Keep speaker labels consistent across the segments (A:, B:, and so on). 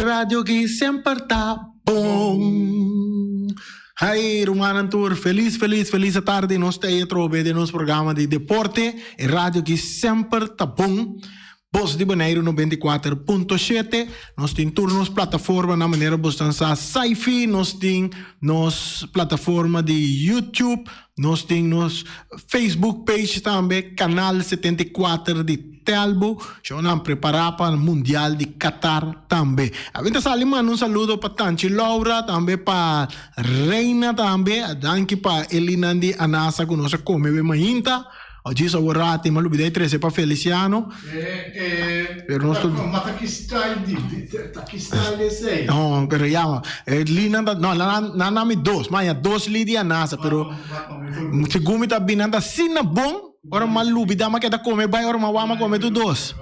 A: radio ki semper ta bon. Hey rumannan tur, felis felis felis atardi. Nos ta ei atrobe den nos programa di deporte, e radio ki semper ta bon. Bos di Boneiru 94.7. Nos tin tur nos plataformanan manera bo stan sa Saifi, nos tin nos plataforma di YouTube, nos tin nos Facebook page tambe, Canal 74 di Telbo. Shownan prepara pa Mundial di Qatar tambe. A ta sali manda un saludo pa Tanchi Laura, tambe pa Reina tambe. Danki pa Elinan di Anasa ku nos a kome be mainta. Djis awor rati mi a lubida e trese pa Feliciano.
B: Pero nos Ma ta ki style di, ta ki style esei?
A: No, pero ya, e linan ta, no, nan nan dami dos, ma ya dos li di anasa, pero segun mi ta bin nan ta asina bon, ora mi a lubida mi a keda kome bai, ora mi a wak mi a kome tur dos.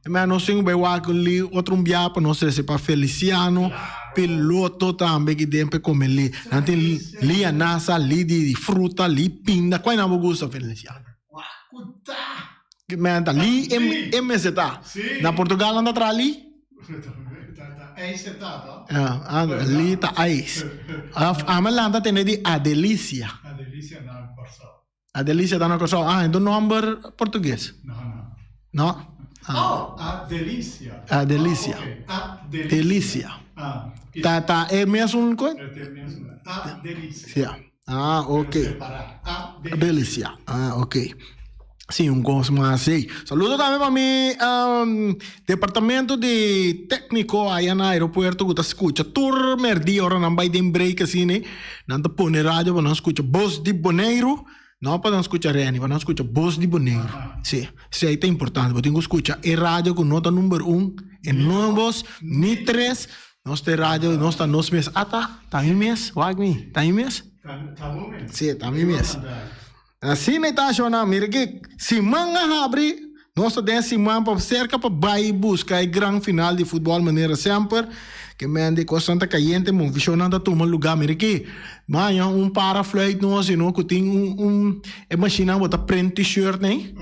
A: Ma nos tin ku bai wak un li otro un bia pa nos trese pa Feliciano, piloto tambe ki den pa e kome li. Nan tin li anasa, li di fruta, li pinda. Kua nan bo gusta, Feliciano?
B: Wakuta!
A: Men ta li e mester ta. Na Portugal nan ta traha li?
B: Ta ijs e ta, to?
A: Li ta ijs. Of ame lan ta tene di Adelicia.
B: Adelicia na Kòrsou.
A: Adelicia ta na Kòrsou. Ah, enton nòmber portugues?
B: No, no.
A: No?
B: Ah. Oh, Adelicia.
A: Adelicia.
B: Oh, okay. Adelicia.
A: Delicia.
B: Ah.
A: Ta, ta e mesun kos?
B: E mesun. Adelicia.
A: Sí. Ah, ok.
B: Adelicia.
A: Adelicia. Ah, ok. Sí, un kos mas así. Saludo tambe pa mi um, departamento di técnico allá na aeropuerto ku ta skucha tur merdia ora nan bai den break asina. Nan ta pone radio pa nan skucha Bos di Boneiru. No pa nan skucha Renny, pa nan skucha Bos di Boneiru. Sí, esei ta importante. Bo tin ku skucha e radio ku no ta number un, e no bos, ni tres. Nos ta e radio, nos ta nos mes. Ata, ta mi mes, wak mi, ta mi mes?
B: Ta bo mes.
A: Sí, ta mi mes. Asina e ta shona, mira ke siman a habri, nos ta den siman pa serka pa bai buska e gran final di futbol manera semper, ke men di kosnan ta kayente, movishonnan ta tuma luga, mira ke maña un para fluit nos sino ku tin un un e mashinnan bo ta print t-shirt nei.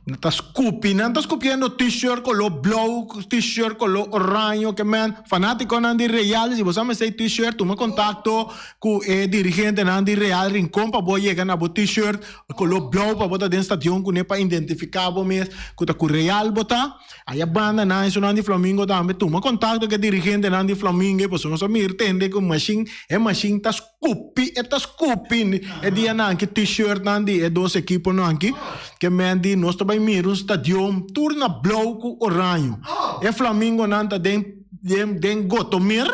A: Nan ta skupi, nan ta skupiendo t-shirt koló blou, t-shirt koló oraño, ke men fanátikonan di Real, si bo sa mester e t-shirt tuma kontakto ku e dirigentenan di Real Rincon pa bo yega na bo t-shirt koló blou pa bo ta den stadion kuné pa identifiká bo mes ku ta ku Real bo ta. Aya banda nan esunnan di Flamingo tambe tuma kontakto ku e dirigentenan di Flamingo pasobra nos a mira tende ku mashin e mashin ta Skupi, e ta skupi e dianan aki t-shirtnan di e dos ekiponan aki, ke men di nos ta bai mira un stadion tur na blou ku oraño. E flamingonan ta den den den Gotomeer,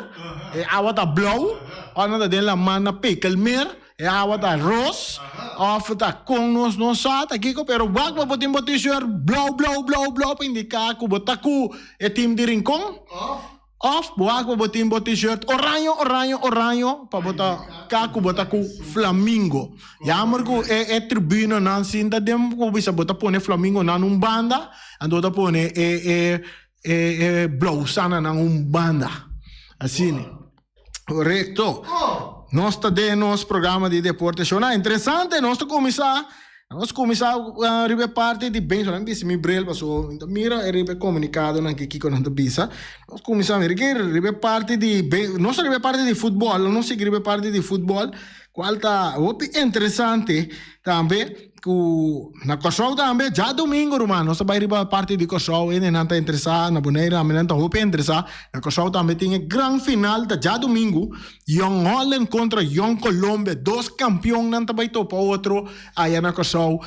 A: e awa ta blou, òf nan ta den laman na Pekelmeer, e awa ta ros, òf ta kon nos no sa ta kiko, pero wak bo por tin bo t-shirt blou blou blou blou pa indiká ku bo ta ku e tim di Rincon. Of bo wak pa bo tin bo t-shirt oraño oraño oraño pa bo ta ka ku bo ta ku flamingo. Jammer ku e e tribunanan sinta den ku bisa bo ta pone flamingonan un banda anto bo ta pone e e e e blousananan un banda. Asina. Korekto. Nos ta den nos programa di deporte shona. Interesante nos ta kuminsá. Nos kuminsá riba e parti di beisbòl. Mi bisti mi bril pasobra mi ta mira riba e komunikadonan ki kiko nan ta bisa. Nos kuminsá mira ki riba e parti di nos ta riba e parti di futbòl, nos sigui riba e parti di futbòl kual ta hopi interesante tambe ku na Kòrsou tambe djadumingu ruman nos ta bai riba parti di Kòrsou hendenan ta interesá na Boneiru tambe nan ta hopi interesá na Kòrsou tambe tin e gran final ta djadumingu. Jong Holland kontra Jong Colombia, dos kampionnan ta bai topa otro aya na Kòrsou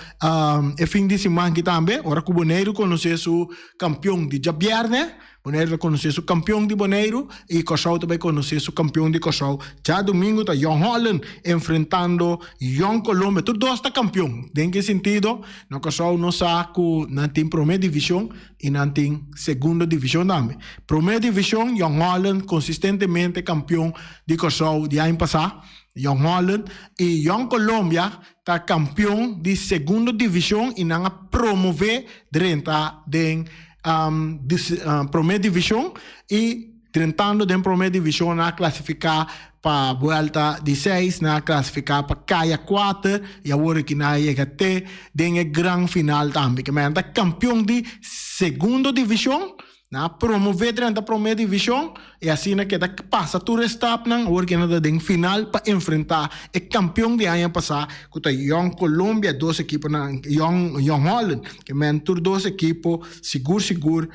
A: e fin di siman aki tambe. Ora ku Boneiru konosé su kampion di djabièrnè, Boneiru ta konosé su kampion di Boneiru i Kòrsou ta bai konosé su kampion di Kòrsou. Djadumingu ta Jong Holland enfrentando Jong Colombia. Tur dos ta kampion. Den ki sintido? Na Kòrsou nos sa ku nan tin promé divishon i nan tin segundo divishon tambe. Promé divishon Jong Holland konsistentemente kampion di Kòrsou di aña pasá, Jong Holland, i Jong Colombia ta kampion di segundo divishon i nan a promové drenta den promé divishon i drentando den promé divishon nan a klasifiká pa buelta di seis, nan a klasifiká pa kaya kuater i awor aki nan a yega te den e gran final tambe. Kimen nan ta kampion di segundo divishon. Nan a promové drenta promé divishon i asina keda pasa tur e stapnan awor ke nan ta den final pa enfrentá e kampion di aña pasá ku ta Jong Colombia. Dos ekiponan Jong Jong Holland ke men tur dos ekipo sigur sigur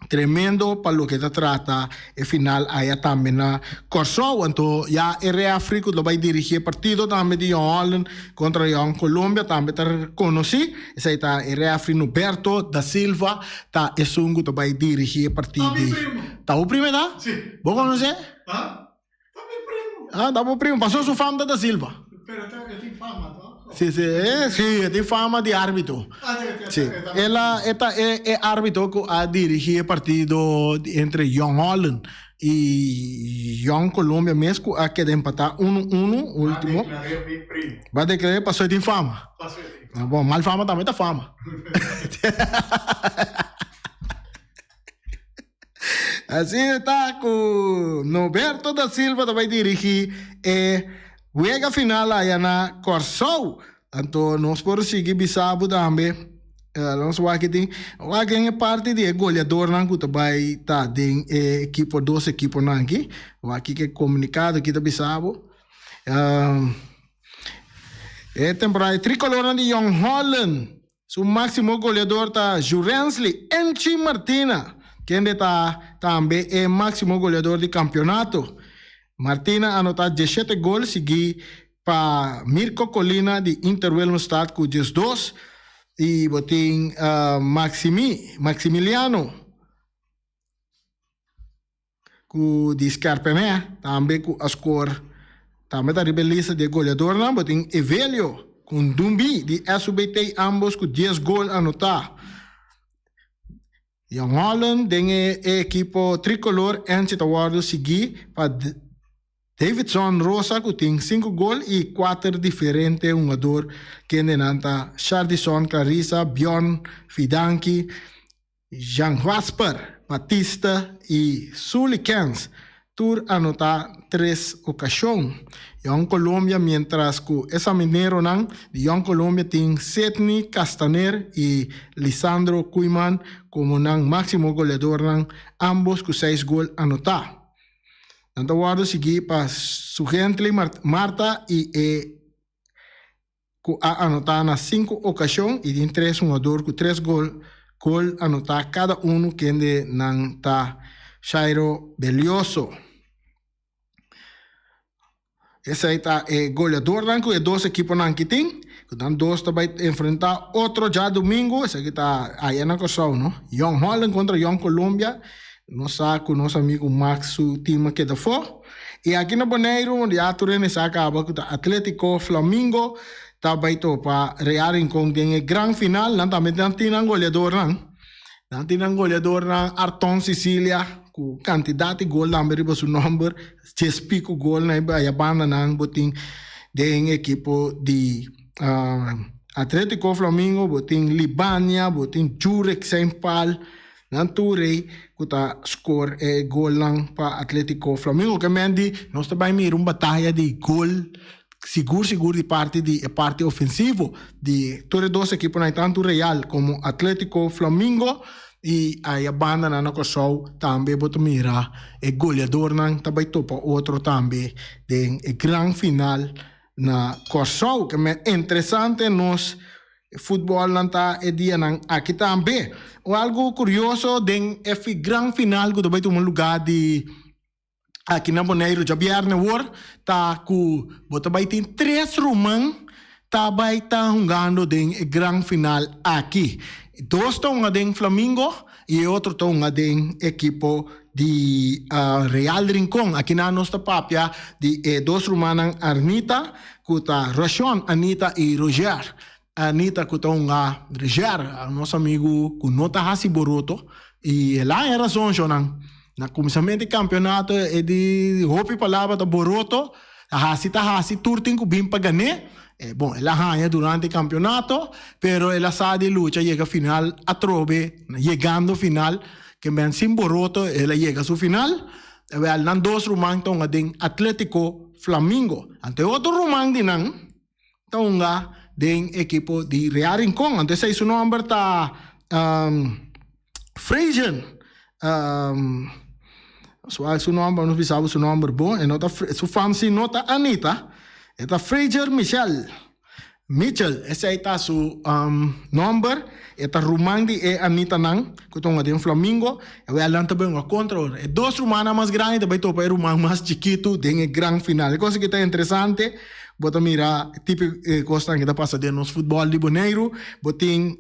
A: Tremendo pa loke ta trata e final aya tambe na Kòrsou. Anto ya e refri ku lo bai dirigí e partido tambe di Jong Holland kontra Jong Colombia tambe ta konosí. Esei ta e refri Noberto da Silva ta esun ku ta bai dirigí e partido.
B: Ta mi primo.
A: Ta bo primo e ta?
B: Si.
A: Bo konosé?
B: Ha? Ta mi primo.
A: Ah, ta bo primo. Paso su fam ta da Silva.
B: Pero ta, e tin fama, to?
A: Si, si, e, si, e tin fama di arbitro.
B: Ah, si,
A: si. El a, e ta e, e arbitro ku a dirigí e partido entre Jong Holland i Jong Colombia mes ku a keda empatá unu unu ultimo.
B: Ba deklar'é mi primo.
A: Ba deklar'é paso e tin fama.
B: Paso e tin fama.
A: Bon, mal fama tambe ta fama. Asina ta ku Noberto da Silva ta bai dirigí e wega final aya na Kòrsou. Anto nos por sigui bisa bo tambe, nos wak tin wak den e parti di e goleadornan ku ta bai ta den e ekipo dos ekiponan aki. Wak kiko e komunikado aki ta bisa bo. E temporada e trikolornan di Jong Holland. Su máksimo goleador ta Jurensly Enchi Martina, kende ta tambe e máksimo goleador di kampionato. Martina a anotá diesshete gol, siguí pa Mirko Colina di Inter Willemstad ku 12 i bo tin Maximi Maximiliano. Ku di Skerpemè tambe ku a skor tambe ta riba e lista di e goleadornan. Bo tin Evelio ku Ndumbi di SUBT ambos ku dies gol anotá. Jong Holland den e ekipo tricolor Enchi ta wòrdu sigui pa Davidson Rosa ku tin sinku gol i kuater diferente hungador kendenan ta Shardison Clarissa, Bjorn Fidanki, Jean Jasper Batista i Sully Kens tur anotá tres okashon. Jong Colombia mientras ku e samineronan di Jong Colombia tin Sidney Castaner i Lisandro Koeiman komo nan máksimo goleadornan, ámbos ku seis gol anotá. Nan ta wòrdu sigui pa Sugently Martha i e. ku a anotá na sinku okashon i tin tres hungador ku tres gol gol anotá kada unu kende nan ta Shairo Belioso. Esei ta e goleadornan ku e dos ekiponan ki tin, ku nan dos ta bai enfrentá otro djadumingu, esaki ta aya na Kòrsou no, Jong Holland kontra Jong Colombia, nos sa ku nos amigu Max su tim a keda afó. I aki na Boneiru ya tur hende sa kaba ku ta Atletico Flamingo ta bai topa Real Rincon den e gran final. Nan tambe nan tin nan goleadornan. Nan tin nan goleadornan Arton Cicilia ku kantidat di gol tambe riba su nòmber. Djes piku gol na e bandanan bo tin den ekipo di Atletico Flamingo. Bo tin Libania, bo tin Jurek Seinpal. Nan tur rei ku ta skor e golnan pa Atletico Flamingo. Ke men di nos ta bai mira un bataya di gol sigur sigur di parti di e parti ofensivo di tur e dos ekiponan, tantu Real komo Atletico Flamingo. I aya bandanan na Kòrsou tambe bo ta mira e goleadornan ta bai topa otro tambe den e gran final na Kòrsou. Ke men interesante nos E futbolnan ta e dianan aki tambe. Un algu kurioso den e gran final ku ta bai tuma lugá di aki na Boneiru djabièrnè awor ta ku bo ta bai tin tres ruman ta bai ta hungando den e gran final aki. Dos ta hunga den Flamingo i e otro ta hunga den ekipo di Real Rincon. Akinan nos ta papia di e dos rumannan Arnita ku ta Rashon, Anita i Roger. Anita ku ta hunga Roger, nos amigu ku no ta hasi boroto i el a haña rason shownan. Na kuminsamentu di kampionato e di hopi palabra ta boroto, ta hasi ta hasi tur tin ku bin pa gan'é. Bon, el a haña durante e kampionato, pero el a sa di lucha yega final atrobe, yegando final, ke men sin boroto el a yega su final. Wèl, nan dos ruman ta hunga den Atletico Flamingo. Anto e otro ruman di nan ta hunga den ekipo di Real Rincon. Anto esei su nòmber ta. Frasian, su su nomber, nos bisa bo su nomber bon, e no ta, su fam si no ta Anita, e ta Fraser Michel. Mitchell, esei ta su nomber, e ta ruman di e Anitanan ku ta hunga den Flamingo, e wèl nan ta bai hunga kontra ora. E dos rumannan mas grandi ta bai topa e ruman mas chikitu den e gran final. E kos aki ta interesante, bo ta mira tipo e kosnan ku ta pasa den nos futbòl di Boneiru. Bo tin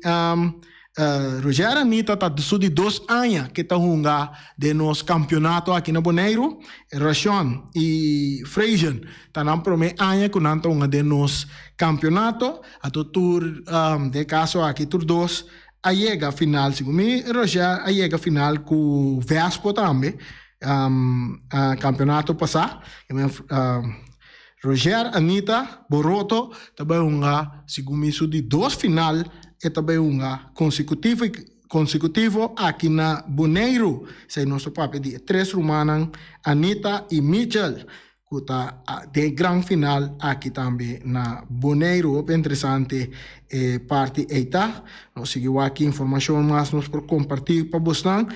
A: Roger Anita ta su di dos aña ke ta hunga den nos kampionato aki na Boneiru. Rashon i Frasian ta nan promé aña ku nan ta hunga den nos kampionato. Anto tur den e kaso aki tur dos a yega final. Segun mi Roger a yega final ku Vespo tambe kampionato pasá. Roger Anita Boroto ta bai hunga segun mi su di dos final e ta bai hunga konsekutivo konsekutivo aki na Boneiru. Esei nos ta papia di e tres rumannan Anita i Mitchell ku ta den e gran final aki tambe na Boneiru. Hopi interesante e parti ei ta. Nos sigui wak ki informashon mas nos por komparti pa bosnan.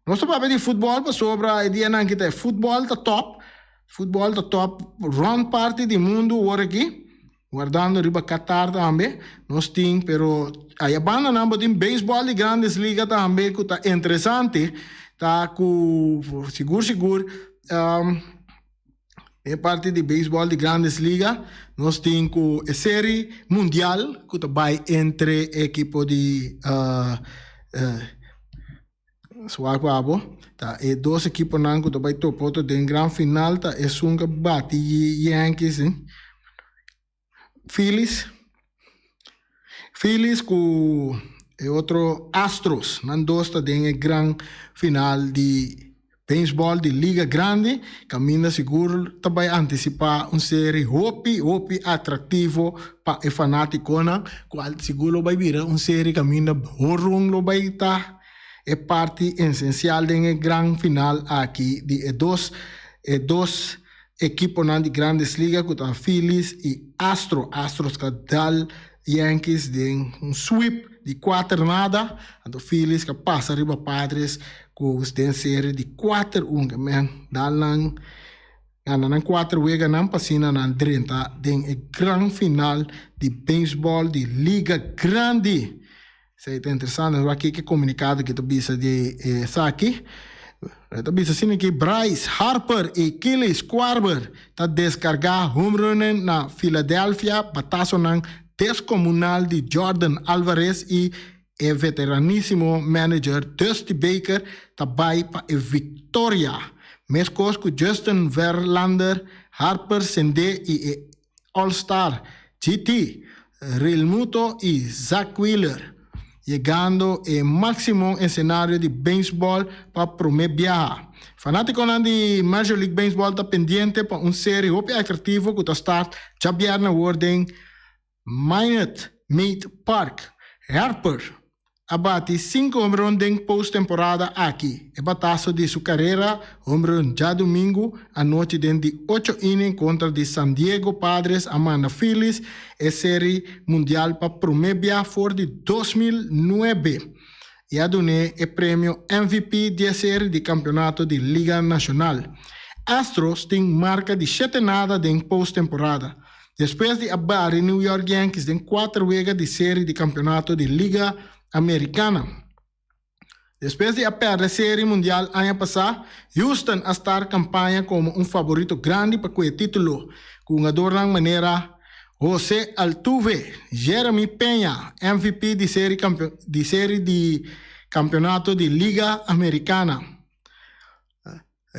A: Nos ta papia di futbòl pasobra e dianan aki ta e futbòl ta tòp. Futbòl ta tòp rònt parti di mundu wor aki, wardando riba Qatar tambe. Nos tin, pero aya bandanan bo tin beisbòl di Grandes Liga tambe ku ta interesante, ta ku sigur sigur e parti di beisbòl di Grandes Liga nos tin ku e seri mundial ku ta bai entre e ekipo di Suak pa abo, ta e dos ekiponan ku ta bai topa otro den gran final ta esun ku a bati Yankees, Phillies, Phillies ku e otro Astros. Nan dos ta den e gran final di beisbòl di Liga Grandi, kaminda sigur ta bai antisipá un seri hopi hopi atraktivo pa e fanátikonan, kual sigur lo bai bira un seri kaminda horon lo bai ta e parti esensial den e gran final aki di e dos e dos ekiponan di Grandes Liga ku ta Phillies i Astro. Astros ka dal Yankees den un sweep di kuater nada, anto Phillies ka pasa riba Padres ku den serie di kuater un. Men dal nan gana nan kuater weganan pa asina nan drenta den e gran final di beisbòl di Liga Grandi. Esei ta interesante, nos wak kiko e komunikado ki ta bisa di esaki. E ta bisa asina ki Bryce Harper i Kelly Schwarber ta deskargá homerunnan na Philadelphia, batasonan deskomunal di Jordan Alvarez i e veteranísimo manager Dusty Baker ta bai pa e viktoria. Meskos ku Justin Verlander, Harper sendé i e All-Star, GT, Realmuto i Zack Wheeler, yegando e máksimo esenario di beisbòl pa promé biaha. Fanátikonan di Major League Baseball ta pendiente pa un seri hopi atraktivo ku ta start djabièrnè awor den Minute Maid Park. Harper a bati sinku homerun den posttemporada aki. E bataso di su karera homerun djadumingu anochi den di ocho inning kontra di San Diego Padres a manda Phillies e Seri Mundial pa promé bia for di 2009 i a dun'é e premio MVP di e seri di kampionato di Liga Nashonal. Astros tin marka di shete nada den posttemporada. Despues di a bari New York Yankees den kuater wega di seri di kampeonato di Liga Amerikana. Despues di a pèrdè Seri Mundial aña pasá, Houston a start kampaña komo un faborito grandi pa kue título, ku hungadornan manera Jose Altuve, Jeremy Peña, MVP di seri di seri di kampeonato di Liga Amerikana,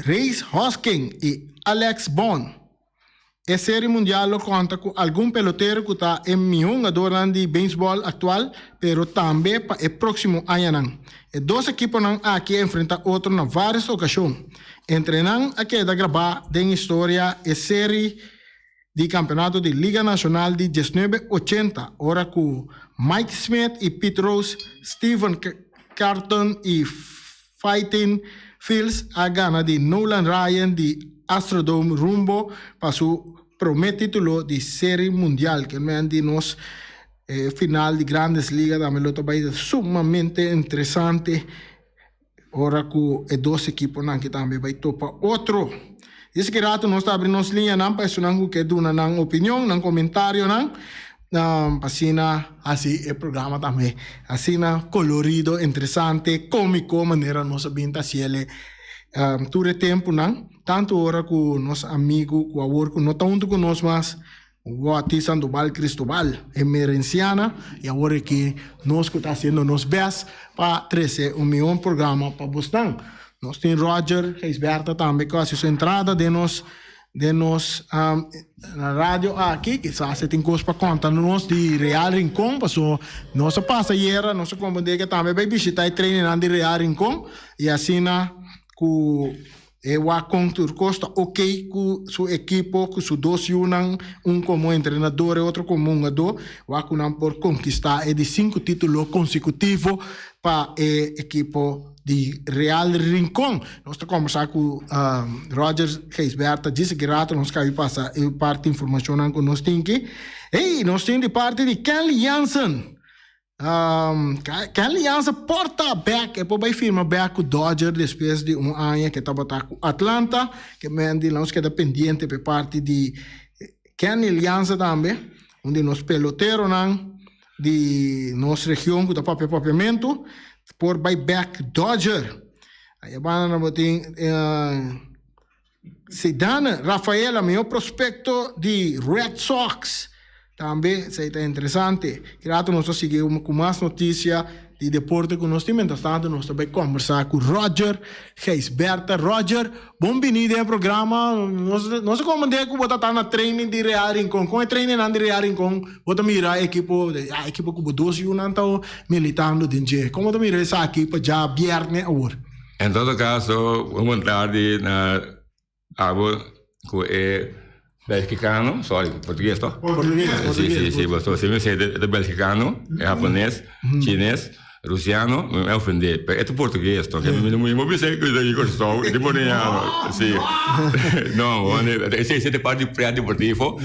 A: Rhys Hosking i Alex Boone. E Seri Mundial lo konta ku algun pelotero ku ta e mihó hungadornan di beisbòl aktual, pero tambe pa e próksimo añanan. E dos ekiponan aki a enfrentá otro na vários okashon. Entre nan a keda grabá den historia e seri di kampeonato di Liga Nashonal di diesnuebe ochenta, ora ku Mike Smith i Pete Rose, Stephen Carlton i Fightin Phils a gana di Nolan Ryan di Astrodome rumbo pa su prome titulo di Seri Mundial. Kelmen di nos e final di Grandes Liga tambe lo ta bay sumamente interesante. Ora ku e dos ekiponan aki tambe bai topa otro. Esaki rato nos ta abri nos liñanan pa esunnan ku ke duna nan opinion, nan komentarionan, pa asina hasi e programa tambe asina kolorido, interesante, komiko manera nos a bin ta hasiel tur e tempunan. Tantu ora ku nos amigu ku awor ku no ta huntu ku nos mas, Wati Sandoval Cristobal, e merenciana, y awor aki nos cu ta haciendo nos best pa trece un mihor programa pa bosnan. Nos tin Roger Gijsbertha tambe cu haci su entrada den nos den nos radio aki, kisas e tin cos pa conta nos di Real Rincon, paso nos a pasa ayera, nos a comprende cu e tambe bay bishita e trainingnan di Real Rincon y asina cu E wak kon tur kos ta ok ku su ekipo, ku su dos yunan, un komo entrenador e otro komo hungadó, wak ku nan por konkistá e di sinku título konsekutivo pa e ekipo di Real Rincon. Nos ta kombersá ku Roger Gijsbertha djis aki rato, nos kabi pasa e parti informashonnan ku nos tin ki. Ey, nos tin di parti di Kenley Jansen. Kenley Jansen por ta bek, e por bai firma bek ku Dodger despues di un aña ke tabata ku Atlanta. Ke men di nos keda pendiente pa e parti di Kenley Jansen tambe, un di nos peloteronan di nos region ku ta papia papiamentu, por bai bek Dodger. Aya banda nan bo tin Ceddanne Rafaela, mihó prospecto di Red Sox. Tambe esei ta interesante. Ki rato nos ta sigui ku mas notisia di deporte ku nos tin. Mientras tanto nos ta bai kombersá ku Roger Gijsbertha. Roger, bon bini den e programa. Nos nos a komprendé ku bo ta ta na training di Real Rincon. Kon e trainingnan di Real Rincon bo ta mira e ekipo, ya ekipo ku bo dos yunan ta militando den dje? Kon bo ta mira esaki pa djabièrnè awor?
C: En todo caso, bon tardi na abo cu e Belgicano, sorry, portugues toch?
A: Portugues,
C: portugues. Si, si, si, pasobra si mi sey e ta Belgicano, e Japones, Chines, Rusiano, mi a ofende, pero e ta portugues toch? Mi no bisa cu e ta di Curaçao, e ta Boneiano, si. No, esey ta parti di pret deportivo.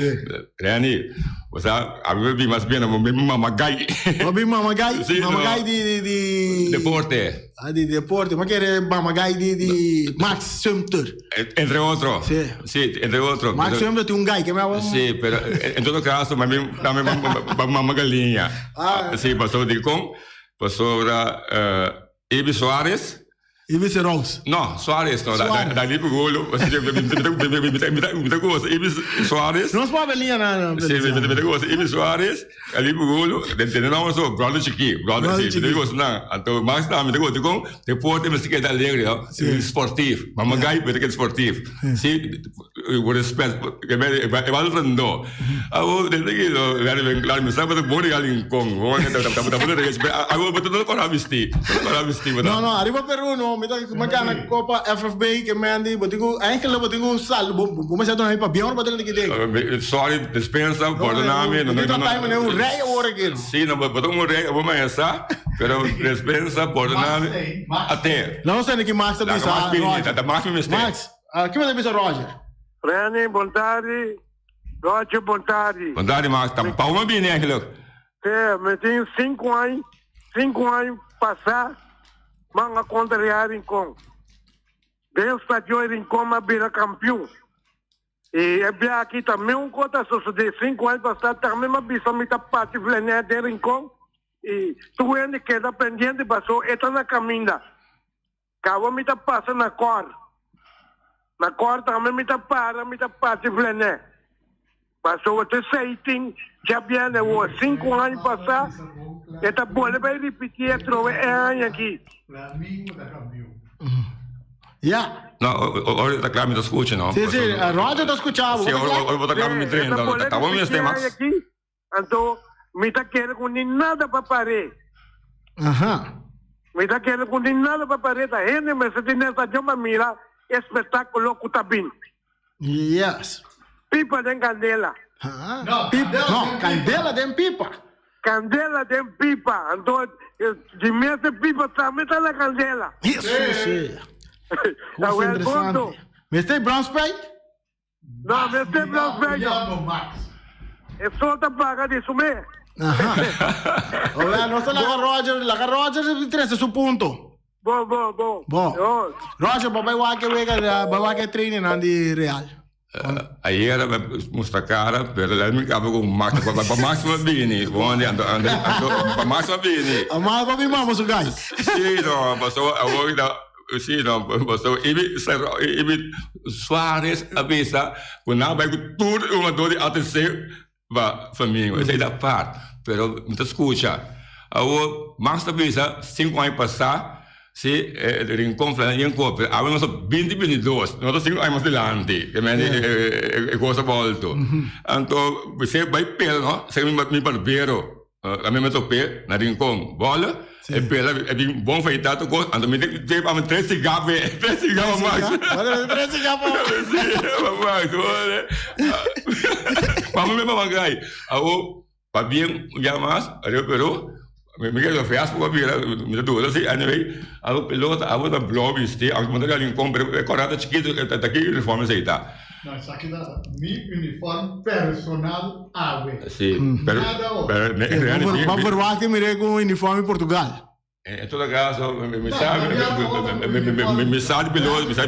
C: Renny, bo sa, a mi bin mas bien, mi bin mama gai.
A: Bo bin mama gai?
C: Si, no.
A: Mama gai di, di, di.
C: Deporte.
A: Ah, di deporte. Ma kere mama gai di, di Max Sumter.
C: Entre otro.
A: Si.
C: Si, entre otro.
A: Max Sumter tin un gai ke mi a.
C: Si, pero en todo caso, mi bin tambe mama galiña.
A: Ah.
C: Si, pasobra dikon? Pasobra Ibi Suarez.
A: Ibi Rose.
C: No, Suarez no. Suarez. Da lipi golo. Mi ta goza Ibi Suarez.
A: Nos por belia na.
C: Si, mi ta goza Ibi Suarez. Da lipi golo. Den tene nomber so, Brother Chiki. Brother, si, mi ta goza nan. Anto Max tambe mi ta goza con deporte mester keda alegre, no? Sportief. Mama Guy mester keda sportief. Si, Ku respet, e bal rondó. Awor desde ki lo wèr ben klar, mi sa bo ta bon riba Rincon, bo ta bon riba, awor bo ta no kòrda bisti, no kòrda bisti bo ta.
A: No, no, ariba Peru no, mi ta mi gana Copa FFB ke Mandy, bo tin ku eigenlijk bo tin ku sal, bo bo mester duna mi pabia ora bo ta kende den.
C: Sorry, dispensa, pordona mi,
A: no, no, no. Bo tin trata mi un rei awor aki.
C: Si, no, bo ta un rei, bo mester sa, pero dispensa, pordona mi, ate.
A: Nos tende ki Max ta bisa, Roger.
C: Max mi mester.
A: Max. Kiko ta bisa Roger?
D: Renny, bon tardi. Roger, bon tardi.
C: Bon tardi, Max. Ta pa unda bini eigenlijk?
D: Sí, mi tin sinku aña, sinku aña pasá, man a kontra Real Rincon. Den stadion Rincon a bira kampion. I e bia aki ta meun kos ta sosodé. Sinku aña pasá tambe mi a bisa mi ta parti flanea den Rincon i tur hende keda pendiente paso e ta na kaminda. Caba mi ta pasa na cor. Na cor tambe mi ta para, mi ta parti flené. Pasobra te seitin djabièrnè awor, sinku aña pasá, e ta bolbe bai ripití atrobe e aña akí.
A: Ya.
C: No, ora ta kla mi ta skucha, no.
A: Sí, sí, Roger ta skucha bo.
C: Sí, ora bo ta kla mi drenta.
D: E ta bolbe
C: Ta bon
D: ripití
C: mester,
D: e
C: Max.
D: aña akí, Anto mi ta kere ku ni nada pa par'é.
A: Aha.
D: Mi ta kere ku ni nada pa par'é ta hende mester tin den stadion pa mira e spetákulo ku ta bin.
A: Yes.
D: Pipa den kandela.
A: Ha.
B: No,
A: Pipa,
B: kandela
A: no,
B: den pipa.
A: kandela den pipa.
D: Kandela den pipa. Anto di mes e pipa tambe ta na kandela.
A: Jesus.
B: Sí.
D: Ta
A: Cosa
D: wel
A: interesante.
D: punto.
A: Mester brown sprite?
D: No, mester Blas Bello. E sol ta paga di su mes.
A: Aha. Ola, nos ta laga Roger, laga Roger trece su punto.
D: Bon, bon, bon.
A: Bon.
D: Oh.
A: Roger, bo bai wak e wega, bai wak e training di Real.
C: Ayera mi mustra cara, pero la mi caba con Max, pa pa Max pa bini, bon di anto anto anto pa Max pa bini.
A: A Max pa bin mama su guy.
C: Si no, paso awor ta si no, paso ibi ibi Suarez a bisa cu nan a bay cu tur e hungador di ATC pa Flamingo, esey ta apart, pero mi ta scucha. Awor Max ta bisa cinco aña pasa Si, e Rincon Flanel yen koper, awe nos ta binti 22, nos ta 5 aña mas dilanti, ke men e kos a bolto. Anto, se bai pela no, se mi barbero, a mi me top'é na Rincon, bola, e pela e bin bon feitá tur kos, anto mi tin ke pa mi tres sigá p'e, tres sigá pa Max.
A: Tres sigá pa Max.
C: Si, pa Max, bola. Pa mi pa Magai. Awor. Pabien un bia mas riba Peru mi kere fiasco ku a bira mi ta duda si anyway algo pelota abo ta blou bisti aunke bo ta riba rincon pero e kora ta chikitu ta ki uniforme esei ta.
B: No esaki ta mi uniform personal awe.
C: Si pero
B: Nada otro.
C: pero en realidad
A: Bo verwachting mir'é ku un uniforme Portugal.
C: En todo caso, mi sa, mi sa di pelota, mi sa,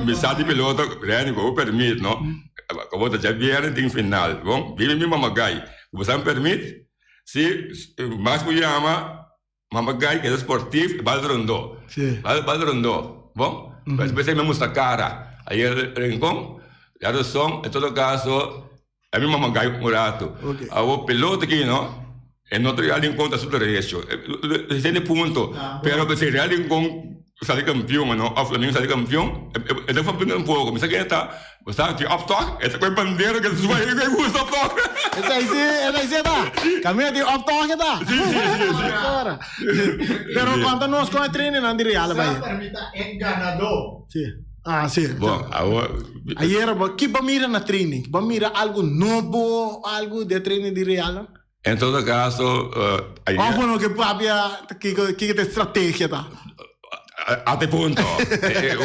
C: mi sa di pelota, Renny, bo permit, no? Como ta dja viernes tin final, bon? Bibi mi mama gai. Bo sa mi permit? Si, mas bo yama mama gai, keda sportief, bal rondo. Bal, bal rondo, bon? Pesey mi a mustra cara. Ayer Rincon, ya razon, en todo caso, A mi mama gai un rato. Awor pelota aki no, e no ta Real Rincon ta su derecho. Esei ta e punto. Pero si Real Rincon sali campeon no, of Flamengo sali campeon, e ta fapia un poco. Mi sa ken e ta, bo sa tin op tok, e ta cu e bandera cu ta suba e gusta op tok.
A: Esei si, esei si e ta. Caminda tin op tok e ta.
C: Si, si, si, si.
A: Pero conta nos con e trainingnan di Real a bai.
B: Sa permita e ganador.
A: Si. Ah, si.
C: Bon, awor.
A: Ayer, bo, ki bo mira na training? Bo mira algo nobo, algo de training di Real nan?
C: En todo caso, ayer.
A: Of bo no ke papia kiko, kiko ta e strategia ta?
C: A te punto.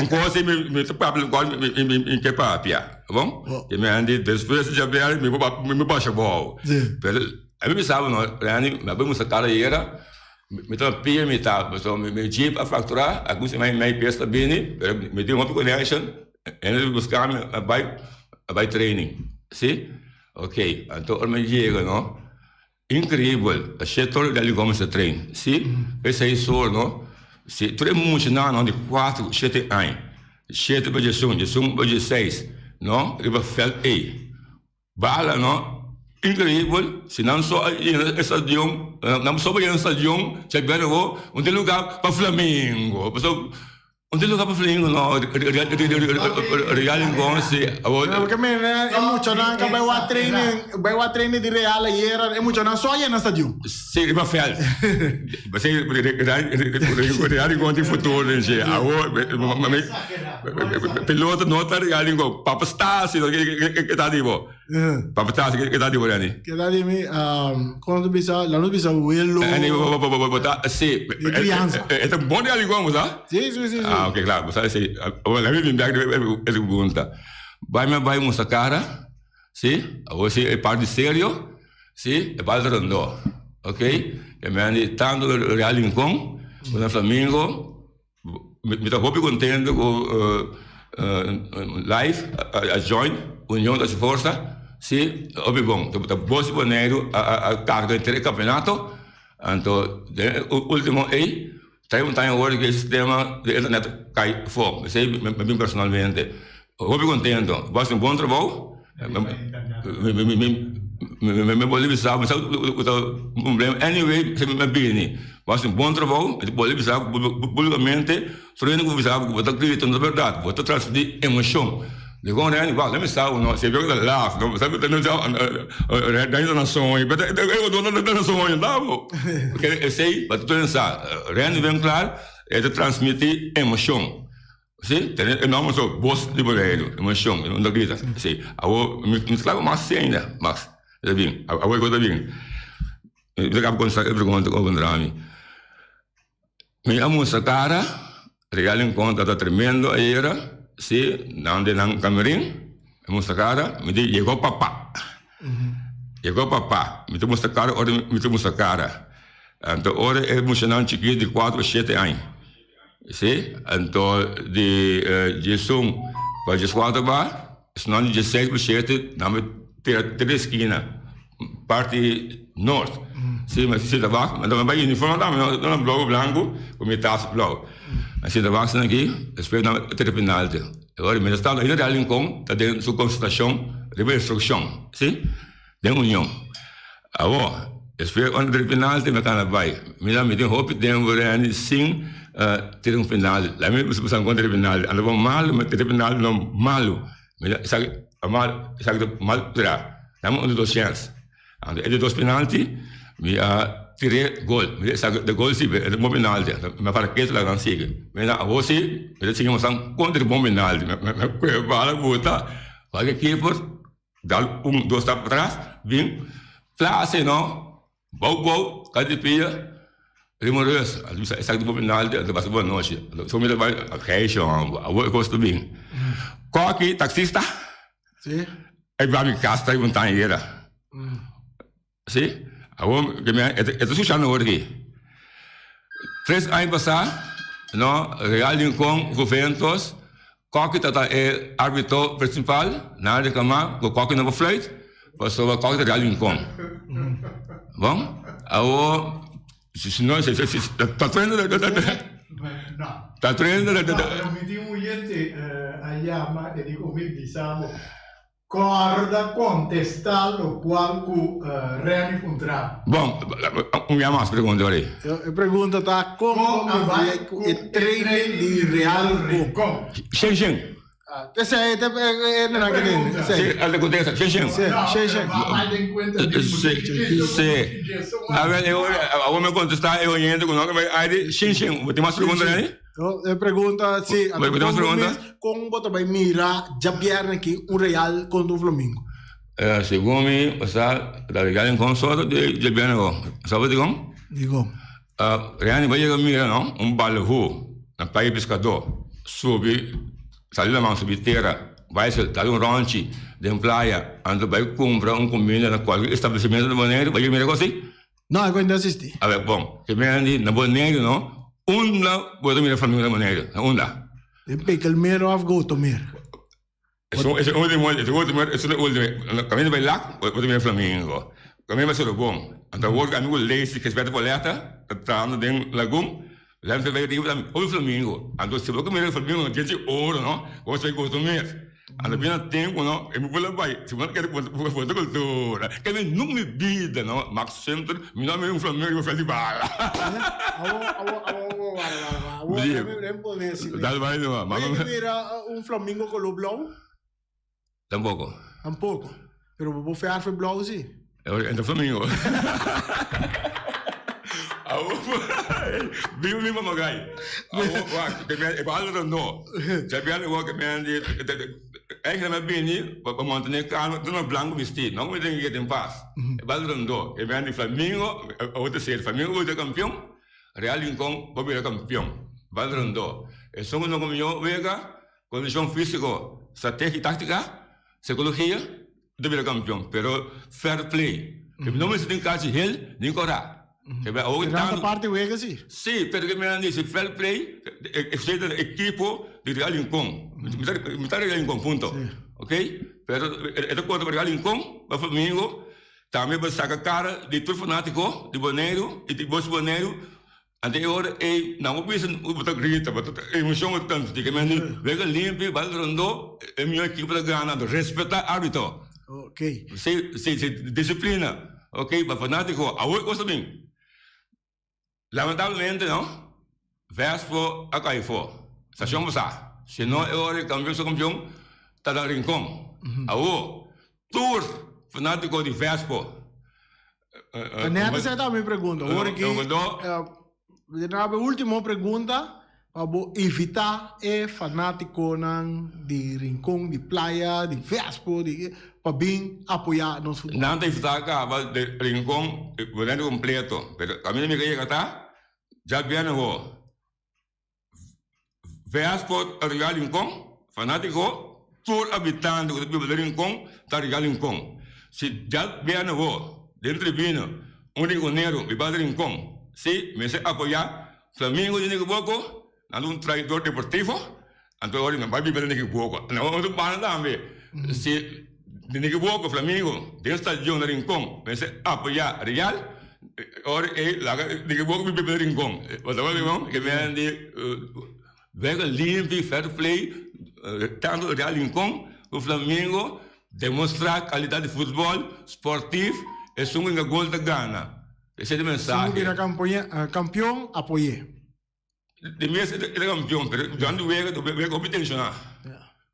C: Un cos si mi, mi ta papia locual mi, mi, mi ke papia. Bon?
A: Bo.
C: Mi hende despues di djaber mi por, mi por basha bou.
A: Si.
C: Pero, ami bisa bo no, Randy, mi a bin musta cara ayera. Mi ta pia mi ta pasobra mi jeep a fractura algun semana mi pes ta bini pero mi tin hopi connection hende ta busca mi a bai a bai training si ok anto ora mi yega no increibel a shit tur Dali Gomez ta train si esei so no si tur e muchanan no di cuatro shete aña shete pa diesun diesun pa dieseis no riba veld ei. Bala no increibel si nan so a yena e stadion nan so pa yena stadion chek bel awo un tin lugar pa Flamengo pasobra un tin lugar pa Flamengo no Real Rincon si awo.
A: Porque mi e muchanan ka bai wak training bai wak training di Real ayera e muchanan so a yena stadion.
C: Si riba veld si Real Rincon tin futuro den dje awo. Pelota no ta regal ningun. Papa Stasi no ke ta di bo. Papa Stasi ke ta di bo Renny?
A: Ke ta di mi? Kono ta bisa? La no bisa welo.
C: Renny bo ta si.
A: Di crianza.
C: E ta bon regal ningun bo sa?
A: Si si si.
C: Ah ok claro bo sa esey. Awor mi bin bek riba e pregunta. Bai mi a bai mustra cara si awor si e parti serio si e parti rondo ok. E mi a di tanto Real Rincon ku na Flamingo. Mi ta hopi contento cu live a join Union ta su forsa si hopi bon ta Bosi Boneiru a carga henter e campeonato anto den e ultimo ey ta un taña awor cu e sistema di internet cay afo esey mi bin personalmente hopi contento bo haci un bon trabou Mi por bisa mi sa ku ta un problema anyway mi a bini bo hasi un bon trabou mi por bisa bo públikamente tur hende ku bisa bo ku bo ta grita no ta bèrdat bo ta transmití emoshon dikon Renny wak mi sa ku no si e ta laf no sa Renny ta na soño pero ta na soño ta bo esei pa tur hende sa Renny Winklaar e ta transmití emoshon. Si, tene e nomber so, Bos di Boneiru, emocion, e no grita, si. Awor, mi mi ta kla ku mas si ainda, Max, e ta bin, awor e kos ta bin. Mi ta kaba kontestá e pregunta ku a puntra mi. Mi a mustra kara, Real Rincon tabata tremendo ayera, si, nan den nan kamerin, mi a mustra kara, mi di, yegó papa, yegó papa, mi ta mustra kara ora mi ta mustra kara. Anto ora e muchanan chikito di kuater o shete aña. Si, anto di 11 pa 14 ba, esnan di 16 pa 7 nan bai tira te eskina, parti nort. Si, mi sinta wak, mi bai uniform tambe, no, no blou ku blanku ku mi tas blou. Mi sinta wak asina aki, despues nan a tira penalti. Ora mientras tanto ainda Real Rincon ta den su konsentrashon riba instrukshon, si, den Union. Awor, despues ora tira penalti mi a kana bai. Mira mi tin hopi tempu Renny sin tira un penalti. Laat mi bisa kon tira penalti. Anda bo malu, mi tira penalti no malu. Mi esaki a mal, esaki ta mal tira. Dame un di dos chèns. Anto e di dos penalti mi a tir'é gol. Mi sa de gol si, e bon penalti. Mi a para ketu laga nan sigui. Mi na awor si mi ta sigui mostra kon tira bon penalti. Mi a kohe bala buta, wak e keeper dal un dos stap patras bin plase no bou bou kati di pia riba un rus. Mi sa esaki ta bon penalti anto pasa bon nochi. So mi ta bai Gijsje homber awor e kos ta bin. Koki taxista.
A: Sí.
C: E ba mi cas ta un tanyera. Sí. Awor ke mi e ta escuchando awor aki. Tres aña pasá, no, Real Rincon Juventus, Koki ta e arbitro principal, nan a reclama ku Koki no por fluit, pasobra Koki ta Real Rincon. Bon, awor Si no, si, si, si, ta trendo, ta trendo.
B: No, mi tin un oyente a yama e di ku mi bisa bo, kòrda kontestá lokual ku Renny puntra
C: bo. Bon, un bia mas pregunta ora ei.
A: E pregunta ta kon bo mira ku e training di Real Rincon?
C: Shen shen.
A: Esei ta e nan ke den.
C: Sí, el ta contesta. Shen shen.
A: Sí, shen shen.
C: Sí, sí. A ver, awor mi a contesta e oyente cu no ke bai aire. Shen shen. Bo tin mas pregunta Renny?
A: No, e pregunta, sí.
C: Bo tin mas pregunta?
A: Con bo ta bai mira djabierne aki un Real contra un Flamingo?
C: Segun mi, osea, ta Real en con soto djabierne awor. Sa bo dikon?
A: Dikon?
C: Renny bo yega mira no, un balhu na playa Pescador subi sali laman subi tera bai dal un ronchi den playa anto bai cumpra un cuminda na cualkier establecimento na Boneiru bo yega mira cos asi?
A: No, e cos no existi.
C: Awe bon, ke mira di na Boneiru no unda bo ta mira flamingo na Boneiru? Na unda?
A: Den Pekelmeer of Gotomeer.
C: Esun e ultimo, e ultimo, esun e ultimo. Caminda bay lak, bo ta mira flamingo. Caminda bay Sorobon. Anto awor cu ami cu Lacy, Gisberto Poleta, ta trahando den lagun, Lem ta bay riba tambe, hopi flamingo. Anto si bo ta mira flamingo na dje oro no, bo ta gozo mes. Anto bina tempo no, e mi por a bay, si bo no kere bo ta cultura. Ke mi nunca mi bida no, Max Center, mi no a mira un flamingo riba veld di bala.
A: Awor, awor, awor, wara, wara, wara. Awor, lem pone si.
C: Dal bay no.
A: Bo yega mira un flamingo color blauw?
C: Tampoco.
A: Tampoco. Pero bo por verf e blauw si.
C: Enta flamingo. Awor, biba mi mama gai. Awor, wak, e bala rondó. Djabièrnè wak e men di, eigenlijk mi a bini pa mantené kalma, tur nan blanku bistí. No ku mi tin keda en pas. E bala rondó. E men di flamingo, awor ta ser, flamingo bo ta kampion, Real Rincon bo bira kampion. Bala rondó. Esun ku no komió wega, Kondishon físiko, strategia i táktika, sikologia, ta bira kampion. Pero fair play. E no mester tin kachi hel ni kòrá.
A: Pero nan ta parti wega si.
C: Si, pero ke mi a disi fair play esei ta ekipo di Real Rincon. Mi ta Real Rincon punto. Ok? Pero e ta konta pa Real Rincon, pa Flamingo, tambe pa saka kara di tur fanátiko di Boneiru i di boso Boneiru. Anto e ora ei nan bo bisa bo ta grita, bo ta emocion bo ta tanto di ke mende wega limpi bal rondó e mihó ekipo ta gana anto respetá arbitro.
A: Ok.
C: Si si si disiplina ok pa fanátiko awor kos ta bin lamentablemente no Vespo a kai afó stashon pasá si no e ora e kampion su kampion ta na Rincon awor tur fanátiko di Vespo.
A: Ta net esei ta mi pregunta. Ora ki na e ultimo pregunta pa bo invita e fanaticonan di Rincon, di Playa, di Vespo, di pa bin apoya nos futbol.
C: Nan ta invita caba di Rincon Boneiru completo, pero caminda mi ka yega ta djabièrnè ho. Vespo ta riga Rincon, fanatico, tur habitante cu ta biba den Rincon ta riga Rincon. Si dja bia na bo den tribuna un rinconero biba den Rincon, si mester apoya Flamingo di Nicoboco. Nan ta un traidor deportivo, anto ora nan bai biba den ekivoco. Nan otro banda tambe, si den ekivoco Flamingo den stadion na Rincon mester apoya Real, ora ey laga den ekivoco biba den Rincon. Bo ta wak no? Ke men di wega limpi, fair play, tanto Real Rincon ku Flamingo demostra calidad di futbol, sportief, esun ku hinka gol ta gana. Esei ta e mensahe.
A: Esun ku bira campeon apoy'é.
C: De mes e ta campeon, pero durante wega ta wega hopi tensioná.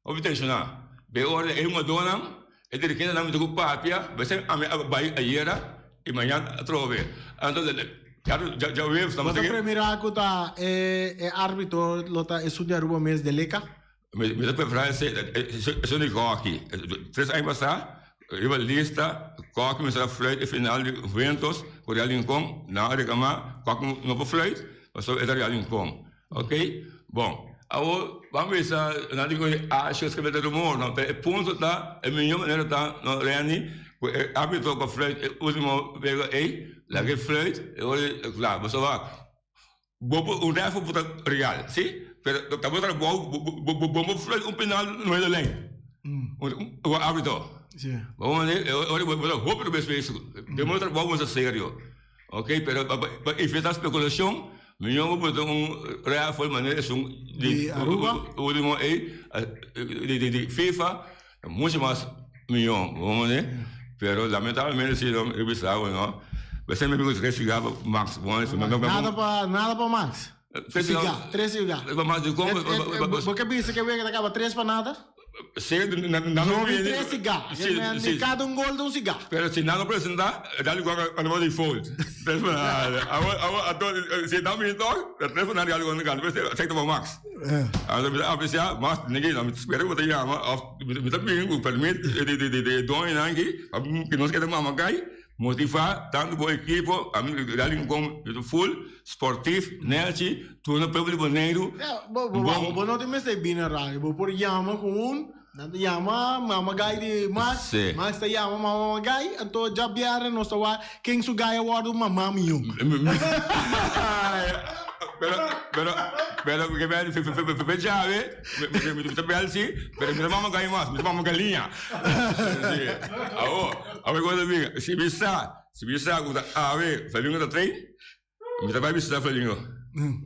C: Hopi tensioná. Be ora e hungadónan, e dirigentenan mester ku papia, b'esei ami a bai ayera i mañan atrobe. Anto djaweves
A: Bo ta premirá ku ta e árbitro lo ta esun di Aruba mes, Deleca?
C: Mi ta preferá esun di Koki. Tres aña pasá riba lista Koki mester a fluit e final di Juventus ku Real Rincon. Nan a reklamá Koki no por fluit pasobra e ta Real Rincon. Ok, bon awor ban bisa nan di ku a sho skirbi ta rumor no pero e punto ta e mihó manera ta no Renny ku e árbitro ku a fluit e último wega ei laga e fluit e ora kla pasobra Bo por un ref por ta real, si, pero ta bo trabou bo bo por fluit un penal no e lei. Un arbitro. Bo mane ora bo ta hopi rubes bezig. Den bo trabou bo ta serio. Ok, pero pa evita speculacion mijo bo por ta un ref manera esun
A: di Aruba
C: ultimo ey di FIFA mucho mas mijo bo mane pero lamentablemente si no mi bisa bo no besei mi bisa tres cigar pa max bo mane
A: nada pa nada pa max tres cigar tres cigar
C: pa max dikon
A: bo ke bisa ke wega ta kaba tres pa nada
C: si nan no
A: bini tres cigar si kada un gol ta un cigar
C: pero si nan no presenta dal igual a no default tres pa nada awor awor ato si nan bini tok ta tres pa nada dal igual ta pa max. Anto mi ta apreciá mas nigga no mi ta spera ku bo ta yama òf mi ta bin ku permit di di di e doñonan aki pa ku nos keda mama kai motivá tantu bo ekipo ami Real Rincon full sportief nèchi tur pueblo di Boneiru
A: Ya bo bo bo no tin mester bini na radio bo por yama ku un nan ta yama mama gai di Max Max ta yama mama gai anto djabièrnè nos ta wak ken su gai a wòrdu mama mió.
C: Pero, pero, pero, ke bel, fe, fe, fe, fe, chave, mi ta bel si, pero mi ta mama gai mas, mi ta mama galiña. Si. Awo, awo e cosa bin, si mi sa, si mi sa ku ta awe Flamingo ta train, Mi ta bai bisita Flamingo.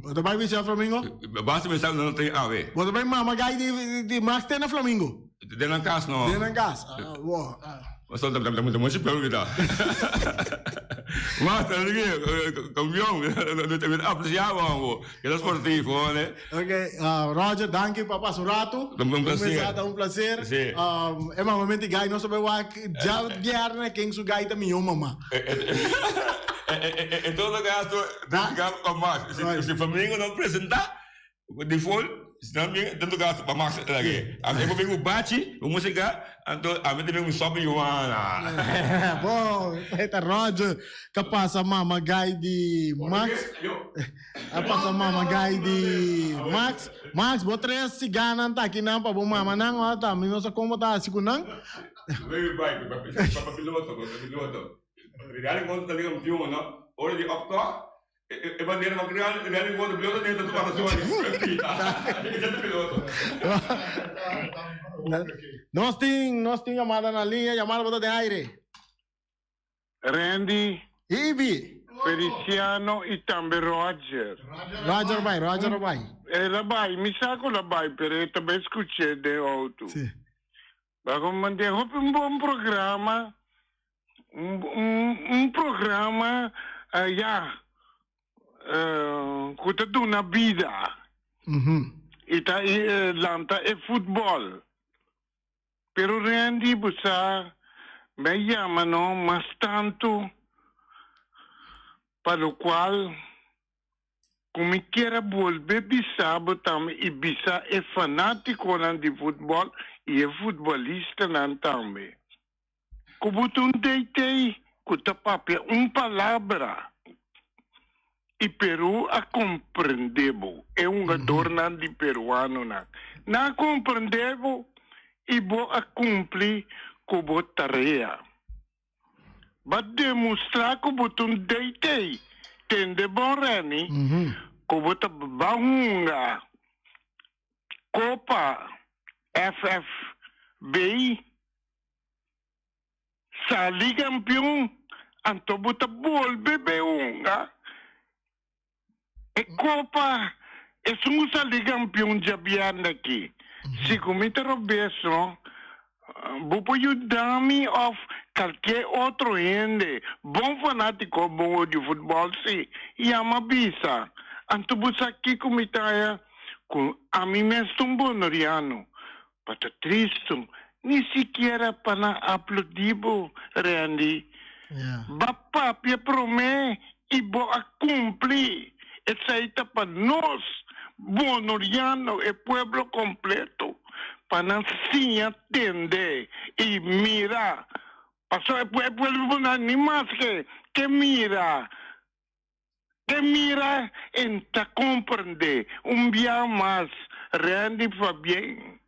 A: Bo ta bai bisita Flamingo?
C: Basta mi sa ku nan ta train awe.
A: Bo ta bai mama gai di di Max te na Flamingo?
C: Den nan kas no.
A: Den nan kas. Ah, bo.
C: Pasobra ta ta ta muchu pueblo mi ta. Max ta diki kampion. Mi ta apresiá bo amo. Keda sportivo ne.
A: Ok, Roger, danki pa pasa un rato.
C: Un placer.
A: Ta un placer.
C: Si.
A: E mamamenti gai nos ta bai wak djabièrnè ken su gai ta mihó mama.
C: En todo caso, pa Max, si Flamingo no presenta, default, si nan bin, en todo caso, pa Max lag'é. Ami por bin ku bachi, ku musica, anto ami ta bin ku sopi yuana.
A: Bon, e ta Roger ta pasa mama gai di Max. A pasa mama gai di Max. Max, bo tres siganan ta aki nan pa bo mama nan, ora ta mi no sa kon bo ta hasi ku nan.
C: Pa piloto, pa piloto. Real encontro ta liga campeon no. Ora di op toch e bandera van Real Real encontro piloto dentro tu pasa sua di piloto.
A: Nos tin nos tin llamada na linea, llamada bo ta den aire.
D: Randy.
A: Ibi.
D: Feliciano y tambe Roger.
A: Roger bai, Roger bai.
D: El a bai, mi sa cu el a bai, pero e ta bai scuché den auto.
A: Sí.
D: Bago mandé hopi un bon programa, un, un, un programa, uh, ja, uh, ku ta duna bida.
A: Mm -hmm.
D: I ta uh, lanta e futbol. Pero Randy, bo sa, mi a yama no mas tantu pa lokual ku mi kier a bolbe bisa bo tambe i bisa e fanátikonan di futbòl i e futbòlistanan tambe ku bo ta un DT ku ta papia un palabra i Peru a komprendé bo, e hungadornan di peruanonan nan a komprendé bo i bo a kumpli ku bo tarea. Ba demostrá ku bo ta un DT, tende bon Renny? Ku bo ta ban hunga Kopa FFB, sali kampion, anto bo ta bolbe bai hunga e kopa esun ku sali kampion djabièrnè aki. Si ku mi ta robes no, bo por yuda mi òf kalke otro hende bon fanátiko bon odio futbòl si yama bisa. Anto bo sa kiko mi ta haña? Ku ami mes ta un bonoriano. Pa ta tristu, ni sikiera pa nan aplodí bo, Randy. Ba papia promé i bo a kumpli. Esei ta pa nos, bonoriano, e pueblo kompleto, pa nan siña tende i mira. Pasobra e pueblo bonoriano ni maske ke mira. Te mira en ta comprende un bia mas Randy Fabien.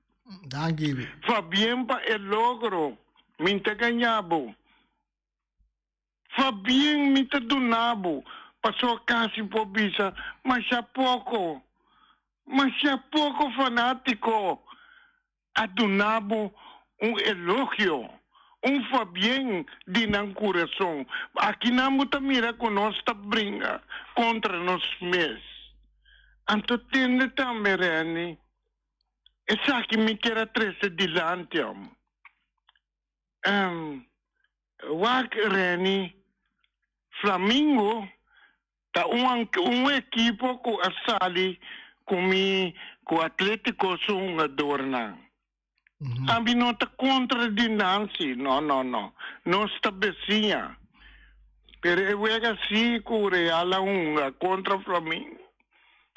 A: Danki Ibi.
D: Fabien pa e logro mi ta gaña bo. Fabien mi ta duna bo paso casi por bisa masha poco masha poco fanatico a duna bo un elogio, un fabien di nan kurason. Akinan bo ta mira ku nos ta bringa kontra nos mes. Anto tende tambe, Renny, esaki mi kier a trese dilanti amo. Wak, Renny, Flamingo Ta un un ekipo ku a sali ku mi ku Atletico su hungadornan. Ami no ta kontra di nan si, no no no. Nos ta besiña. Pero e wega si ku Real a hunga kontra Flamingo,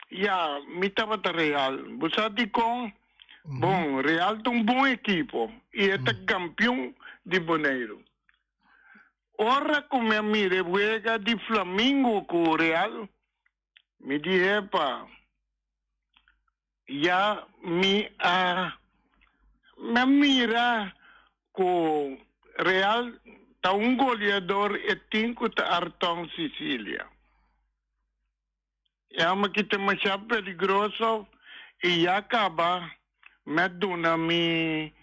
D: ya, mi tabata Real. Bo sa dikon? Bon, Real ta un bon ekipo i e ta kampion di Boneiru. Ora ku mi a mira e wega di Flamingo ku Real, mi di, Epa, ya mi a mi a mira ku Real ta un goleador e tin ku ta Arton Sicilia. E hòmber ki ta masha peligroso i ya kaba mi a duna mi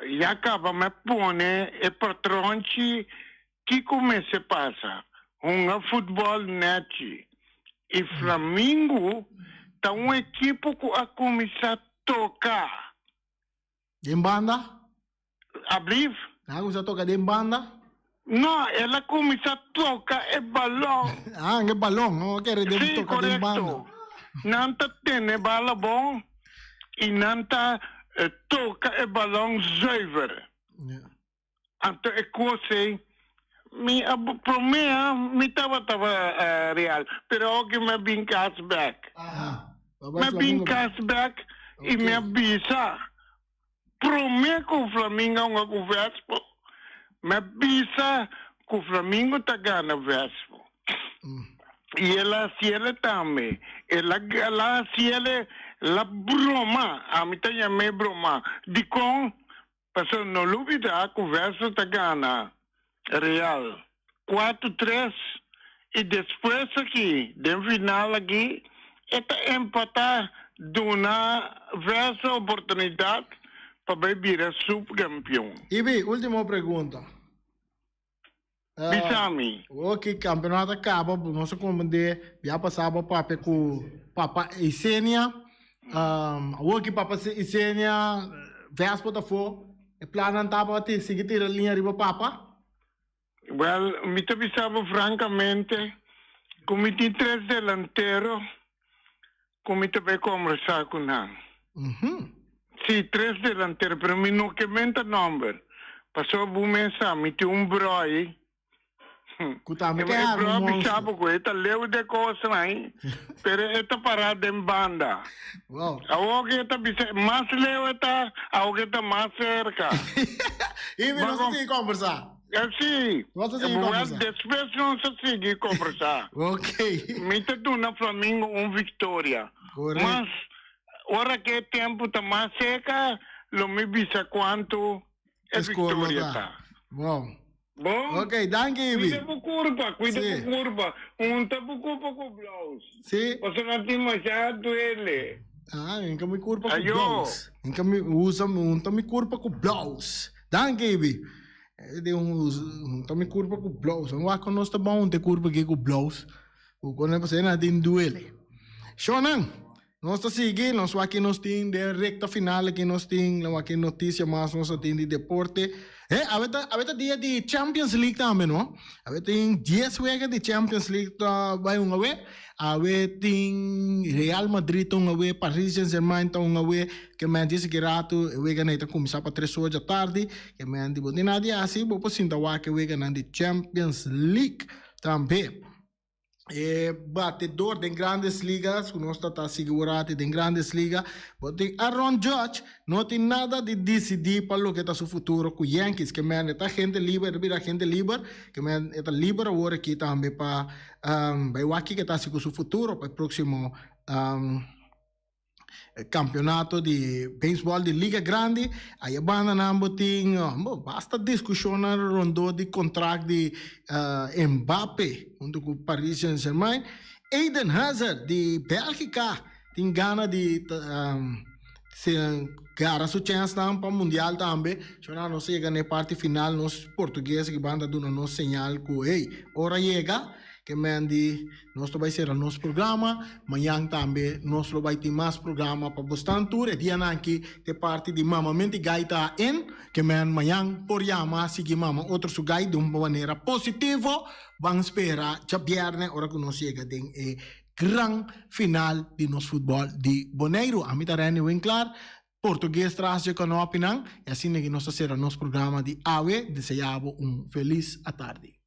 D: Ya caba me pone e patronchi kico mester pasa, hunga futbol nechi. Y Flamingo ta un ekipo cu a cuminsa toca.
A: Den banda?
D: Ablief?
A: A cuminsa toca den banda?
D: No, el a cuminsa toca e balon.
A: Ah, e balon, no kere den
D: Sí,
A: toca den banda.
D: correcto. Nan ta tene bala bon y nan ta eh, toca e balon zuiver.
A: Ja.
D: Anto e cos ei, mi a prome ah, mi tabata eh, Real, pero awor mi a bin cas bek.
A: Aha.
D: Mi a bin cas bek y mi a bisa Prome ku Flamingo a hunga ku Vespo, mi a bisa ku Flamingo ta gana Vespo. I el a hasiele tambe. El a el a hasiele la broma, ami ta yam'é broma. Dikon? Pasobra no lubida ku Vespo ta gana Real kuatu tres i despues aki den final aki e ta empatá duna Versa oportunidat pa bai bira supkampion.
A: Ibi, ultimo pregunta.
D: Bisa mi.
A: Oki kampeonato a kaba, nos a komprendé bia pasá bo papia ku papa Isenia. Awor ki papa Isenia Vespo ta afó, e plannan ta pa sigui tira liña riba papa?
D: Wel, mi ta bisa bo francamente cu mi tin tres delantero cu mi ta bay combersa cu nan. Si, tres delantero, pero mi no ke menta nomber, pasobra bo mes sa, mi tin un broy
A: Ku tambe ke
D: E
A: arma
D: broy
A: un
D: bisa
A: monster.
D: bo cu e ta leu de cosnan, pero e ta para den banda.
A: Wow.
D: Awor ke e ta bisa, mas leu e ta, awor ke e ta mas cerca.
A: I mi nos ta sigui combersa.
D: Sí.
A: Nos ta sigui
D: Well,
A: combersa.
D: despues nos ta sigui combersa.
A: Ok.
D: Mi ta duna Flamingo un victoria.
A: Correcto.
D: Mas, ora ke e tempo ta mas cerca, lo mi bisa cuanto e
A: Score lo
D: victoria
A: ta.
D: ta.
A: Wow.
E: Bon?
A: Ok, danki Ibi.
E: Cuida bo curpa, cuida
A: Sí.
E: bo curpa. Unta bo curpa cu blouse.
A: Sí.
E: Pasobra nan tin masha duele.
A: Ah, enka mi curpa cu
E: Ayo.
A: blouse. Enka mi usa unta mi curpa cu blouse. Danki Ibi. Eh, di un unta mi curpa cu blouse. Un wak nos ta bon unta e curpa aki cu blouse. Cu con e nan tin duele. Shonan. Nos ta sigui, nos wak ki nos tin den recta final aki nos tin, nos wak ki noticia mas nos a tin di deporte. He, awe ta, awe ta dia di Champions League tambe, no? Awe tin dies wega di Champions League ta bai un awe. Awe tin Real Madrid ta un awe, Paris Saint Germain ta un awe. Ke men disi ki rato e weganan ei ta kuminsá pa tres or dja tardi. Ke men di bo tin nada di hasi, bo por sinta wak e weganan di Champions League tambe. E batedor den Grandes Ligas ku nos ta ta sigui wrati den Grandes Liga, bo tin Aaron Judge no tin nada di disidí pa loke ta su futuro ku Yankees. Ke men e ta agente liber, e ta bira agente liber, ke men e ta liber awor aki tambe pa bai wak kiko e ta hasi ku su futuro pa e próksimo Campeonato di baseball di Liga Grandi, aya bandanan bo tin basta discusionnan rondó di contract di Mbappe hunto cu Paris Saint Germain. Eden Hazard di Belgica tin gana di gara su chensnan pa mundial tambe. Shona nos a yega na e parti final, nos portugues aki banda duna nos señal cu hey, ora yega ke men di. Nos ta bai sera nos programa. Mañan tambe nos lo bai tin mas programa pa bosnan tur. E dianan aki t'e parti di Mamamenti Gaita en ke men mañan por yama sigui mama otro su gait di un manera positivo. Ban spera djabierne ora ku nos yega den e gran final di nos futbòl di Boneiru. Ami ta Renny Winklaar, Portugues tras dje kanopinan i asina ki nos ta sera nos programa di awe. Desea bo un felis atardi.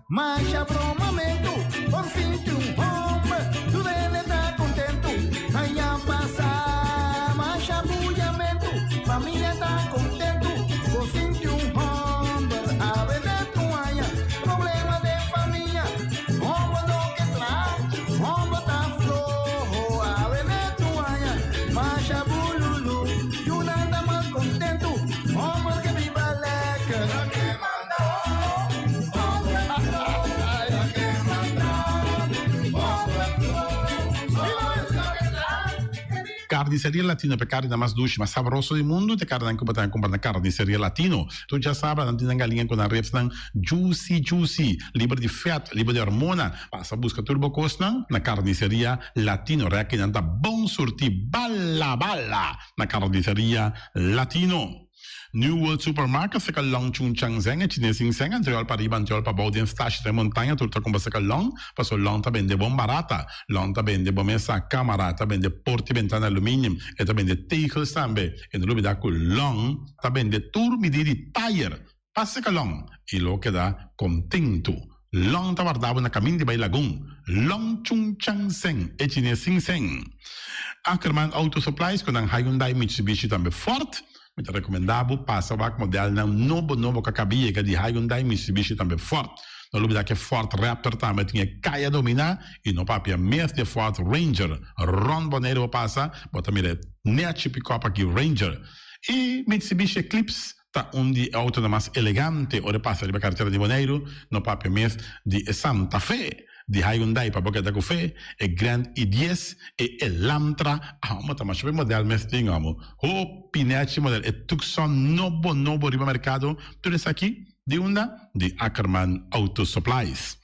F: Masha bromamentu, por fin tin un homber, tur hende ta kontentu. Aña pasá, masha buyamentu, familia ta kontentu, por fin tin un homber. Awe net un aña, problema den famia, homber no ke traha, homber ta floho. Awe net un aña, masha bululu, yunan ta mal kontentu, homber ke biba lekker.
G: Carniceria Latino p'e carninan mas dushi, mas sabroso di mundu, t'e carninan cu bo ta cumpra na Carniceria Latino. Tur djasabra nan tin nan galiña cu nan ribsnan juicy juicy, liber di vet, liber di hormona. Pasa busca tur bo cosnan na Carniceria Latino. Rekinan ta bon surti bala bala na Carniceria Latino. New World Supermarket seka long Chung Chang Zeng e chines sin seng antriol pa riba antriol pa bou den stashi den montaña tur ta kumpra seka long paso long ta bende bon barata long ta bende bo mesa kamara ta bende porta y bentana aluminium e ta bende tegels tambe e no lubida ku long ta bende tur midi di tayer pa seka long y lo keda kontentu long ta warda bo na kamin di bai lagun long Chung Chang Zeng e chines sin seng Ackerman Auto Supplies ku nan Hyundai Mitsubishi tambe Ford Mi ta rekomendá bo pasa wak modelnan nobo nobo ku a kaba yega di Hyundai, Mitsubishi tambe Ford. No lubidá ku e Ford Raptor tambe tin e kaya dominá i no papia mes di e Ford Ranger. Rònt Boneiru bo pasa, bo ta mira e nèchi pikòp aki Ranger. I Mitsubishi Eclipse ta un di e outonan mas elegante ora e pasa riba karetera di Boneiru, no papia mes di e Santa Fe. Di Hyundai pa bo keda ku fe, e Grand i dies, e Elantra, amo ta masha hopi model mes tin amo. Hopi nechi model, e Tucson nobo nobo riba merkado, tur esaki di unda? Di Ackerman Auto Supplies.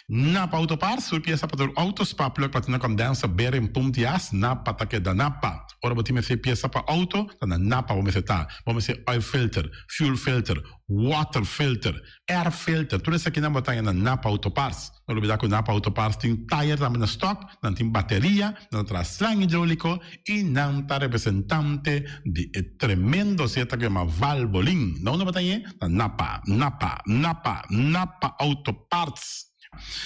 G: Napa Auto Parts, tur piesa pa tur auto, spark plug, platina condenser, bearing, pump di as, Napa ta keda Napa. Ora bo tin mester piesa pa auto, ta na Napa bo mester ta. Bo mester oil filter, fuel filter, water filter, Air filter, tur esakinan bo ta haña na Napa Auto Parts. No lubida ku Napa Auto Parts tin tayer tambe na stock, nan tin bateria, nan ta traha slang hidroliko i nan ta representante di e tremendo zeta ku yama Valvoline. Na unda bo ta hañ'é? Na Napa, Napa, Napa, Napa Auto Parts.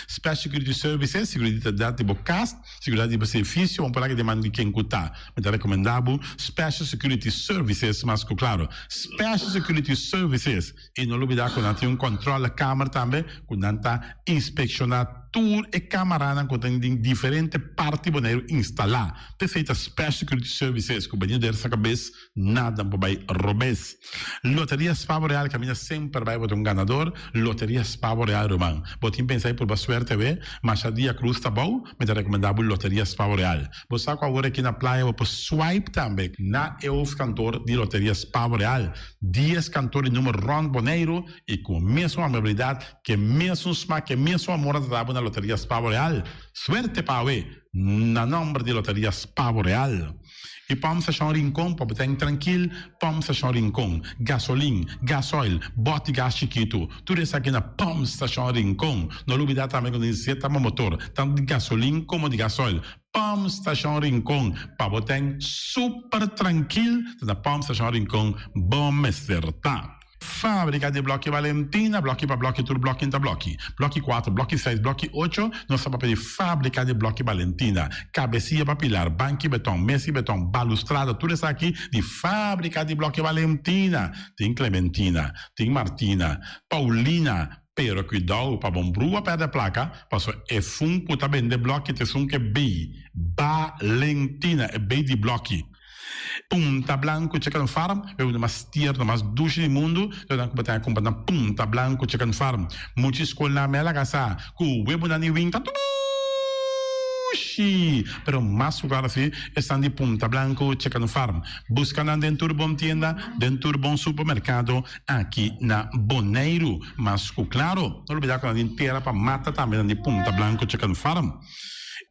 G: Special Security Services, Seguridat di bo kas, seguridat di bo servisio, un palabra di man di ken ku ta. Mi ta rekomendá bo Special Security Services mas ku klaro. Special Security Services. I no lubidá ku nan tin un kòntròlekamer tambe ku nan ta inspekshoná tur e kamaranan ku tin den diferente parti Boneiru instalá. P'esei ta Special Security Services ku benido der sa kabes nada por bai robes. Loteria Spavo Real kaminda semper bai bo ta un ganador. Loteria Spavo Real ruman. Bo tin pensa di purba suerte awe? Masha dia cruz ta bou, mi ta rekomendá bo Loteria Spavo Real. Bo sa ku awor aki na playa bo por swipe tambe na e hoofdkantoor di Loteria Spavo Real. Dies kantoor di number rònt Boneiru i ku mesun amabilidat, ku e mesun smak, ku e mesun amor nan ta dabo na Loteria Spavo Real. Suerte pa awe na nòmber di Loteria Spavo Real. I Pòmp Stashon Rincon pa bo ta en trankil, Pòmp Stashon Rincon, gasolin, gasoil, bòt di gas chikitu, tur esaki na Pòmp Stashon Rincon. No lubidá tambe ku tin zeta pa motor, tantu di gasolin komo di gasoil. Pòmp Stashon Rincon pa bo ta en super trankil, ta na Pòmp Stashon Rincon bo mester ta. Fábrika di Blòki Valentina, blòki pa blòki tur blòki ta blòki. Blòki kuater, blòki seis, blòki ocho, nos ta papia di Fábrika di Blòki Valentina. Kabesia pa pilar, banki beton, mesi beton, balustrada, tur esaki di Fábrika di Blòki Valentina. Tin Clementina, tin Martina, Paulina, pero kuidou pa bon brua pèrdè plaka, pasobra esun ku ta bende blòki ta esun ku e bei Valentina, e bei di blòki. Punta Blanco Chicken Farm, e un mas tierno, mas dushi di mundu, lo nan ku bo ta kumpra na Punta Blanco Chicken Farm. Mucha skolnan me a laga sa ku webunan di win ta dushi, pero mas ku klaro si esnan di Punta Blanco Chicken Farm. Buska nan den tur bon tienda, den tur bon supermerkado aki na Boneiru. Mas ku klaro, no lubida ku nan tin tera pa mata tambe nan di Punta Blanco Chicken Farm.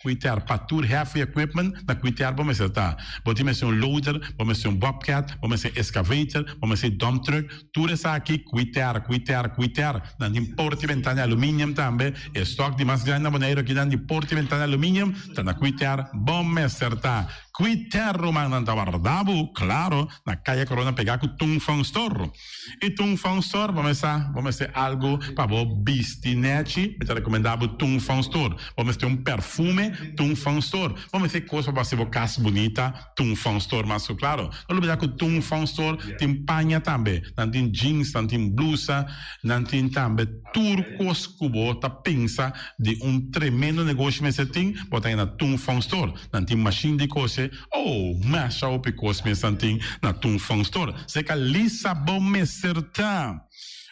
G: Kuiter pa tur heavy equipment na kuiter bo mester ta. Bo tin mester un loader, bo mester un bobcat, bo mester excavator, bo mester dump truck, tur esaki kuiter, kuiter, kuiter. Nan tin porta y ventana di aluminium tambe. E stock di mas grandi na Boneiru aki nan di porta y ventana di aluminium ta na kuiter bo mester ta. Kuiter rumannan ta warda bo, claro, na Kaya Corona pega ku Tung Fong Store. I Tung Fong Store bo mester bo mester algu pa bo bisti nechi, mi ta rekomendá bo Tung Fong Store. Bo mester un perfume, Tung Fong Store. Bo mester kos pa bo hasi bo kas bunita, Tung Fong Store mas ku klaro. No lubidá ku Tung Fong Store tin paña tambe. Nan tin jeans, nan tin blusa, nan tin tambe tur kos ku bo ta pensa di un tremendo negoshi mester tin, bo ta haña na Tung Fong Store. Nan tin mashin di kose. Oh, masha hopi kos mes nan tin na Tung Fong Store. Seka Lisa bo mester ta.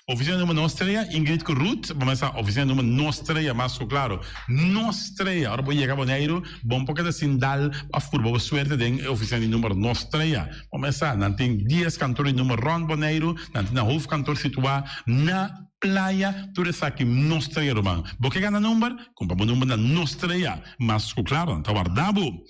G: Oficina number nos trea, Ingrid ku Ruth, bo mester sa oficina number nos trea mas ku klaro. Nos trea, ora bo yega Boneiru, bon por keda sin dal of purba bo suerte den e oficina di number nos trea. Bo mester sa, nan tin dies kantor di number rond Boneiru, nan tin nan hoofdkantoor situa na Playa, tur esaki nos trea ruman. Bo ke gana number? Kumpra bo number na nos trea. Mas ku klaro, nan ta warda bo.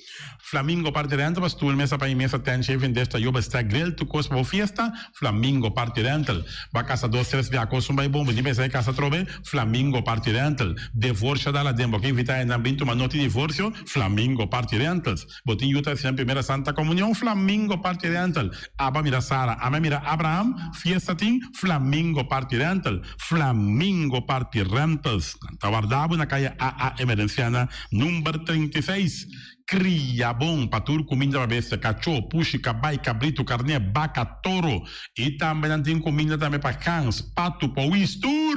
G: Flamingo Party Rental pa stoel, mesa pa i mesa, tent, shaving dish, tayoba, stack, grill, tur kos pa bo fiesta, Flamingo Party Rental. Bo a kasa dos, tres bia kos un bai bon, bo tin pensa e kasa atrobe, Flamingo Party Rental. Devorsio dal aden, bo ke invita hendenan bin tuma noti divorsio, Flamingo Party Rentals. Bo tin yu ta hasi nan primera Santa Comunion, Flamingo Party Rental. Aba mira Sara, ame a mira Abraham, fiesta tin, Flamingo Party Rental. Flamingo Party Rentals. Nan ta warda bo na kaya AA Emerenciana number 36. Kria bon pa tur kuminda pa bestia, kachó, pushi, kabai, kabritu, karné, baka, toro. I tambe nan tin kuminda tambe pa gans, patu, powis, tur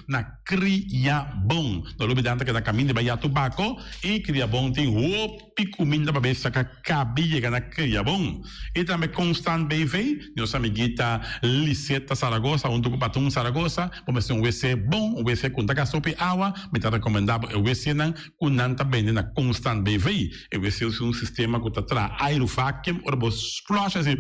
G: na Kria Bon. No lubida nan ta keda kaminda bai ya tubako i Kria Bon tin hopi kuminda pa bestia ka kabi yega na Kria Bon. I tambe Constant BV, nos amiguita Liseta Zaragoza huntu ku Patun Zaragoza, bo mester un wc bon, un wc ku no ta gasta hopi awa, mi ta rekomendá bo e wcnan ku nan ta bende na Constant BV. E wc usa un sistema ku ta traha airu vacuum, ora bo flush asi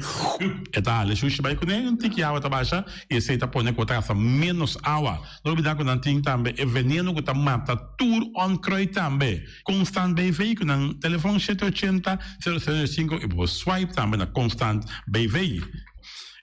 G: e ta hala e shushi bai kuné, un tiki awa ta basha i esei ta pone ku bo ta gasta ménos awa. No olbida ku nan tin tambe e veneno ku ta mata tur onkruid tambe. Constant BV ku nan telefon shete ochenta, sero sero sinku i bo por swipe tambe na Constant BV.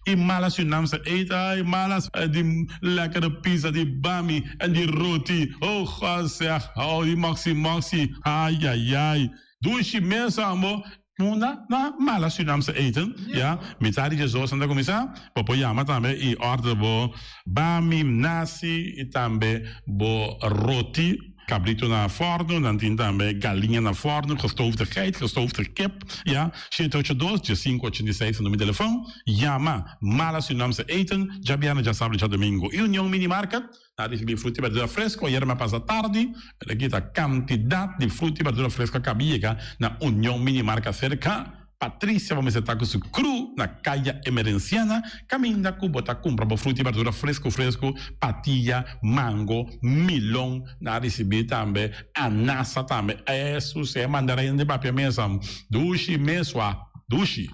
G: I malas yu nam sa eet ay malas di lekkere pizza di bami en di roti oh God zeg oh di moxi moxi ayayay dushi mes ambo munda na malas yu nam sa eten ya mitad di djesdos nan ta kuminsa bo por yama tambe i order bo bami nasi i tambe bo roti. Cabrito na forno, nan tin tambe galiña na forno, gestoofde geit, gestoofde kip, ya. 782 1586 ta number di telefon. Yama Mala Surinaamse Eten, djabièrnè, djasabra i djadomingo. I Union Mini Market, nan a risibí fruta i berdura fresco ayera mi a pasa tardi, pero aki ta kantidat di fruta i berdura fresco a kabi yega na Union Mini Market serka Patricia bo mester ta ku su kru na Kaya Emerenciana kaminda ku bo ta kumpra bo fruta i berdura fresku fresku, patia, mango, milon, nan a risibí tambe anasa tambe, esus e mandarin di papia mesa dushi mesua dushi.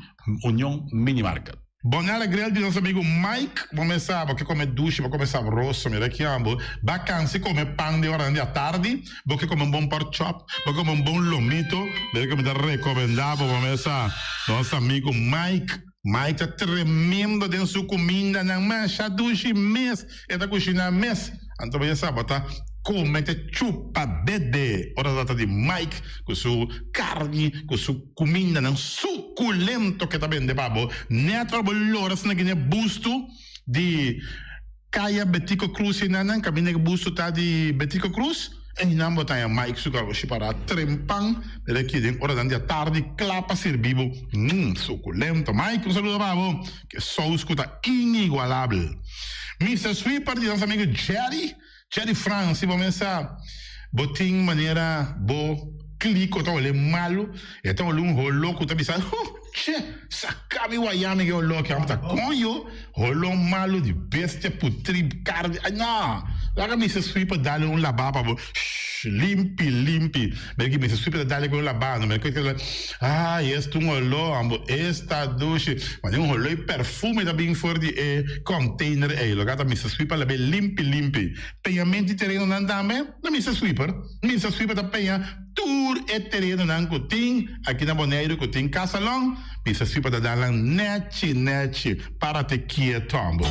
G: Union Mini Market. Bonella Grill di nos amigo Mike, bo mes sa bo ke come dushi, bo come sabroso, mira ki amo, ba cansi come pan den oranan di atardi, bo ke come un bon pork chop, bo ke come un bon lomito, mira ke mi ta recomenda bo, bo mes sa, nos amigo Mike, Mike ta tremendo den su cumindanan, masha dushi mes e ta cushina mes. Anto bo ya sa bo ta come te chupa dede ora ta trata di Mike cu su carni cu su cumindanan suculento ke ta bende pa bo. Net ora bo lora asina gine busto di Caya Betico Cruz enanan caminda ke busto ta di Betico Cruz einan bo ta haña Mike su garoshi para trempan mira aki den oranan di atardi cla pa sirbi bo. Mmm suculento Mike un saludo pa bo. Ke sous ku ta inigualabel. Mister Sweeper di nos amigo Jerry, Jerry Frans, si bo mesa bo tin manera bo kliko ta hole malu, e ta hole un holo ku ta bisa, huh, che, saka mi waya mi ke holo aki, amo ta koño, holo malu di bestia putri karni, ay no, laga Mister Sweeper dale un laba pa bo, shh, limpi, limpi. Mira ki mester sweep ta dale ku un labano. Mira ki ay es ta un oló ambo esta dushi. Mane un oló i perfume ta bin for di e container ei. Loke ta mester sweep a labe limpi limpi. Peñamento di terenonan tambe na mester sweeper. Mester sweeper ta peña tur e terenonan ku tin aki na Boneiru ku tin kasalon. Mester sweeper ta dal nan nechi nechi. Para te kieto ambo.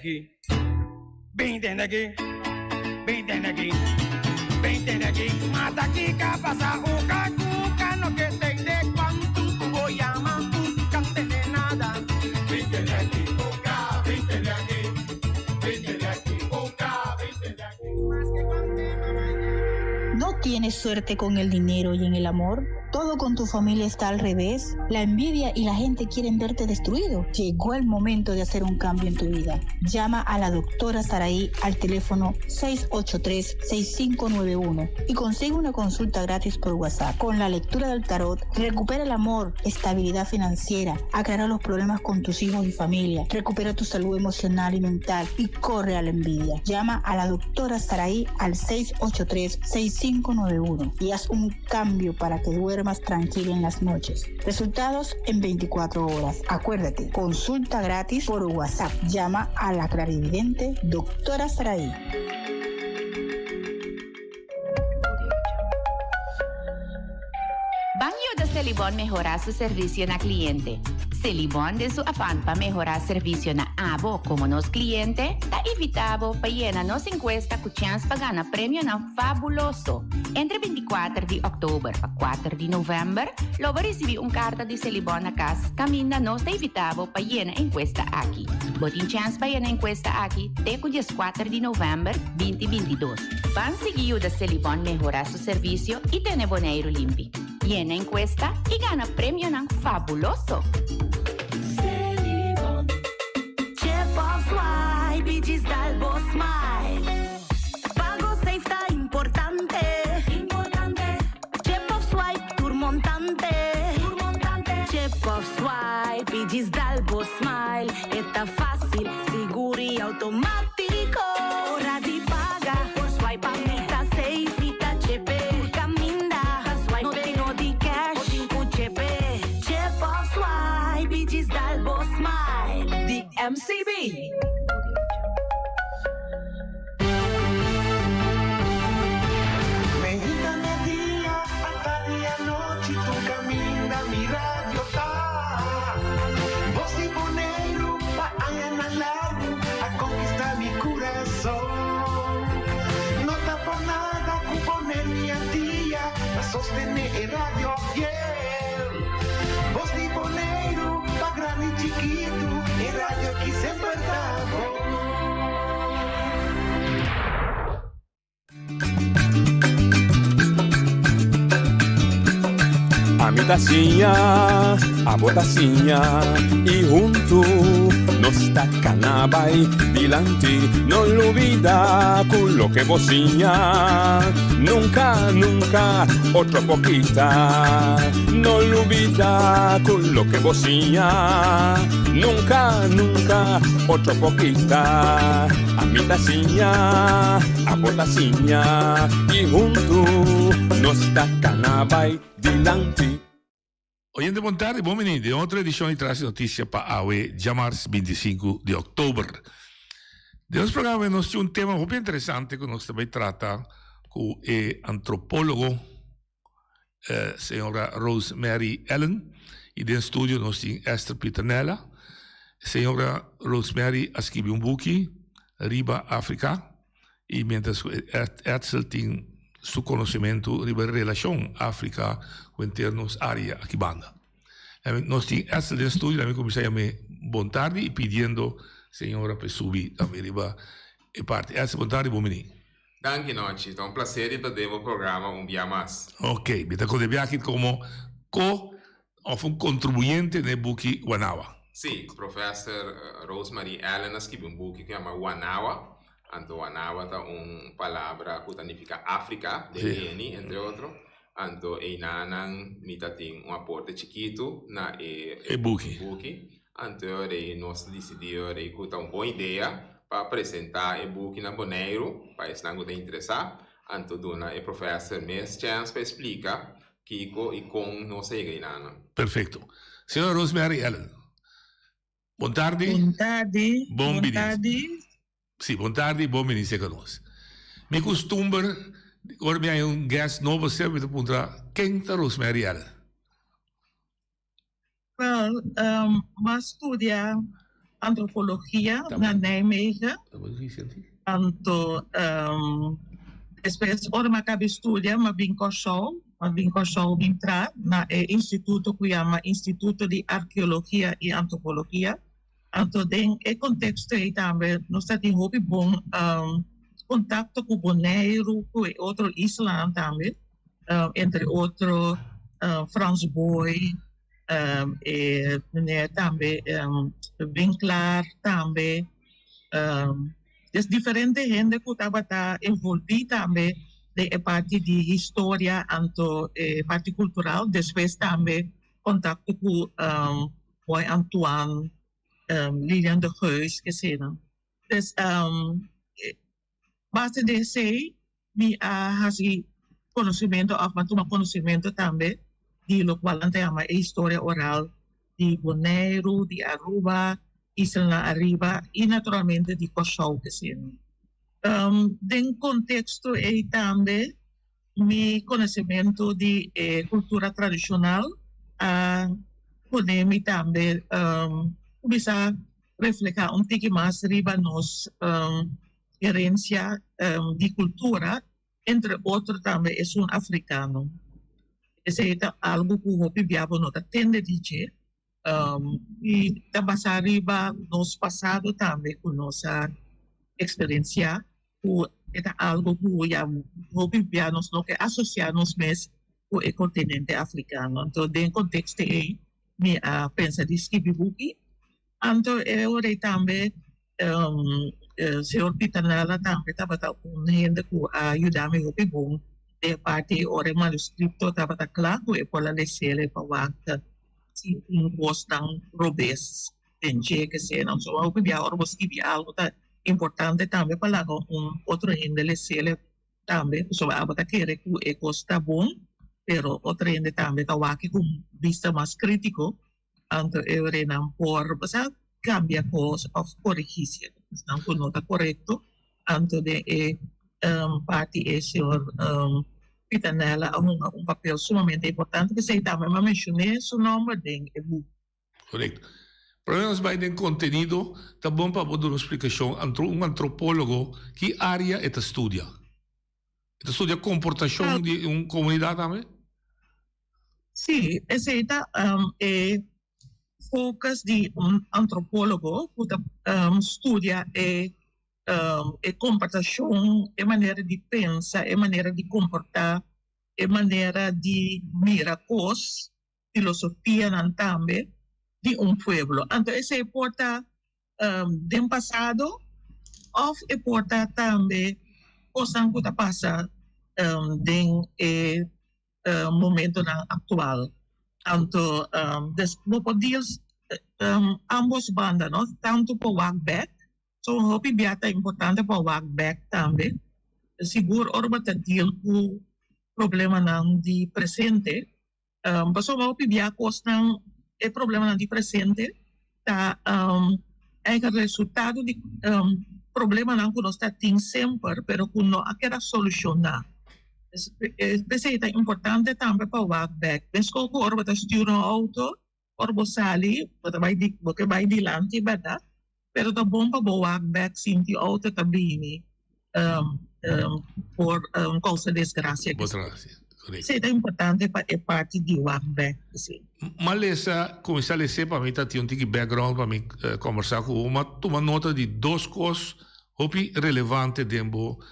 H: aki, bin tende aki, bin tende aki, bin tende aki. Mata kiko a pasa uka kuka no ke tende kuantu ku bo yama uka tende nada. Bin tende aki, uka, bin tende aki, bin tende aki, uka, bin tende aki.
I: ¿No tienes suerte con el dinero y en el amor? ¿Todo con tu familia está al revés? ¿La envidia y la gente quieren verte destruido? Llegó el momento de hacer un cambio en tu vida. Llama a la doctora Saraí al teléfono 683-6591 y consigue una consulta gratis por WhatsApp. Con la lectura del tarot, recupera el amor, estabilidad financiera, aclara los problemas con tus hijos y familia, recupera tu salud emocional y mental y corre a la envidia. Llama a la doctora Saraí al 683-6591 y haz un cambio para que duermas tranquilo en las noches. Resultados en 24 horas. Acuérdate, consulta gratis por WhatsApp. Llama a la clarividente doctora Saraí.
J: Ban yuda Selibon mehorá su servisio na kliente. Selibon den su afan pa mehorá servisio na abo komo nos kliente, ta invitá bo pa yena nos enkuesta ku chèns pa gana premionan fabuloso. Entre binti kuater di òktober pa kuater di novèmber lo bo risibí un karta di Selibon na kas kaminda nos ta invitá bo pa yena enkuesta aki. Bo tin chèns pa yena enkuesta aki te ku dieskuater di novèmber binti bintidos. Ban sigui yuda Selibon mehorá su servisio i tene Boneiru limpi. Yena enkuesta i gana premionan fabuloso!
K: Chip of swipe i djis dal bo smile. Pago safe ta importante. Chip of swipe tur montante. Chip of swipe i djis dal bo smile. E ta fásil, sigur i outomátiko. Ora di paga, por swipe pa mi ta safe. Mi ta chepe, tur kaminda. No tin no di cash, bo tin ku chepe. Chip of swipe i djis dal bo smile.
L: Di MCB.
M: Meinta media, atardi anochi, tur kaminda mi radio ta. Bos di Boneiru pa añanan largu a konkistá mi kurason. No ta por nada ku Boneiru i Antia ta sostené e radio fiel. Bos di Boneiru pa grandi i chikitu, e radio aki semper ta bon.
N: Ami ta siña, abo ta siña y huntu nos ta cana bay dilanti. No lubida cu loke bo siña nunca, nunca otro por kita. No lubida cu loke bo siña nunca, nunca otro por kita. Ami ta siña, abo ta siña y huntu nos ta cana bay dilanti.
O: Oyente bon tardi, bon bini den otro edicion di Tras di Noticia pa awe djamars 25 di october. Den nos programa nos tin un tema hopi interesante cu nos ta bay trata cu e antropologo señora Rosemary Ellen y den studio nos tin Esther Pieternella. Señora Rosemary a skibi un buki riba Africa y mientras cu Edsel tin su conocimento riba e relacion Africa cu henter nos area aki banda. Nos tin Edsel den studio, lami cuminsa yam'e bon tardi y pidiendo señora pa e subi tambe riba e parti. Edsel, bon tardi, bon bini.
P: Danki Nochi, ta un placer di ta den bo programa un bia mas.
O: Ok, mi ta konde bia aki komo ko of un kontribuyente na e buki Wanawa.
P: Sí, Professor Rosemarie Allen a skibi un buki ku yama Wanawa. Anto Wanawa ta un palabra ku ta nifiká Afrika den Guinea, entre otro. Anto einanan mi ta tin un aporte chikitu na e
O: E buki.
P: buki. Anto rei nos disidí rei ku ta un bon idea pa presentá e buki na Boneiru pa esnan ku ta interesá. Anto duna e profèser mes chèns pa e splika kiko i kon nos a yega einanan.
O: Perfecto. Señora Rosemary Ellen, bon tardi.
Q: Bon tardi.
O: Bon
Q: Bon
O: bini.
Q: tardi.
O: Sí, bon tardi, bon bini serka nos. Mi kustumber, ora mi haña un guest nobo semper mi ta puntra, ken ta Rosemary Ellen?
Q: Wel, um, m'a studia.
L: antropologia na Nijmegen. Anto despues ora mi a kaba studia mi a bin Kòrsou, mi a bin Kòrsou bin tra na e instituto ku yama Instituto di Arkeologia i Antropologia. Anto den e konteksto ei tambe nos ta tin hopi bon kontakto ku Boneiru ku e otro islanan tambe, entre otro Frans Booi, e meneer tambe Winklaar tambe. Des diferente hende ku tabata envolví tambe den e parti di historia anto e parti kultural. Despues tambe kontakto ku Boy Antoine, Lilian de Geus, eseinan. Des base di esei mi a hasi konosementu òf mi a tuma konosementu tambe di lokual nan ta yama e historia oral di Boneiru, di Aruba, Islanan Ariba i naturalmente di Kòrsou eseinan. Den konteksto ei tambe mi konosementu di e kultura tradishonal a pone mi tambe kuminsá reflehá un tiki mas riba nos herensia di kultura, entre otro tambe esun afrikano. Esei ta algu ku hopi bia bo no ta tende di dje i ta basá riba nos pasado tambe ku nos a eksperensiá ku e ta algu ku ya hopi bia nos no ke asosiá nos mes ku e kontinente afrikano. Anto den konteksto ei mi a pensa di skibi buki. Anto e ora ei tambe Señor Pitanella tambe tabata un hende ku a yuda mi hopi bon den e parti ora e manuskripto tabata kla ku e por a les'el pa wak si tin kosnan robes den dje kesenan. So hopi bia ora bo skibi algu ta importante tambe pa laga un otro hende les'el tambe pasobra abo ta kere ku e kos ta bon pero otro hende tambe ta wak ku un bista mas kritiko. Anto e orenan por sa cambia cos of corrigi cierto cosnan cu no ta corecto. Anto den e parti e señor Pitanella a hunga un papel sumamente importante, p'esey tambe mi a mencione su nomber den e buki.
O: Correcto. Prome nos bay den contenido, ta bon pa bo duna un splicacion, un antropologo ki area e ta studia? E ta studia comportacion di un comunidad tambe?
L: Sí, esei ta e focus di un antropólogo ku ta studia e e komportashon, e manera di pensa, e manera di komportá, e manera di mira kos, filosofianan tambe di un pueblo. Anto esei por ta den pasado of e por ta tambe kosnan ku ta pasa den e momentonan actual. Anto des bo por deal ambos banda no, tanto por wak bek, so hopi bia ta importante pa wak bek tambe, sigur ora bo ta deal cu problemanan di presente, pasobra hopi bia cosnan e problemanan di presente ta eigen resultado di problemanan ku nos ta tin semper pero ku no a keda solushoná. P'esei ta importante tambe pa wak bèk. Meskos ku ora bo ta stuur un outo, ora bo sali bo ta bai bo ke bai dilanti bèrdat, pero ta bon pa bo wak bèk sinti outo ta bini por kousa desgrasia. Esei ta importante pa e parti di wak bek esei.
O: M'a lesa, kuminsá les'é pa mi ta tin un tiki background pa mi kombersá ku bo. M'a tuma nota di dos kos hopi relevante den bo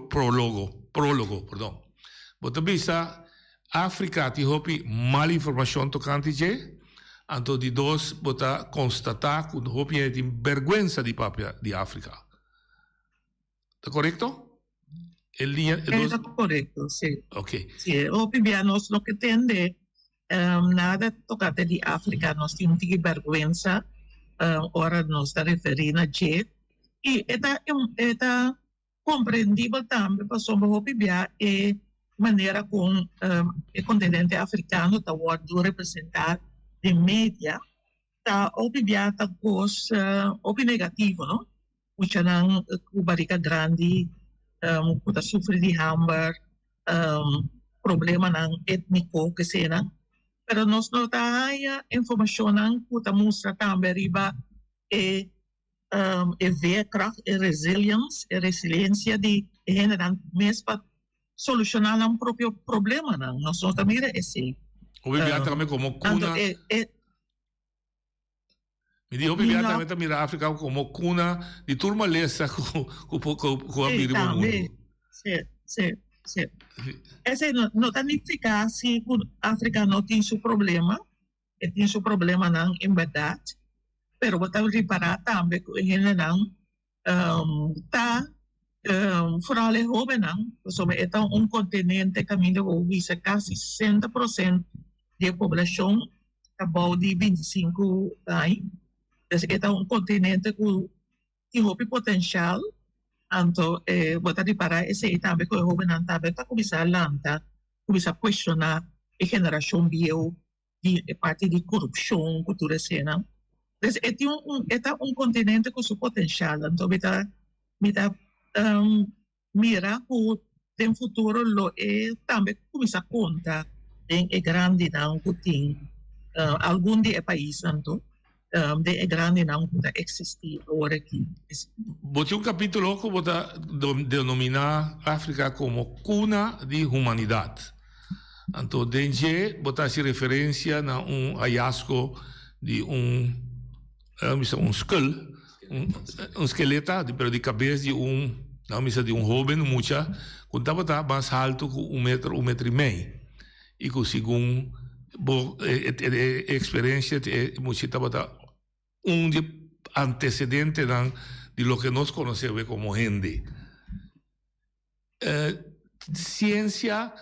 O: prologo, prólogo, perdon. Bo ta bisa Afrika tin hopi mal informashon tokante dje, anto di dos bo ta konstatá ku hopi hende tin bèrgwensa di papia di Afrika. Ta korekto? E liña, e dos...
L: Ta korekto, si.
O: Ok.
L: Si, hopi bia nos no ke tende nada tokante di Afrika, nos tin un tiki bèrgwensa ora nos ta referí na dje. I e ta, e ta komprendibel tambe pasobra hopi bia e manera kon e kontinente afrikano ta wòrdu representá den media ta hopi bia ta kos hopi negativo, no? Muchanan ku barika grandi ku ta sufri di hamber, problemanan étniko kesenan. Pero nos no ta haña informashonnan ku ta mustra tambe riba. e um, e veerkracht, e resilience, e resiliencia di e hendenan mes pa solushoná nan propio problemanan. Nos no ta mira esei.
O: Hopi bia tambe komo
L: Anto
O: kuna.
L: e e
O: Mi di hopi
L: Mi
O: bia
L: no.
O: tambe ta mira Afrika komo kuna di tur malesa ku ku ku ku a
L: Sí,
O: bini riba
L: tambe.
O: mundu.
L: Sí, sí, sí. Esei no no ta nifiká si ku Afrika no tin su problema. E tin su problemanan en bèrdat, pero bo ta ripará tambe ku e hendenan ta, foral e hóbennan, pasobra e ta un kontinente kaminda bo bisa kasi 60% di e poblashon ta bou di 25 aña. Pues e ta un kontinente ku tin hopi potenshal, anto bo ta ripará esei tambe ku e hóbennan tambe ta kuminsá lanta, kuminsá kuestioná e generashon bieu di e parti di korupshon ku tur eseinan. Pues e tin un e ta un kontinente ku su potenshal, anto mi ta mi ta mira ku den futuro lo e tambe kuminsá konta den e grandinan ku tin algun di e paisnan to den e grandinan ku ta eksistí awor aki.
O: Bo tin un kapítulo ku bo ta denominá Afrika komo kuna di humanidat. Anto den dje bo ta hasi referensia na un hayasgo di un, laga mi bisa un skull, un skeleta, pero di kabes di un, laga mi bisa di un hoben, un mucha, ku tabata mas haltu ku un metro, un metro i mei. I ku segun bo e eksperensia e mucha tabata un di e antecedentenan di loke nos konosé awe komo hende. Siensia,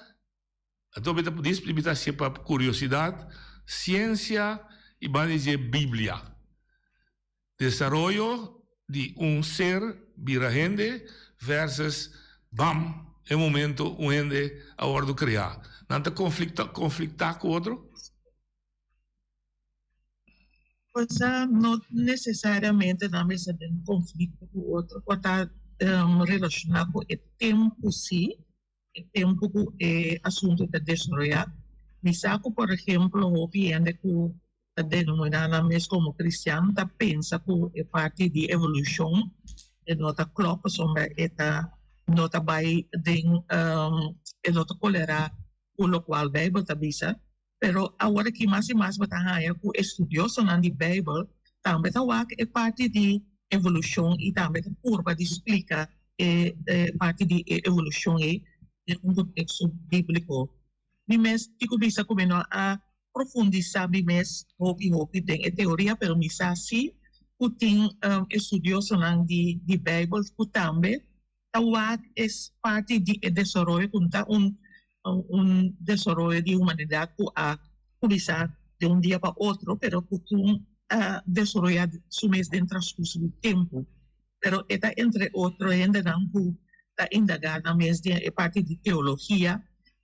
O: anto mi ta dis mi ta hasié pa kuriosidat, siensia i banda di dje Biblia. Desaroyo di un ser bira hende versus bam e momento un hende a wòrdu kreá. Nan ta konflikta konfliktá ku otro?
L: Cosa no necesariamente nan mester den conflicto cu otro, por ta relaciona cu e tempo si, e tempo cu e asunto ta desaroya. Mi sa cu por ehemplo hopi hende cu ta denomina nan mes como cristian ta pensa cu e parti di evolucion e no ta klop pasobra e ta no ta bay den e no ta colera cu locual Bijbel ta bisa. Pero awor aki mas i mas bo ta haña ku estudiosonan di Beibel tambe ta wak e parti di evolushon i tambe ta purba di splika e parti di e evolushon ei den un konteksto bíbliko. Mi mes tin ku bisa ku mi no a profundisá mi mes hopi hopi den e teoria, pero mi sa sí ku tin estudiosonan di Beibel ku tambe ta wak es parti di e desaroyo ku ta un un desaroyo di humanidat ku a kuminsá di un dia pa otro pero ku tin a desaroyá su mes den transkurso di tempu. Pero e ta entre otro hendenan ku ta indagá nan mes den e parti di teologia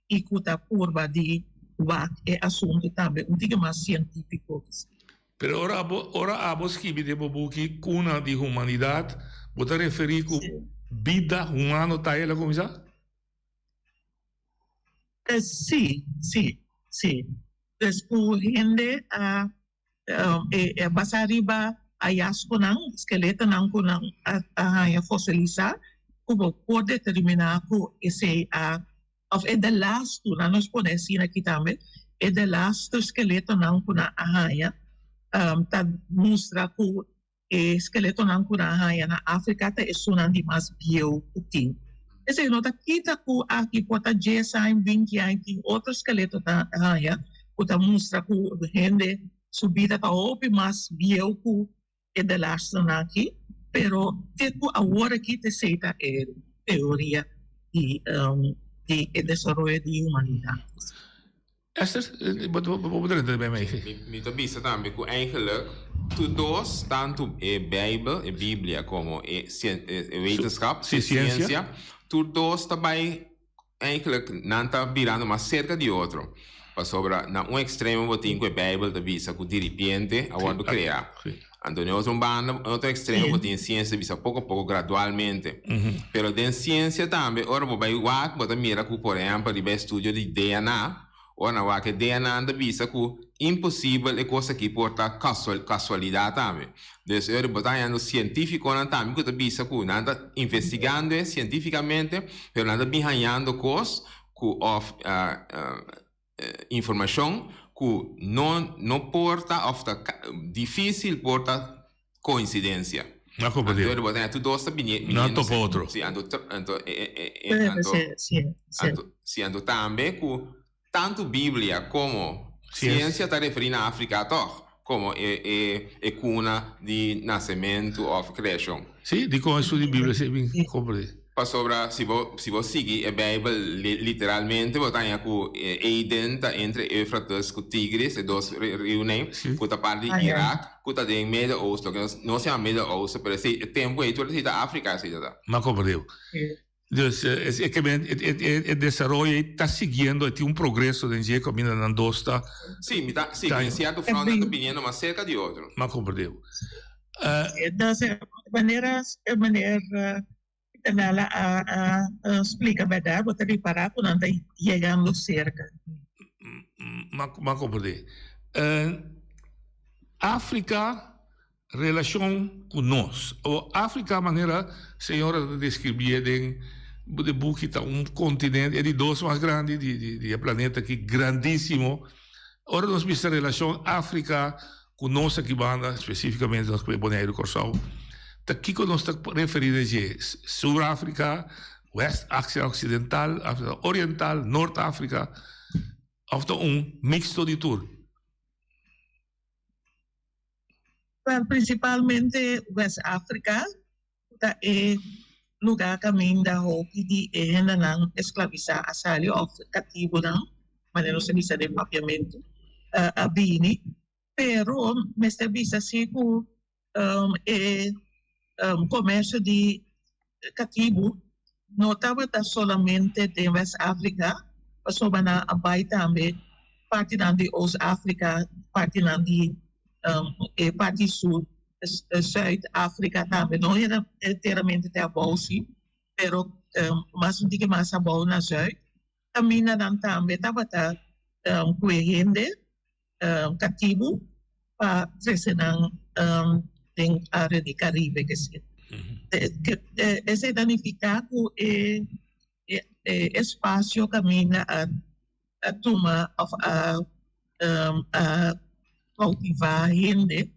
L: i ku ta purba di wak e asuntu tambe un tiki mas sientífiko.
O: Pero ora abo ora abo skibi den bo buki Kuna di Humanidat, bo ta referí ku bida humano ta el a kuminsá?
L: Sí, sí, sí. Pues ku hende a e basá riba hayasgonan, skeletonan ku nan a haña fosilisá, ku bo por determiná ku esei a Of e delastu, nan nos pone asina aki tambe, e delastu skeletonan ku nan a haña ta mustra ku e skeletonan ku nan a haña na Afrika ta esunnan di mas bieu ku tin. Esei no ta kita ku aki por ta dies aña, binti aña tin otro skeleto ta haña ku ta mustra ku hende su bida ta hopi mas bieu ku e delastunan aki, pero te ku awor aki ta esei ta e teoria di di e desaroyo di humanidat.
O: Esther, bo bo drenta bij mij.
P: Mi ta bisa tambe ku eigenlijk tur dos, tantu e Bijbel, e Biblia, komo e e wetenschap, e siensia, tur dos ta bai Eigenlijk nan ta birando mas serka di otro, pasobra na un ekstremo bo tin ku e Beibel ta bisa ku diripiente a wòrdu kreá. Anto den otro banda, den otro ekstremo bo tin siensia ta bisa poko poko, gradualmente. Pero den siensia tambe ora bo bai wak bo ta mira ku por ehèmpel riba e estudio di DNA. Ora nan wak e DNA nan ta bisa ku imposibel e kos aki por ta kasualidat tambe. Dus e ora bo ta hañando sientífikonan tambe ku ta bisa ku nan ta investigando e sientífikamente pero nan ta bin hañando kos ku òf informashon ku no no por ta òf ta difísil por ta koinsidensia.
O: No comprendí.
P: Anto bo ta tur dos ta bini
O: No topa otro.
P: Sí, anto anto anto anto sí, anto tambe ku tantu Biblia komo siensia ta referí na Afrika tòg komo e e e kuna di nasementu òf kreashon.
O: Sí, dikon esun di Biblia esei bin comprendí?
P: Pasobra si bo si bo sigui e Bijbel literalmente bo ta haña ku Eden ta entre Eufrates ku Tigris, e dos riunan ku ta parti di Irak ku ta den Medio Oosten, loke nos nos yama Medio Oosten, pero esei e tempu ei tur esei ta Afrika esei ta ta.
O: M'a komprendé. Dus e ke men e desaroyo ei ta siguiendo, e tin un progreso den dje kaminda nan dos ta.
P: Sí, mi ta, sí, den sierto front nan ta biniendo mas serka di otro.
O: M'a komprendé.
L: Entonces, manera manera Nala a a splika bèrdat, bo ta ripará ku nan ta yegando serka.
O: M'a komprendé. Afrika relashon ku nos. O Afrika manera señora ta deskribié den e buki ta un kontinente, e di dos mas grandi di e planeta aki, grandísimo. Ora nos bisa relashon Afrika Ku nos aki banda, spesífikamente nos ku Boneiru i Kòrsou, ta kiko nos ta referí na dje? Sur Afrika, West Asia Oksidental, Afrika Oriental, Nort Afrika, òf ta un miksto di tur?
L: Wèl, prinsipalmente West Afrika ta e lugá kaminda hopi di e hendenan esklavisá a sali òf katibunan, manera nos ta bisa den papiamentu, a bini. Pero mester bisa si ku e komersio di katibu no tabata solamente den West Afrika, pasobra nan a bai tambe partinan di Oost Afrika, partinan di e parti sur Zuid Afrika tambe no era enteramente te abou si, pero mas un tiki mas abou na zuid kaminda nan tambe tabata ku e hende katibu pa trese nan den area di Karibe ke si. Esei ta nifiká ku e espasio kaminda a tuma òf a koutivá hende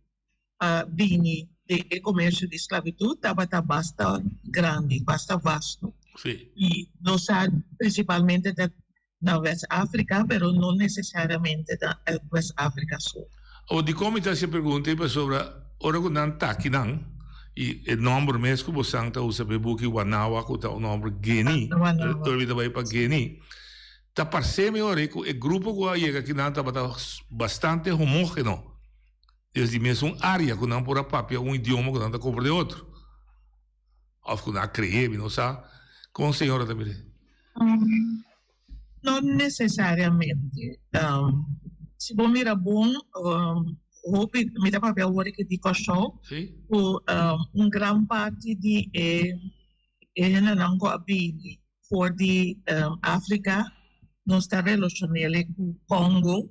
L: pa bini den e komersio di sklabitut tabata basta grandi, basta vasto. I nos sa prinsipalmente ta na West Afrika, pero no nesesariamente ta West Afrika so.
O: Awor dikon mi ta hasi e pregunta ei? Pasobra ora ku nan ta akinan, i e nòmber mes ku bosan ta usa pa e buki Wanawa ku ta un nòmber Gueni, tur mi ta bai pa Gueni, ta parse mi ora ei ku e grupo ku a yega akinan tabata bastante homógeno. Des di mesun área ku nan por a papia un idioma ku nan ta komprendé otro. Òf ku nan a kreé, mi no sa. Kon señora ta mir'é?
L: No nesesariamente. Si bo mira bon, hopi, mi ta papia awor di Kòrsou, ku un gran parti di e hendenan ku a bini for di Afrika, nos ta relashon'é ku Kongo.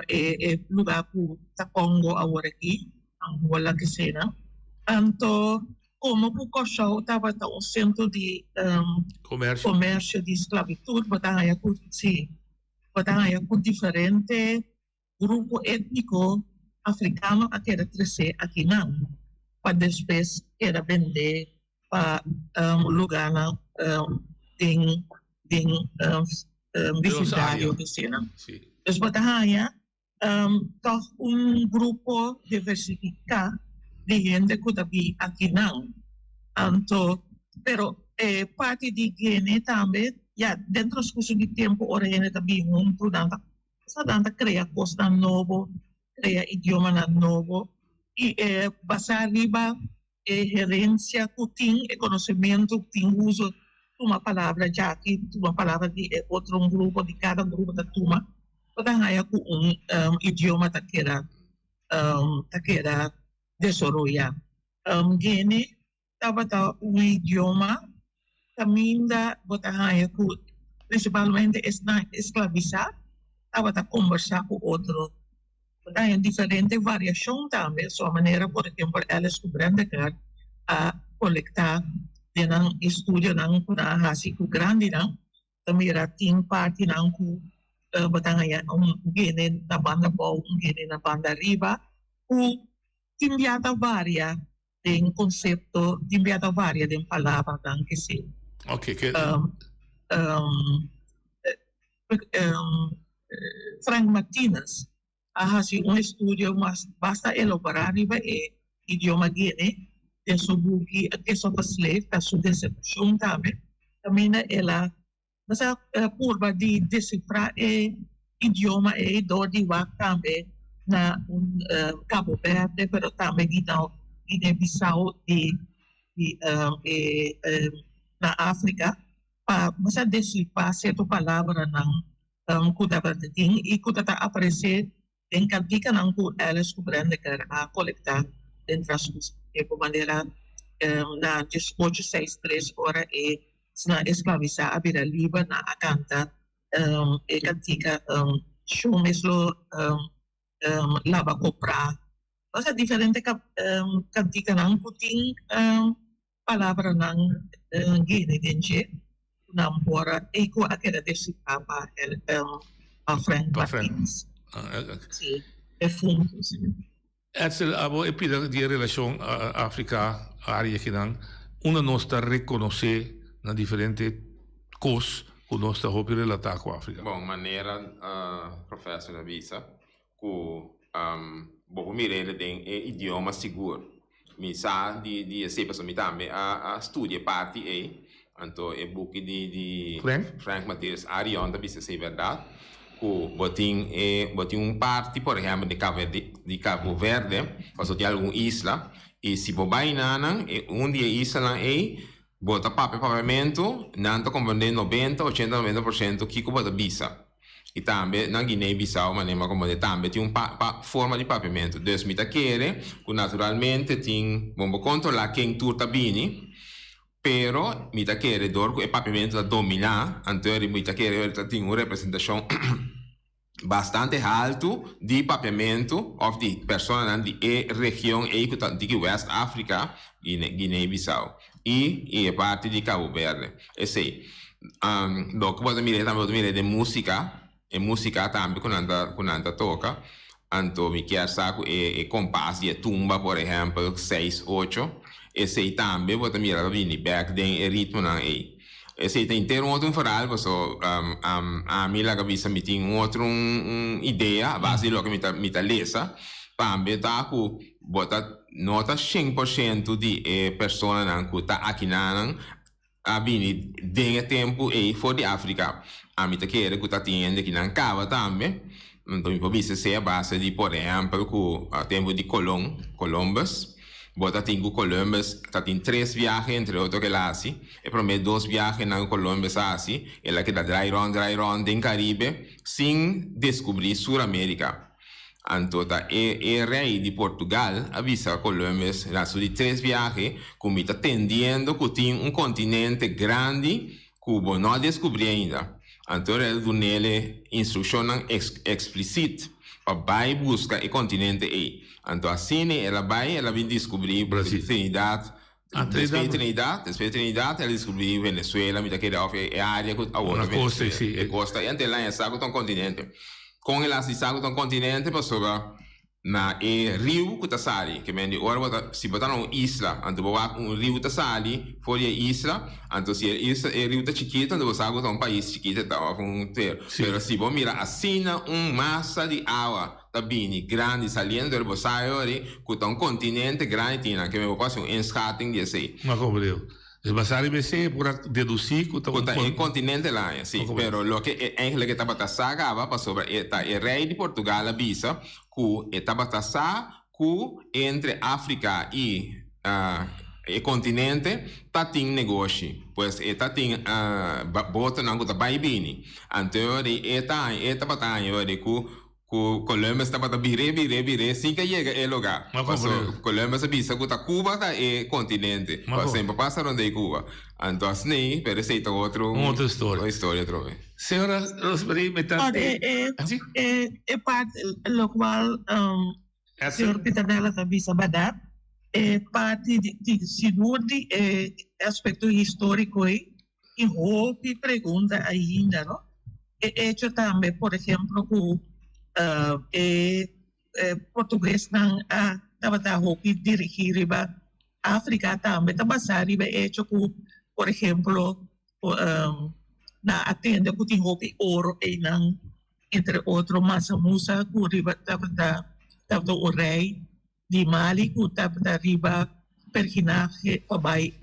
L: E lugar ku ta Congo awor aki, Angola kesena. Anto komo ku Kòrsou tabata un sentro di komersio di sklabitut bo ta haña ku si bo ta haña ku diferente grupo étniko afrikano a keda tresé akinan pa despues keda bendé pa lugarnan den den bisindario asina. Dus bo ta haña tòg un grupo diversifiká di hende ku ta bin akinan. Anto, pero e parti di Guinea tambe, ya, den transkurso di tempu ora hende ta bin huntu nan ta nan ta krea kosnan nobo, krea idiomanan nobo i e basá riba e herencia cu tin, e conocemento cu tin uso, tuma palabra djaki, tuma palabra di e otro un grupo, di cada grupo ta tuma, bo ta haya cu un idioma ta keda ta keda desoroya. Guene tabata un idioma caminda bo ta haya cu principalmente esnan esclavisa. tabata kombersá ku otro. Bo ta haña diferente variashon tambe, so manera por ehempel Ellis ku Brendeker a kolektá den nan estudionan ku nan a hasi ku grandinan, ta mira tin partinan ku bo ta haña un gene na banda abou, un gene na banda ariba ku tin bia ta varia den konsepto, tin bia ta varia den palabranan ke si.
O: Oké, ke.
L: Frank Martinez a hasi un estudio mas basta elaborá riba e idioma Guinea den su buki A Kiss of a Slave, ta su disertashon tambe, kaminda el a purba di desifrá e idioma ei dor di wak tambe na un Cabo Verde pero tambe Guinea Bissau di na Afrika. Pa nos a desifrá sierto palabranan ku tabata tin i ku ta aparesé den kantikanan ku Ellis ku Brendeker a kolektá den transkurso di tempu, manera na diesocho seis tres ora e esnan esklavisá a bira liber nan a kanta e kantika Shon mes lo laba koprá. Osea diferente kantikanan ku tin. Palabranan gene den dje ku nan por a ei ku a keda desifrá pa pa Frank Martinez. Sí, e funto, sí.
O: Edsel, abo e pida di e relashon Afrika, área kinan, unda nos ta rekonosé na diferente kos ku nos ta hopi relatá ku Afrika?
P: Bon, manera professor a bisa, ku bo por mira el den e idioma sigur. Mi sa di di esei pasobra mi tambe a a studia e parti ei. Anto e buki di di
O: Frank?
P: Frank Matthias Arion ta bisa esei bèrdat, ku bo tin e bo tin un parti por ehèmpel di Cabo di Cabo Verde pasobra tin algun isla i si bo bai nanan e un di e islanan ei bo ta papia papiamentu nan ta komprende nobenta ochenta nobenta por shento kiko bo ta bisa. I tambe na Guinea Bissau manera mi a komprende tambe tin un pa pa forma di papiamentu. Dus mi ta kere ku naturalmente tin bon bo kontrolá ken tur ta bini, pero mi ta kere dor ku e papiamentu ta dominá, anto mi ta kere ta tin un representashon bastante haltu di papiamentu òf di personanan di e region ei ku ta diki West Afrika, Guinea Bissau. I i e parti di Cabo Verde. Esei. Loke bo ta mira tambe bo ta mira den músika, e músika tambe ku nan ta ku nan ta toka. Anto mi kier sa ku e e kompas di e tumba por ehèmpel seis ocho, esei tambe bo ta mira ta bini bèk den e ritmonan ei. Esei ta henter un otro un verhaal paso ami laga bisa mi tin un otro un idea a base di loke mi ta mi ta lesa tambe ta ku Bo ta nota shen por shento di e personanan ku ta akinanan a bini den e tempu ei for di Afrika. Ami ta kere ku ta tin hende ki nan kaba tambe. Anto mi por bisa esei a base di por ehèmpel ku tempu di Colon, Columbus. Bo ta tin ku Columbus ta tin tres biahe entre otro ku el a hasi. E promé dos biahenan ku Columbus a hasi el a keda drai rònt drai rònt den Karibe sin deskubrí Sur Amerika. Anto ta e e rei di Portugal a bisa Columbus na su di tres biahe ku mi ta tendiendo ku tin un kontinente grandi ku bo no a deskubrí ainda. Anto el dunele instrukshonnan eksplisit pa bai buska e kontinente ei. Anto asina el a bai el a bin diskubrí Trinidad, despues di Trinidad, despues di Trinidad el a diskubrí Venezuela, mi ta kere òf e área ku awor ta Venezuela, e kosta ei. Anto el a haña sa ku ta un kontinente. Kon el a hasi sa ku ta un kontinente? Pasobra na e riu ku ta sali, ke men di ora bo ta, si bo ta na un isla, anto bo wak un riu ta sali for di e isla, anto si e isla, e riu ta chikitu, anto bo sa ku ta un pais chikitu e ta òf un tera. Pero si bo mira asina un masa di awa ta bini grandi saliendo dor bo sa yori ku ta un kontinente grandi tin nan ke men bo por hasi un inschatting di esei.
O: Ma komprendo. Dus basá riba esei e por a dedusí ku ta un
P: Ku ta e kontinente laña, si. Pero loke e eigenlijk e tabata sa kaba pasobra e ta e rei di Portugal a bisa ku e tabata sa ku entre Afrika i e kontinente ta tin negoshi. Pues e ta tin botonan ku ta bai bini. Anto yori e ta e tabata haña yori ku. Ku Columbus tabata bir'é, bir'é, bir'é sin ke yega e lugá. Paso Columbus a bisa ku ta Cuba ta e kontinente. Pa semper pasa rond'é Cuba. Anto asina, pero esei ta otro
O: Un otro historia.
P: Un historia atrobe.
O: Señora Rosemarie me ta.
L: E e e e parti lokual señor Pitanella ta bisa bèrdat, e parti di di sigur di e aspekto históriko ei tin hopi pregunta ainda no. E echo tambe por ehemplo ku e portuguesnan a tabata hopi dirigí riba Afrika tambe ta basá riba e echo ku por ehemplo nan a tende ku tin hopi oro einan entre otro Mansa Musa ku riba tabata tabata un rei di Mali ku tabata riba perginahe pa bai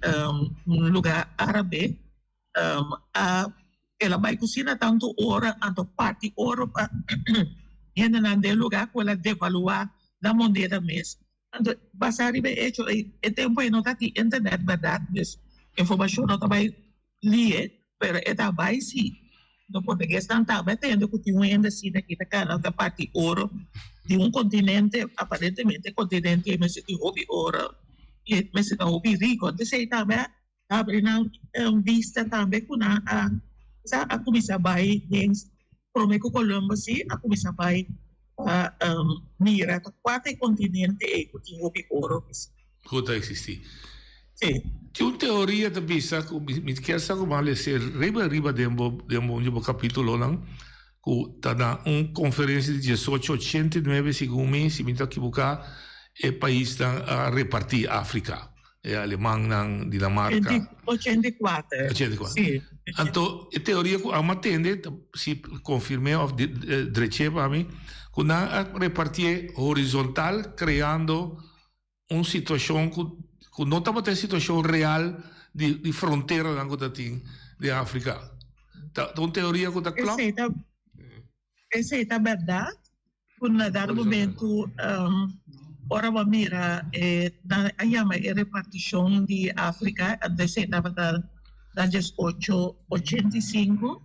L: un lugá árabe a el a bai kusina tantu ora anto parti oro pa hendenan den lugá ku el a devaluá nan moneda mes. Anto basá riba e echo ei e tempu ei no ta tin internet bèrdat dus informashon no ta bai lie pero e ta bai si. No portuguesnan tambe a tende ku tin un hende asina ki ta kana ta parti oro di un kontinente aparentemente e kontinente ei mester tin hopi oro i mester ta hopi riko entonces ei tambe a habri nan bista tambe ku nan a sa a kuminsá bai den prome ku Columbus si a kuminsá bai pa mira ta kua ta e kontinente ei ku tin hopi oro.
O: Ku ta eksistí.
L: Si.
O: Tin un teoria ta bisa ku mi kier sa ku bo a lese riba riba den bo den bo un di bo kapitulonan ku ta na un konferensia di diesocho ochenta i nuebe segun mi si mi ta kibuká e paisnan a repartí Afrika. E alemannan, Dinamarca.
L: 84.
O: 84.
L: Si.
O: Anto e teoria ku amo a tende, si konfirm'é òf drech'é pa mi, ku nan a repartié horizontal kreando un situashon ku ku no tabata e situashon real di di fronteranan ku ta tin den Afrika. Ta un teoria ku ta klòp?
L: Esei ta Esei ta bèrdat ku na dado momentu ora bo a mira e nan a yama e repartishon di Afrika, anto esei tabata na diesocho ochenta i sinku,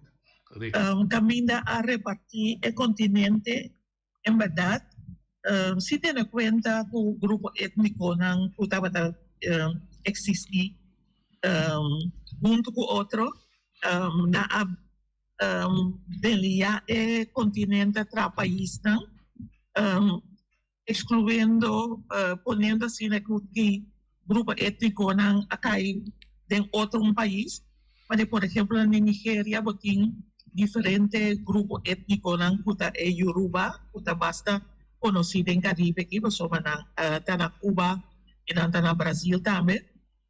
L: kaminda a repartí e kontinente en bèrdat si tene kuenta ku grupo étnikonan ku tabata eksistí huntu ku otro nan a Delia e kontinente tra paisnan, ekskluendo, poniendo asina ku ki grupo étnikonan a kai den otro un pais. Pasobra por ehemplo na Nigeria bo tin diferente grupo étnikonan ku ta e Yoruba ku ta basta konosí den Karibe aki pasobra nan ta na Cuba i nan ta na Brazil tambe.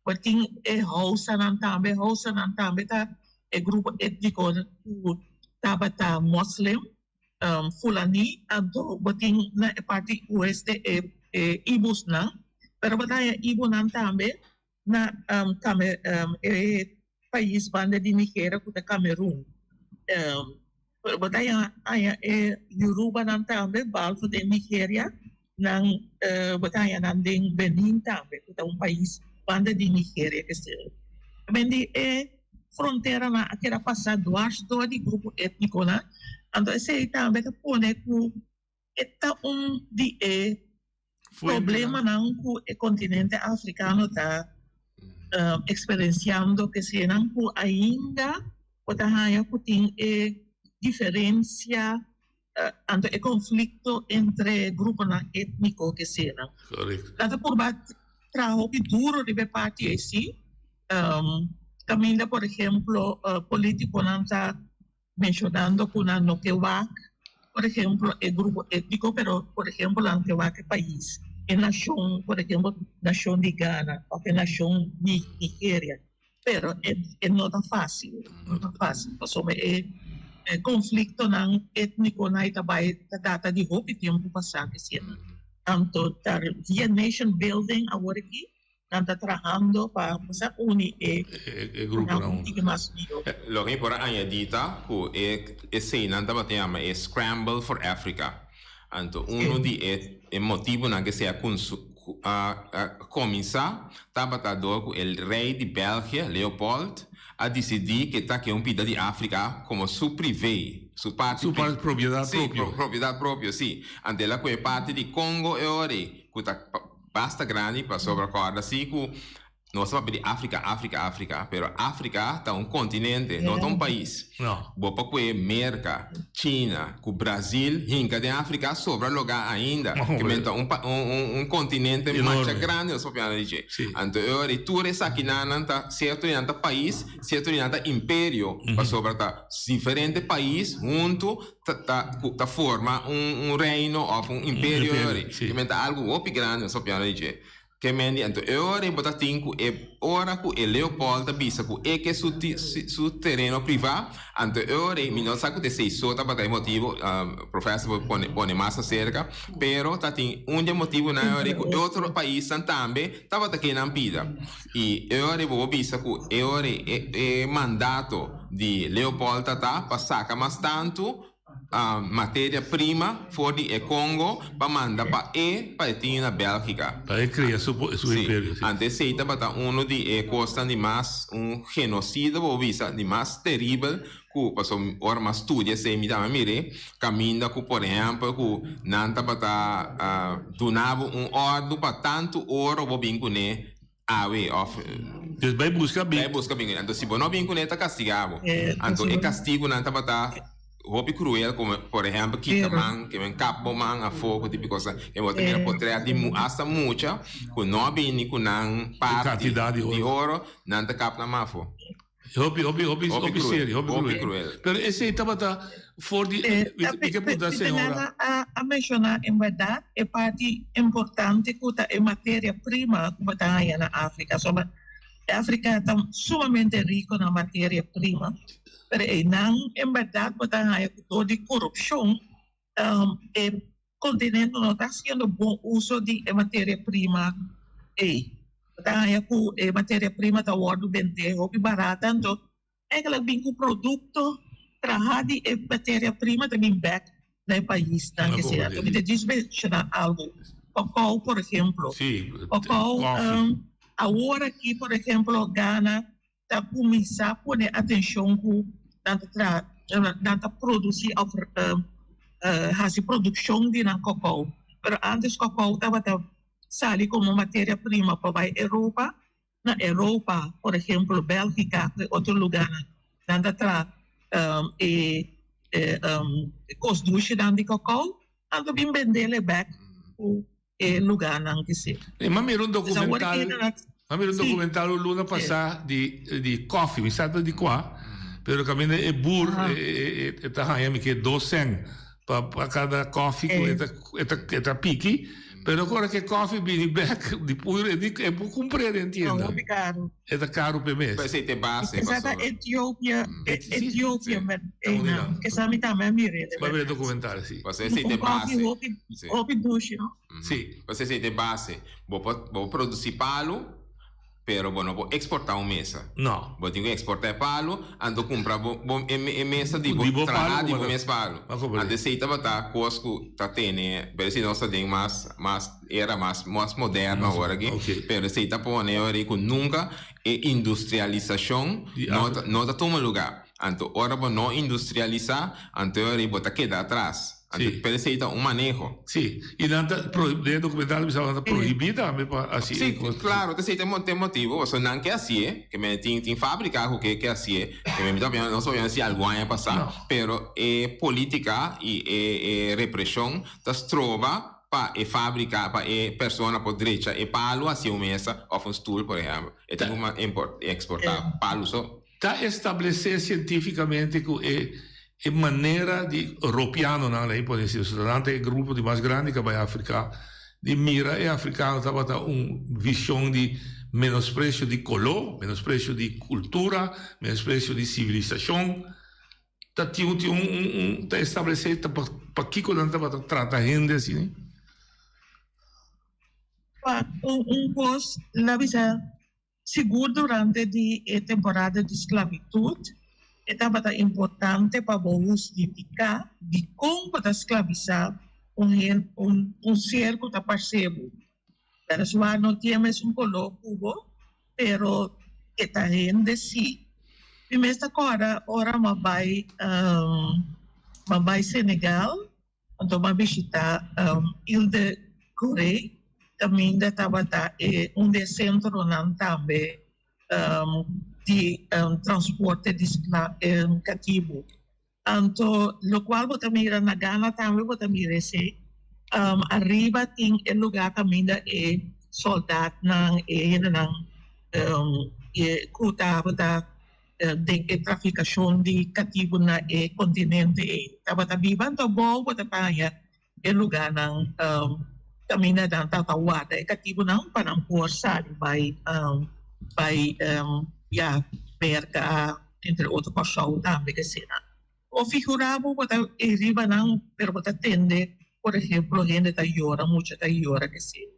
L: Bo tin e Hausanan tambe. Hausanan tambe ta e grupo étniko ku tabata moslim, Fulani. Anto bo tin na e parti oeste e Ibosnan. Pero bo ta haña Ibonan tambe na e pais banda di Nigeria ku ta Kamerun. Pero bo ta haña e Yorubanan tambe, balvo den Nigeria, nan bo ta haña nan den Benin tambe, ku ta un pais banda di Nigeria kester. Tamen di e fronteranan a keda pasa dwars dor di grupo étnikonan, anto esei tambe ta pone ku e ta un di e problemanan ku e kontinente afrikano ta eksperensiando, kesenan ku ainda bo ta haña ku tin e diferensia anto e konflikto entre gruponan étniko kesenan. Nan ta purba traha hopi duro riba e parti ei si, kaminda por ehemplo politikonan ta mencionando cu nan no ke wak, por ehemplo, e grupo etnico, pero por ehemplo nan ke wak e pais, e nacion, por ehemplo, nacion di Ghana of e nacion di Nigeria. Pero e e no ta facil, no ta facil, pasobra e e conflictonan etniconan ei ta bai ta data di hopi tempo pasa kesinan. Anto ta via nation building awor aki Nan ta trahando pa kuminsá uni e
O: E gruponan
L: un tiki mas mihó.
P: Loke mi por a añadí ta ku e eseinan tabata yama e Scramble for Africa. Anto unu di e e motibunan ku esei a a kuminsá tabata dor ku e rei di België, Leopold, a disidí ku e ta ke un pida di Afrika komo su privé, su parti
O: Su parti propiedat
P: Sí,
O: propio.
P: propiedat propio, sí. Anto el a kohe parti di Congo e ora ei, ku ta basta grandi pasobra kòrda sí ku Nos ta papia di Afrika, Afrika, Afrika, pero Afrika ta un kontinente, no ta un pais. Bo por kue Merka, China ku Brazil hinka den Afrika sobra lugá ainda. Ke men ta un un kontinente masha grandi nos papiando di dje. Anto e ora ei tur esakinannan ta sierto di nan ta pais, sierto di nan ta imperio, pasobra ta diferente pais huntu ta ta ta forma un un reino òf un imperio e ora ei. Ke men ta algu hopi grandi nos papiando di dje. Ke mendi anto e ora ei bo ta tin ku e ora ku e Leopold ta bisa ku e ke su su tereno privá, anto e ora ei mi no sa ku ta esei so tabata e motibu, professor por pone pone mas aserka, pero ta tin un di e motibunan e ora ei ku e otro paisnan tambe tabata ke nan pida. I e ora ei bo por bisa ku e ora ei e e mandato di Leopold ta ta pa saka mas tantu materia prima for di e Congo pa manda pa e pa e tin na Belgica.
O: Pa e crea su su imperio, si.
P: Anto esey tabata uno di e cosnan di mas un genocidio bo bisa di mas teribel cu pasobra ora mi a studia esey mi tambe a mire caminda cu por ehempel cu nan tabata duna bo un ordo pa tanto oro bo bin cune awe of.
O: Dus bai buska bin.
P: Bai buska bin. Anto si bo no bin kuné ta kastiga bo. Anto e kastigunan tabata hopi kruel komo por ehèmpel kita man, ke men kap bo man afó ku tipo kosa. E bo ta mira potrèt di asta mucha ku no a bini ku nan parti di oro, nan ta kap nan man afó.
O: Hopi, hopi, hopi, hopi serio, hopi cruel. Pero esey tabata for di, mi ke punta señora.
L: Pitinana a menciona en berdad e parti importante cu ta e materia prima cu bo ta haya na Africa. Soba Africa ta sumamente rico na materia prima, pero eynan en berdad bo ta haya cu door di corupcion e continente no ta haciendo bon uso di e materia prima ey. Bo ta haña cu e materia prima ta wordo bende hopi barata, anto eigenlijk bin cu producto traha di e materia prima ta bin bek na e paisnan. Esey anto mi ta djis menciona algo, cacao por ehemplo, cacao awor aki por ehemplo Ghana ta kuminsá pone atenshon ku nan ta traha, nan ta produsí òf hasi produkshon di nan kokou. Pero ántes kokou tabata sali komo materia prima pa bai Europa. Na Europa, por ehemplo Bèlgika ku e otro lugánan, nan ta traha e kos dushinan di kokou, nan ta bin bendel e bèk ku e lugánan ki si.
O: E m'a mira un documental, m'a mira un documental un luna pasá di di koffie, mi sa ta di kua, pero kaminda e boer e ta haña mi ke dos sèn pa pa kada koffie ku e ta e ta e ta piki, pero ora ku e koffie bini bèk di puru e di e por kumpr'é den tienda. E ta karu p'e mes.
P: Pues ei ta e base.
L: Esa ta Etiopia, Etiopia met einan. Esa mi tambe a mir'é.
O: Bo a mira e documental, si.
P: Pues esei ta e base.
L: Un koffie hopi, hopi dushi, no?
O: Si.
P: Pues esei ta e base. Bo por, bo por produci palu, pero bo no por exporta un mesa.
O: No.
P: Bo tin ku exporta e palu, anto kumpra bo, bo e mesa di bo traha di bo mes palu. Anto esei tabata kos ku ta tene, pero si nos ta den mas, mas. Era mas mas moderno awor aki, pero esei ta pone awor ku nunka e industrialisashon no ta no ta tuma lugá. Anto ora bo no industrialisá, anto e ora ei bo ta keda atras. Anto pero esei ta un maneho.
O: Sí, i nan ta prohibí, den e dokumental ta bisa nan ta prohibí tambe pa hasi e
P: Sí,
O: kos.
P: klaro, esei ta e motibu, pasobra nan ke hasié, ke men tin tin fábrika ku ke ke hasié, ke men mi ta papia, nos ta papia si algun aña pasá, pero e polítika i e e represhon ta stroba pa e fabrica, pa e persona por drecha e palu haci un mesa of un stoel por ehempel. E tin cu import, exporta palu so.
O: Ta establece cientificamente cu e e manera di Europeanonan, la'i pone asina, so nan ta e grupo di mas grandi cu a bay Africa, di mira e africano tabata un vision di menosprecio di color, menosprecio di cultura, menosprecio di civilisacion. Ta tin un tin un un ta establece ta pakiko nan tabata trata hende asina?
L: Pa un un kos la bisa sigur durante di e temporada di sklabitut e tabata importante pa bo hustifiká dikon bo ta sklabisá un hen un un ser ku ta parse bo. Weliswaar no tin e mesun koló ku bo pero e ta hende si. Mi mes ta kòrda ora mi a bai mi a bai Senegal, anto mi a bishita Ile de Gorée kaminda tabata e un di e sentronan tambe di transporte di katibu. Anto lokual bo ta mira na Ghana tambe bo ta mira esei. Ariba tin e lugá kaminda e sòldatnan, e hendenan ku tabata den e trafikashon di katibu na e kontinente ei tabata biba. Anto abou bo ta haña e lugánan kaminda nan tabata warda e katibunan pa nan por sali bai bai ya Merka entre otro Kòrsou tambe esena. Bo figurá bo bo ta ei riba nan pero bo ta tende por ehemplo hende ta yora mucha ta yora esena.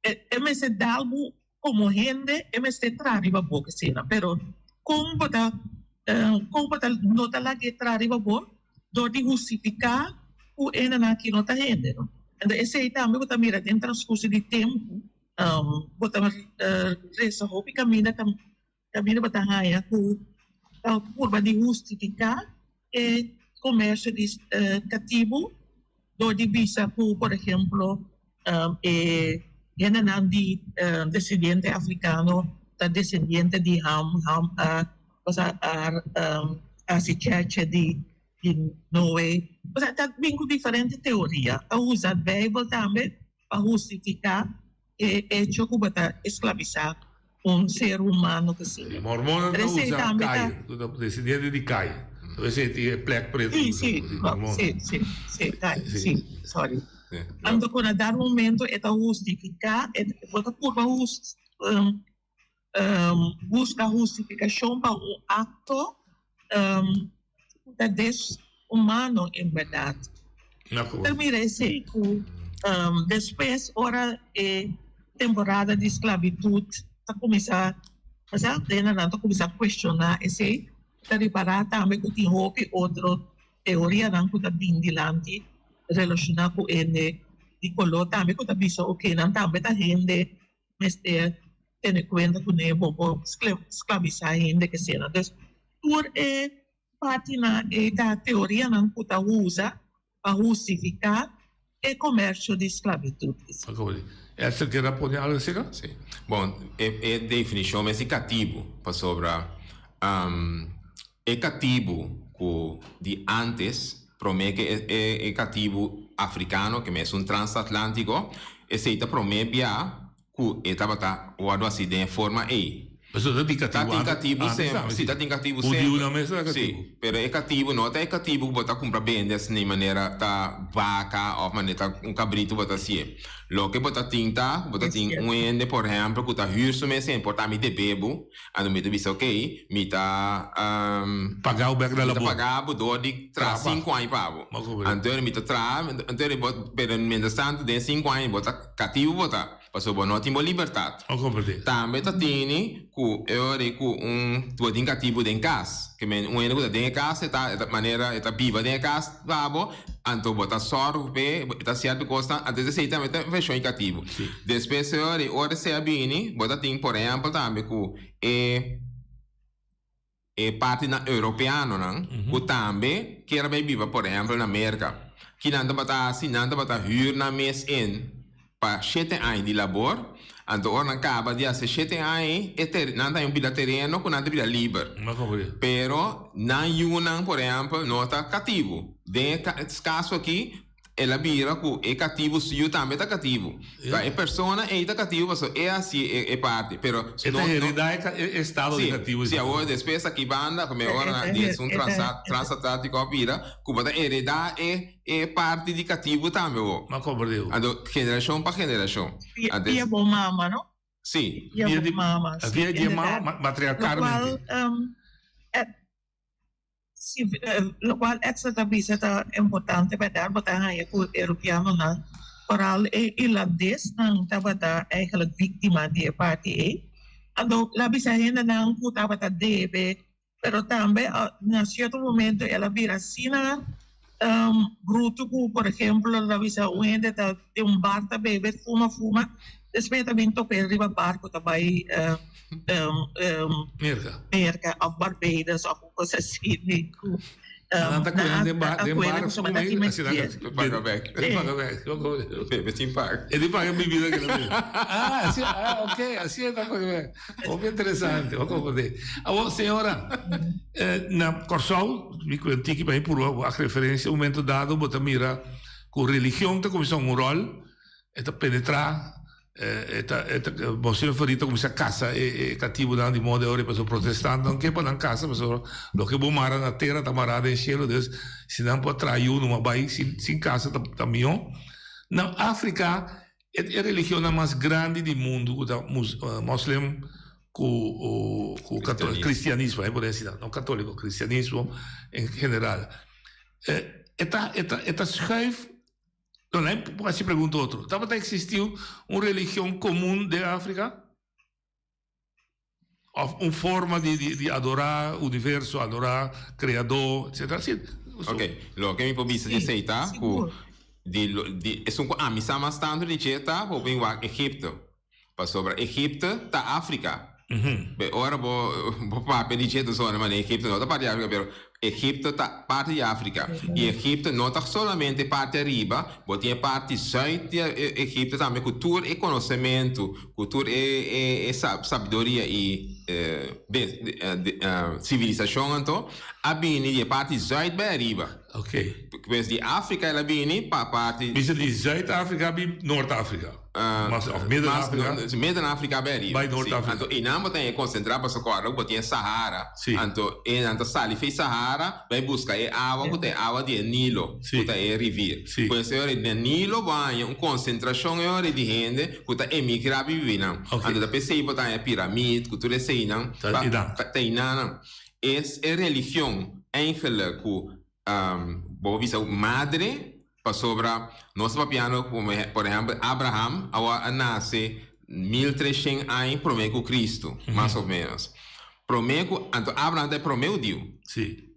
L: E mester dal bo komo hende e mester traha riba bo esena pero kon bo ta kon bo ta no ta laga e traha riba bo dor di hustifiká ku hendenan aki no ta hende no. Enton esei tambe bo ta mira den transkurso di tempu bo ta resa hopi kaminda kaminda bo ta haña ku ta purba di hustifiká e komersio di katibu dor di bisa ku por ehemplo e hendenan di desendiente afrikano ta desendiente di Ham, Ham a hasi cheche di Noe. Osea ta bin ku diferente teoria, ta usa Beibel tambe pa hustifiká e echo ku bo ta esklabisá un ser humano ku asina.
O: Mormonnan ta
L: Pero esei
O: usa
L: tambe ta.
O: Kai, ku ta desendiente di Kai. Esei tin e plek pretu
L: Sí,
O: ku
L: sí,
O: ta
L: no,
O: mormon.
L: sí, sí, sí, Kai,
O: Sí.
L: sí, sorry.
P: Sí.
L: Anto ku na dado momento e ta hustifiká, e bo ta purba hus buska hustifikashon pa un akto ku ta deshumano en bèrdat. Ta mira esei ku despues ora e temporada di sklabitut ta kuminsá, osea hendenan ta kuminsá kuestioná esei, ta ripará tambe ku tin hopi otro teorianan ku ta bin dilanti relashoná ku hende di koló tambe ku ta bisa oke nan tambe ta hende mester tene kuenta kuné bo por sklabisá hende ke sena. Dus tur e partinan ei ta teorianan ku ta usa pa hustifiká e komersio di sklabitut.
O: Esther kier a pone algo asina?
P: Sí. Bon, e definishon mes di katibu, pasobra e katibu ku di ántes, promé ke e katibu afrikano, ke mes un transatlantiko, esei ta promé bia ku e tabata wòrdu hasi den e forma ei.
O: Pasobra ta tin
P: Ta
O: katibu
P: tin katibu
O: antes
P: semper,
O: tambe,
P: sí,
O: sí.
P: ta tin katibu semper.
O: Hudiunan mes ta
P: Sí,
O: katibu.
P: pero e katibu no ta e katibu ku bo ta kumpra bende asina manera ta baka òf manera ta un kabritu bo ta hasié. Loke bo ta tin ta ku bo ta tin un hende por ehèmpel ku ta hür su mes hende, por ta mi debe bo, anto mi ta bisa okey mi ta
O: Paga bo bèk na
P: mi ta
O: labor.
P: paga bo dor di traha
O: Traha pa.
P: sinku aña pa bo.
O: Bo kobre.
P: Anto mi ta traha, anto bo, pero mientras tanto den sinku aña bo ta katibu bo ta. Pasobra bo no tin bo libertat.
O: Bo komprendé.
P: Tambe ta tini ku e ora ei ku un bo tin katibu den kas. Ke men un hende ku ta den e kas e ta e ta manera e ta biba den e kas pa bo, anto bo ta sòrg p'e, e ta sierto kosnan, anto esei tambe ta vershon di katibu. Despues e ora ei ora esei a bini bo ta tin por ehèmpel tambe ku e. E partinan europeanonan ku tambe kier a bai biba por ehèmpel na Merka, ki nan tabata hasi? Nan tabata hür nan mes in pa shete aña di labor, anto ora nan kaba di hasi shete aña ei, e ter nan ta haña un pida tereno ku nan ta bira liber. Pero nan yunan por ehèmpel no ta katibu. Den e kaso aki El a bira ku e katibu su yu tambe ta katibu. Ta e persona ei ta katibu pasobra e hasi e parti. Pero
O: E ta heredá e estado di katibu.
P: Si, awor despues aki banda ku mi ora na di esun transatlantiko a bira ku bo ta heredá e parti di katibu tambe bo.
O: M'a komprendé.
P: Anto generashon pa generashon.
L: Via bo mama no?
P: Si.
L: Via bo mama.
O: Via di e mama matriarkalmente.
L: Lokual Si, lokual Edsel ta bisa ta importante bèrdat, bo ta haña ku Europeanonan, foral e Irlandesnan tabata eigenlijk víktima di e parti ei. Anto la bisa hendenan ku tabata debe, pero tambe na sierto momento el a bira asina bruto ku por ehemplo la bisa un hende ta den un bar ta bebe, fuma, fuma. Despues ta bin top'é riba barco ta bai
O: Merca.
L: Merca of Barbados of un cosa así. Cu
O: Nan ta coge den bar, den bar
L: su mei,
O: así nan ta
C: paga bek.
O: Paga bek.
C: Bebe sin paga.
O: E di paga bibida que nan Ah, así, ah, ok, así e ta paga bek. Hopi interesante, hopi comprende. Awor, señora, eh, na Kòrsou, mi ku un tiki pa mi purba wak referencia, un momento dado bo ta mira ku religion ta kuminsá un ròl, e ta penetrá, e ta, e ta, Monseñor Ferri ta kuminsá kasa e e katibunan di moda e ora ei pasobra protestantnan ke pa nan kasa pasobra loke bo mara na tera ta mará den shelu, dus si nan por traha yu numa bai sin sin kasa ta ta mihó. Na Afrika e e religionnan mas grandi di mundu ku ta mus moslim ku ku kato kristianismo, e por desi no katoliko, kristianismo en general. E ta e ta e ta schuif. No, nan por hasi pregunta otro. Tabata existi un religion comun den Africa? Of un forma di, di, di adora universo, adora creador, etcetera? Si,
P: Ok, loke mi por bisa di esei ta ku di, di esun ku ami sa mas tantu di dje ta hopi wak Egipto. Pasobra Egipto ta Afrika. Be ora bo bo papia di dje ta sona manera Egipto no ta parti di Afrika pero Egipto ta parti di Afrika. I Egipto no ta solamente parti ariba, bo tin e parti zuid di Egipto tambe ku tur e konosementu, ku tur e e sabiduria i sivilisashon anto a bini di e parti zuid bai ariba.
O: Ok.
P: Pues di Afrika el a bini pa parti.
O: Bisa di Zuid Afrika bi Noord Afrika. Mas of Midden Afrika.
P: Midden Afrika bai ariba.
O: Bai Noord Afrika.
P: Anto einan bo ta e konsentrá pasobra kòrda ku bo tin e Sahara.
O: Si.
P: Anto einan ta sali fei Sahara bai buska e awa ku ta e awa di e Nilo.
O: Si.
P: Ku ta e rivir.
O: Si.
P: Pues e ora den Nilo bo haña un konsentrashon e ora di hende ku ta emigrá bibi nan.
O: Ok.
P: Anto ta p'esei bo ta haña piramid ku tur eseinan.
O: Ta einan.
P: Ta einan. Es e religion eigenlijk ku bo por bisa madre pasobra nos ta papiando ku por ehempel Abraham awor a nase 1300 aña prome ku Cristo mas of menos prome ku anto Abraham ta e prome hudiu
O: Si.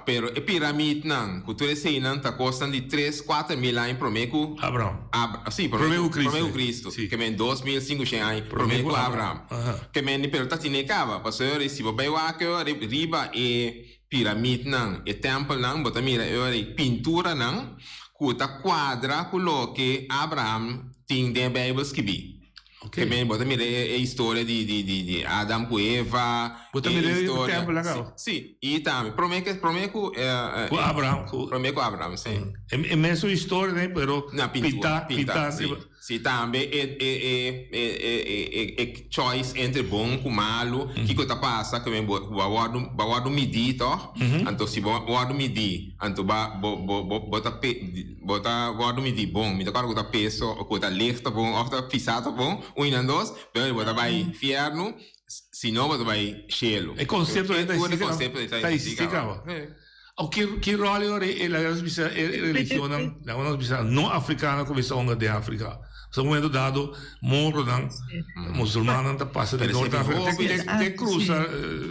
P: Pero e piramidnan ku tur eseinan ta kosnan di tres 4000 aña prome ku
O: Abraham.
P: Ab si prome
O: Prome ku Cristo.
P: Prome ku Cristo.
O: Si.
P: Ke men 2500 aña prome ku Abraham.
O: Aha.
P: Ke men pero ta tine kaba pasobra si bo bai wak riba e piramidnan, e tèmpelnan, bo ta mira e ora ei pinturanan ku ta kuadra ku loke Abraham tin den e Beibel skibí.
O: Oké.
P: Ke men bo ta mira e e historia di di di di Adam ku Eva,
O: Bo ta
P: e
O: mira e
P: historia
O: tèmpel
P: si
O: akaba?
P: si, i tambe promé ke promé ku
O: Ku Abraham ku
P: promé ku Abraham, si.
O: E e mesun historia den pero
P: Na pintura,
O: pintá
P: pintá,
O: pintá
P: si.
O: riba.
P: Si tambe e e e e e e choice entre bon ku malu, kiko ta pasa ku bo bo a wòrdu bo a wòrdu midí tòg? Anto si bo wòrdu midí anto ba bo bo bo bo ta pe bo ta wòrdu midí bon, mi ta kòrda ku ta peso ku ta licht ta bon òf ta pisá ta bon, un i nan dos, pero bo ta bai fièrnu, si no bo ta bai shelu.
O: E konsepto ei ta
P: Tur e
O: existi
P: konsepto ei ta
O: ta
P: existi
O: existi
P: kaba.
O: kaba. Aw ki ki ròl e ora e laga nos bisa e religionnan laga nos bisa no afrikano kuminsá hunga den Afrika. Pasobra un momento dado moronan musulmannan ta pasa di
P: Pero
O: Noord
P: esei bin
O: Afrika te
P: hopi
O: te
P: despues.
O: te krusa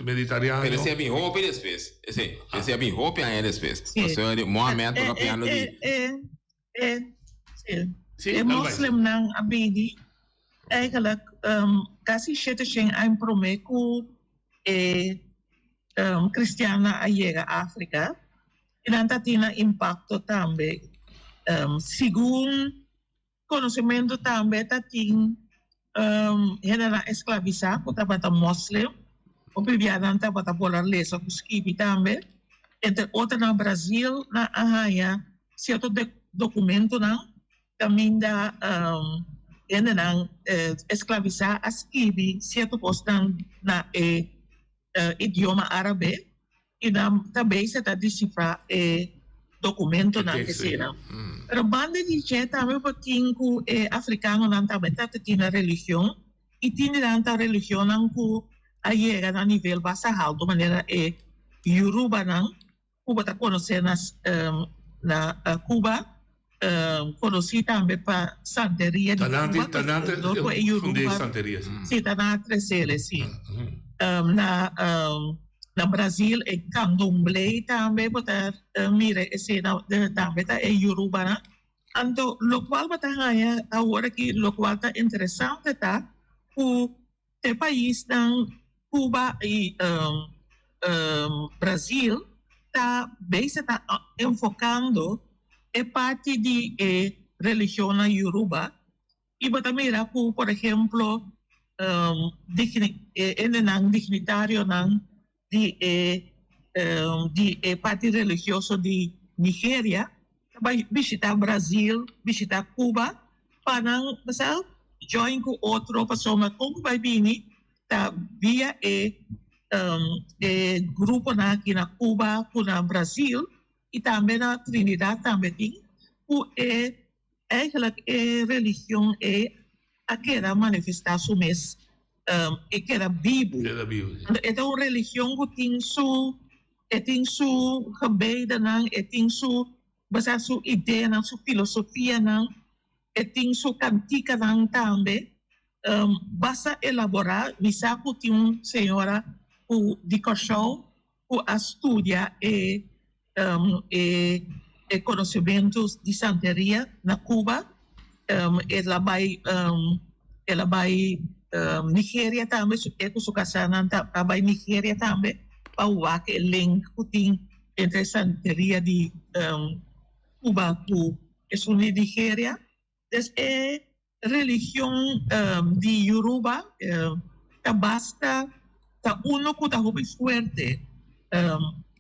O: Meditariano.
P: Pero esei a bin hopi despues. Esei esei a bin hopi aña despues.
L: Sí.
P: Pasobra di Mohamed
L: E,
P: ta
L: e,
P: papiando di
L: e, e, e, sí.
O: Sí,
L: E
O: dal bai.
L: moslimnan a bini eigenlijk kasi 700 aña promé ku e Cristiannan a yega Africa y nan ta tin nan impacto tambe. Segun conocimento tambe ta tin hendenan esclavisa cu tabata moslim, hopi bia nan tabata por a lesa cu skibi tambe. Entre otro na Brazil nan a haya cierto documentonan caminda hendenan esclavisa a skibi cierto cosnan na e idioma árabe i nan ta bezig ta desifrá e dokumentonan
O: E teksto,
L: eseinan. Pero banda di dje tambe bo tin ku e afrikanonan tambe ta tin nan religion i tin di nan ta religionnan ku a yega na nivel basta haltu manera e Yorubanan ku bo ta konosé na na Cuba konosí tambe pa santeria di
O: Ta nan
L: Cuba
O: ta nan
L: dor ku e
O: fund'é
L: Yoruba
O: santeria si.
L: Si ta nan a tres'el si. Na na Brazil e candomblé tambe bo ta mira esei tambe ta e Yorubanan. Anto lokual bo ta haña awor aki, lokual ta interesante ta ku e paisnan Cuba i Brazil ta bezig ta enfocando e parti di e religionnan Yoruba i bo ta mira ku por ehemplo e hendenan dignitarionan di e di e parti religioso di Nigeria ta bai bishita Brazil, bishita Cuba pa nan sa join ku otro pasobra kon ku bai bini ta via e e gruponan aki na Cuba ku na Brazil i tambe na Trinidad tambe tin ku e Eigenlijk e religion ei a keda manifestá su mes, e keda bibu. Anto e ta un religion ku tin su, e tin su gebedennan, e tin su, basá su ideanan, su filosofianan, e tin su kantikanan tambe. Basta elaborá, mi sa ku tin un señora ku di Kòrsou ku a studia e e konosementu di santeria na Cuba. El a bai el a bai Nigeria tambe, e ku su kasánan a bai Nigeria tambe pa wak e link ku tin entre santeria di Cuba ku esun di Nigeria. Des e religion di Yoruba ta basta ta uno cu ta hopi fuerte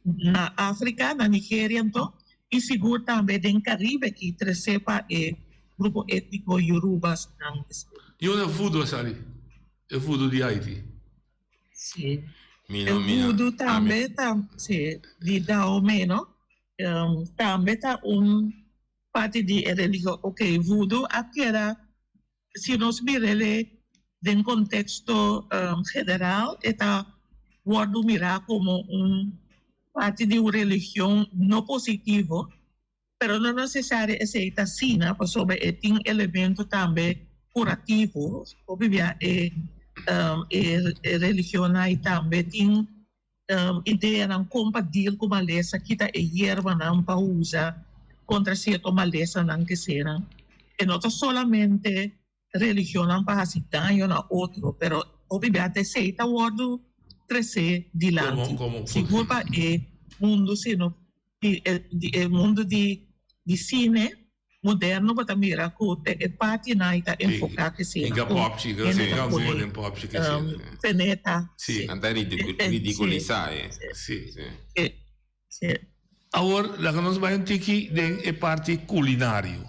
L: na Africa, na Nigeria anto, y sigur tambe den Caribe ki trece pa e grupo etnico Yorubas nan.
O: Di unda e voodoo a sali? E voodoo di Haiti?
L: Si. E voodoo tambe ta, si, di Dahomey no, tambe ta un Parti di e religion. Ok, voodoo a keda, si nos mir'e den konteksto general, e ta wòrdu mirá komo un parti di un religion no positivo, pero no nesesario esei ta asina, pasobra e tin elemento tambe kurativo. Hopi bia e e religionnan ei tambe tin Ideanan kon pa deal ku malesa, kita e yerbanan pa usa kontra sierto malesanan ke seran. E no ta solamente religionnan pa hasi daño na otro, pero hopi bia ta esei ta wòrdu tresé dilanti. Sigur pa e mundu sino di e mundu di sine moderno bo ta mira ku e partinan ei ta enfoká ke sena ku hende ta pone peneta.
P: Nan ta ridikulisá e.
L: Si.
O: Awor laga nos bai un tiki den e parti kulinario.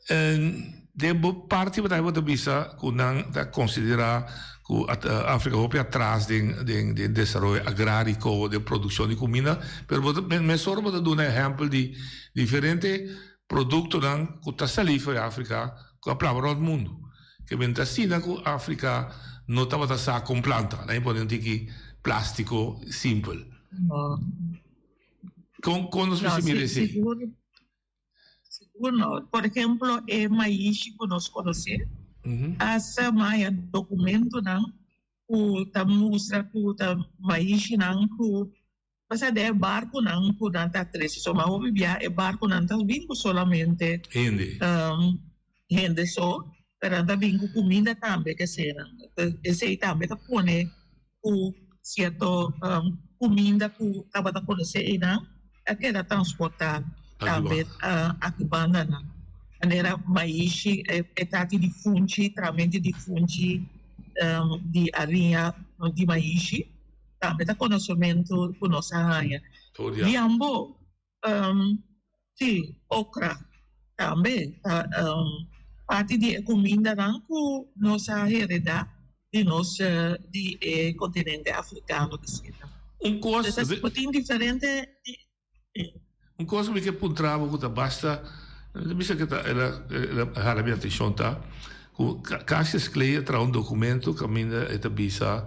O: Den bo parti bo ta bo ta bisa ku nan ta konsiderá ku Afrika hopi atras den den desaroyo agrariko, den produkshon di kuminda, pero bo ta mesora bo ta duna ehèmpel di diferente produktonan ku ta salí for di Afrika ku a plama rònt mundu. Ke men ta asina ku Afrika no tabata sa kon planta, nan a pone un tiki plástiko simpel. Kon kon nos mester mira esei?
L: Sigur no. Por ehemplo, e maishi ku nos konosé, hasta maya dokumentonan ku ta mustra ku ta maishinan ku pasa den e barkunan ku nan ta trese. So, ma hopi bia e barkunan ta bin ku solamente
O: Hende.
L: hende so, pero nan ta bin ku kuminda tambe kesenan. Esei tambe ta pone ku sierto kuminda ku tabata konosé einan a keda transportá tambe aki bandanan. Manera maishi, e taki di funchi, tramenti di funchi di ariña di maishi tambe ta konosementu ku nos a haña. Diambo Sí, okra tambe ta parti di e kumindanan ku nos a heredá di nos di e kontinente afrikano di sita.
O: Un kos.
L: Bo tin diferente.
O: Un kos ku mi ke puntra bo ku ta basta, mi ta bisa ku ta el a hala mi atenshon ta ku Cassius Clay a traha un dokumento kaminda e ta bisa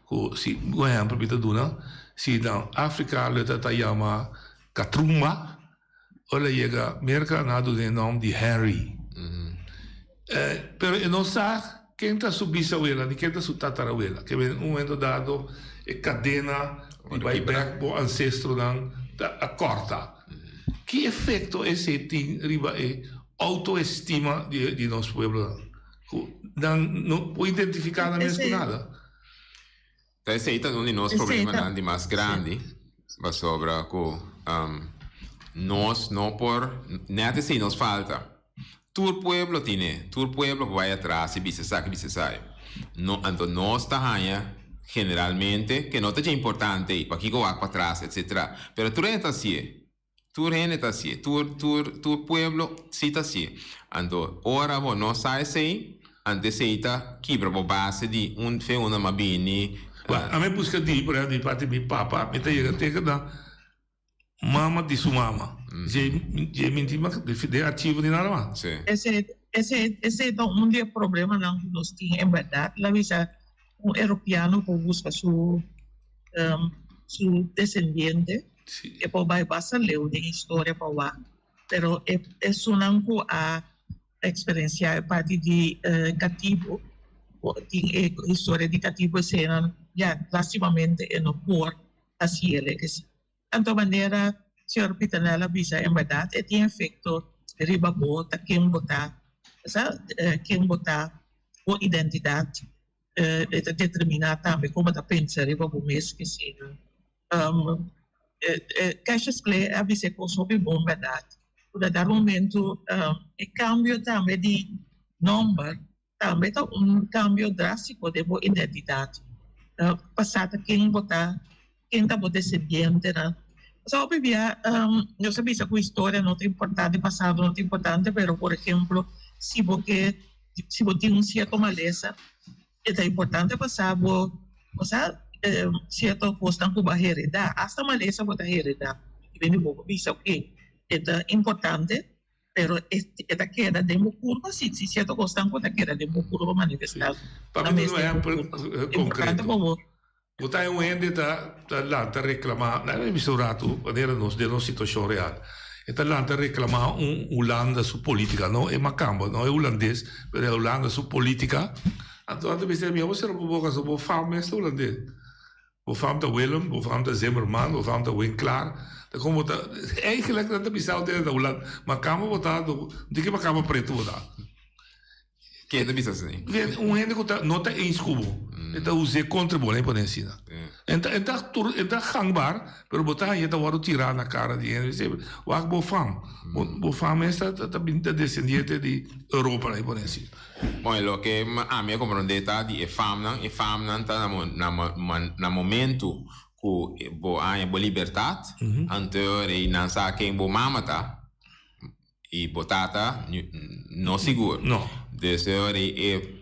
O: ku si un ehèmpel mi ta duna si na Afrika lo e ta yama Katrumba, ora el a yega Merka nan a duna e nòm di Henry. Pero e no sa ken ta su bisawela ni ken ta su tatarawela. Ke men un momento dado e kadena di bai bèk bo ansestronan ta a kòrta. Ki efekto esei tin riba e outoestima di nos pueblonan? Ku nan no por identifiká nan mes ku nada.
P: Ta esei ta un di nos problemanan di mas grandi, pasobra ku nos no por, nèt esei nos falta. Tur pueblo tine, tur pueblo por bai atras i bisa esaki, bisa esai. No, anto nos ta haña generalmente ke no ta dje importante ei, pakiko wak patras, etcetera. Pero tur hende ta hasié. Tur hende ta hasié. Tur, tur, tur pueblo si ta hasié. Anto ora bo no sa esei, anto esei ta kibra bo base di un fe unda m'a bini.
O: Wak, ami a buska di, por ehempel, di parti mi papa, mi ta yega te na Mama di su mama. Dje dje minti mas den archivo ni nada mas.
P: Sí.
L: Esei esei esei ta un di e problemanan ku nos tin en bèrdat. La bisa un europeano por buska su su desendiente e por bai basta leu den historia pa wak. Pero e esunnan ku a eksperensiá e parti di katibu tin e historia di katibu eseinan ya lastimamente e no por hasi el esei. Tanto manera señor Pitanel a bisa en berdad e tin efecto riba bo ta ken bo ta, sa ken bo ta, bo identidad e ta determina tambe con bo ta pensa riba bo mes esei. Cassius Clay a bisa e cos hopi bon berdad, cu na dar momento e cambio tambe di nomber Tambe ta un cambio drastico den bo identidad. Pasá ta ken bo ta, ken ta bo descendientenan. Pasobra hopi bia nos a bisa cu historia no ta importante, pasado no ta importante, pero por ehemplo si bo ke, si bo tin un cierto malesa e ta importante pa sa bo, bo sa cierto cosnan cu bo a hereda, hasta malesa bo ta hereda. Y bini bo por bisa ok e ta importante. Pero e ta keda den bo kurpa, si si sierto kosnan ku ta keda den bo kurpa manifestá
O: Pa
L: na
O: mi
L: mes
O: un
L: den bo
O: ehèmpel
L: kurpa. Importante
O: konkreto.
L: pa bo.
O: Bo ta un hende ta ta lanta reklamá, nan a bisa un ratu manera nos den nos situashon real. E ta lanta reklamá un Hulanda su polítika, no e makamba, no e hulandes, pero e Hulanda su polítika. Anto nan ta bisa, mi a bo sera bo boka, so bo fam mes ta hulandes. Bo fam ta Willem, bo fam ta Zimmerman, bo fam ta Winklaar. Ta como bo ta, eigenlijk nan ta bisa bo ta Holland, ma cama bo ta, di ki ma cama preto bo ta?
P: Ken ta bisa asina?
O: Un hende cu ta, no ta eens cu bo, e ta us'é contra bo, laat mi pone asina. En ta, en ta tur, en ta gangbaar, pero bo ta haña ta wordo tirá na cara di hende, bis'é, wak bo fam, bo fam mes ta, ta bin ta descendiente di Europa, laat mi pone asina.
P: Bon, e loke ami a komprondé ta di e famnan, e famnan ta na na momentu ku bo haña bo libertat, anto rei nan sa ken bo mama ta i bo tata no sigur. Dus e rei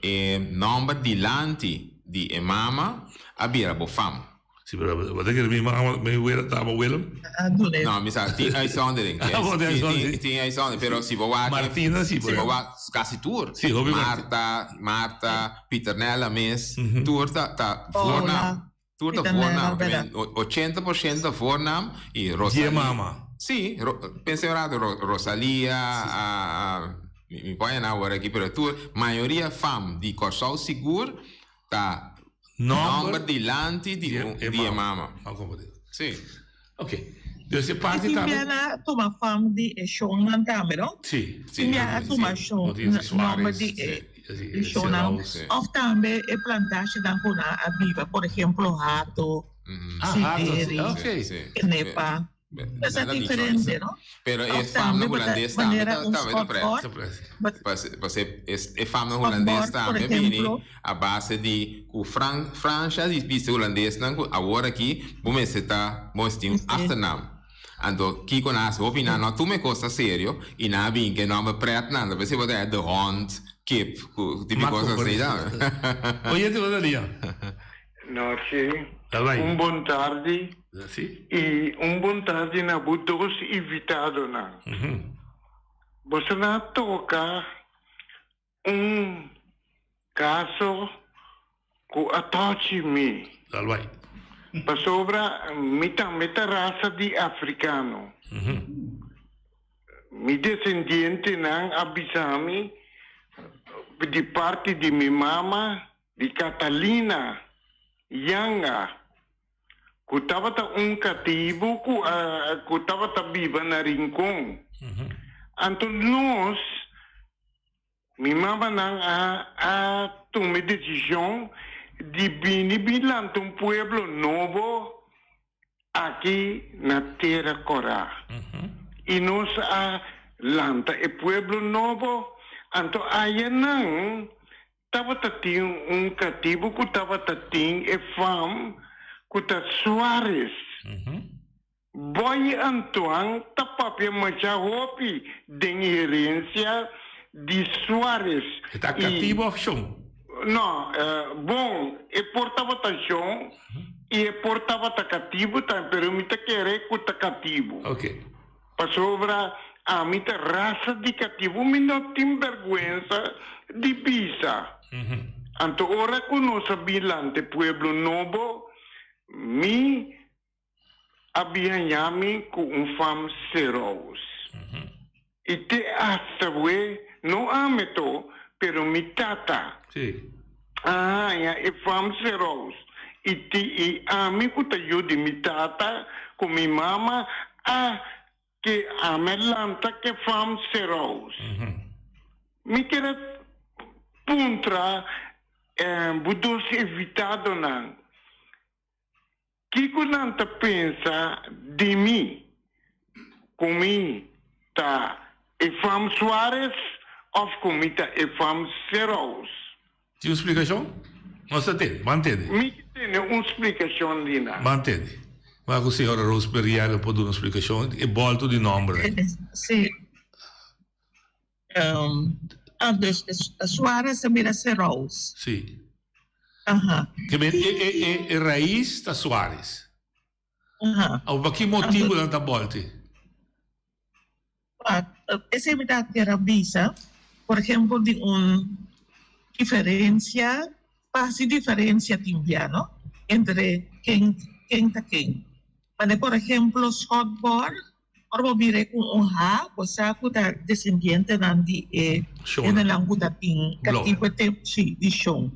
P: e nòmber dilanti di e mama a bira bo fam.
O: Si, pero bo ta kere mi mama, mi wela taba Willem?
P: No, mi sa, tin uitzondering. Tin, tin uitzondering, pero si bo wak...
O: Martina si,
P: Si bo wak, kasi tur.
O: Si, hopi
P: Marta, Marta, Pieternella mes, tur ta, ta voornaam. Tur ta voornaam. 80% ta voornaam y Rosalia.
O: Die mama.
P: Si, pensa un rato, Rosalia, mi por haña awor aki, pero tur, mayoria fam di Kòrsou sigur ta Nòmber dilanti di e mama.
O: Sí. Ok. Dus e parti
L: tambe. I tin bia a tuma fam di e shonnan tambe, no?
O: Sí.
L: Tin bia a tuma shon, nòmber di e shonnan. Òf tambe e plantashinan ku nan a biba, por ehemplo Hato, Sideri, Kenepa. Esa diferente, no?
P: Pero e famnan hulandes tambe ta tambe ta pret. Pase e famnan hulandes tambe bini a base di ku Fran Fransha di bisa hulandesnan ku awor aki bo mester ta bo mester tin un achternaam. Anto kiko nan hasi hopi nan no a tuma e kos ta serio i nan a bini ku e nòmber pret nan ta p'esei bo ta de hond, kip ku tipo kos asina tambe.
O: Oye te bo ta lia.
E: Nochi. Un bon tardi. Y un bon tardi na bo dos invitadonan. Boso nan a toca un caso cu a tochi mi. Pasobra mi tambe ta rasa di africano. Mi descendientenan a bisa mi di parti di mi mama. Di Catalina Yanga. Ku tabata un katibu ku a ku tabata biba na Rincon. Anto nos, mi mamanan a a tuma e desishon di bini bin lanta un pueblo nobo aki na Tera Kòrá. I nos a lanta e pueblo nobo, anto ayanan Tabata tin un katibu ku tabata tin e fam ku ta Suares. Boy Antoine ta papia masha hopi den herensia di Suares
O: E ta
E: i.
O: katibu of shon?
E: No, bon, e por tabata shon i e por tabata katibu tambe, pero mi ta kere ku ta katibu. Pasobra ami ta rasa di katibu, mi no tin bèrgwensa di bisa. Anto ora ku nos a bin lanta e pueblo nobo, mi a bin haña mi ku un fam serous. I te asta we, no ami to, pero mi tata a haña e fam serous. I ti i ami ku ta yu di mi tata ku mi mama a ke ami a lanta ke fam serous. Mi kier a puntra bo dos invitadonan. Kiko nan ta pensa di mi? Ku mi ta e fam Suarez òf ku mi ta e fam Serous?
O: Tin un splikashon? Nos ta tende. Ban tende.
E: Mi ke tende un splikashon di nan.
O: Ban tende. Wak ku señora Rose Periel lo por duna un splikashon. E bòltu di nòmber ei.
L: Sí. Ah, dus Suarez ta bira Serous.
O: Sí.
L: Aha.
O: Ke men e e e e rais ta Suarez.
L: Aha.
O: Awo pa ki motibu nan ta bolti?
L: Pa esei mi ta kier a bisa, por ehempel di un diferencia, pa hasi diferencia tin bia no, entre ken ken ta ken. Mane por ehemplo Schotborg Ora bo bira ku un ha, bo sa ku ta desendientenan di e hendenan ku ta tin katibu e tempu, si, di shon.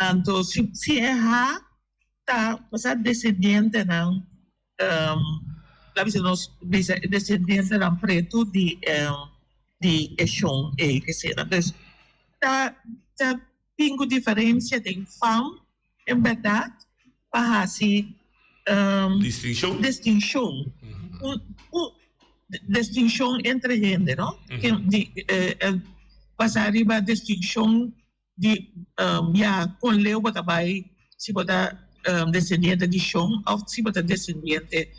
L: Anto si si e ha ta bo sa desendientenan, la bisa nos bisa e desendientenan pretu di di e shon ei ke sera. Dus ta ta tin ku diferensia den fam En bèrdat, pa hasi
O: Distinshon?
L: distinshon, un un distinshon entre hende, no? Di basá riba distinshon di ya kon leu bo ta bai, si bo ta desendiente di shon òf si bo ta desendiente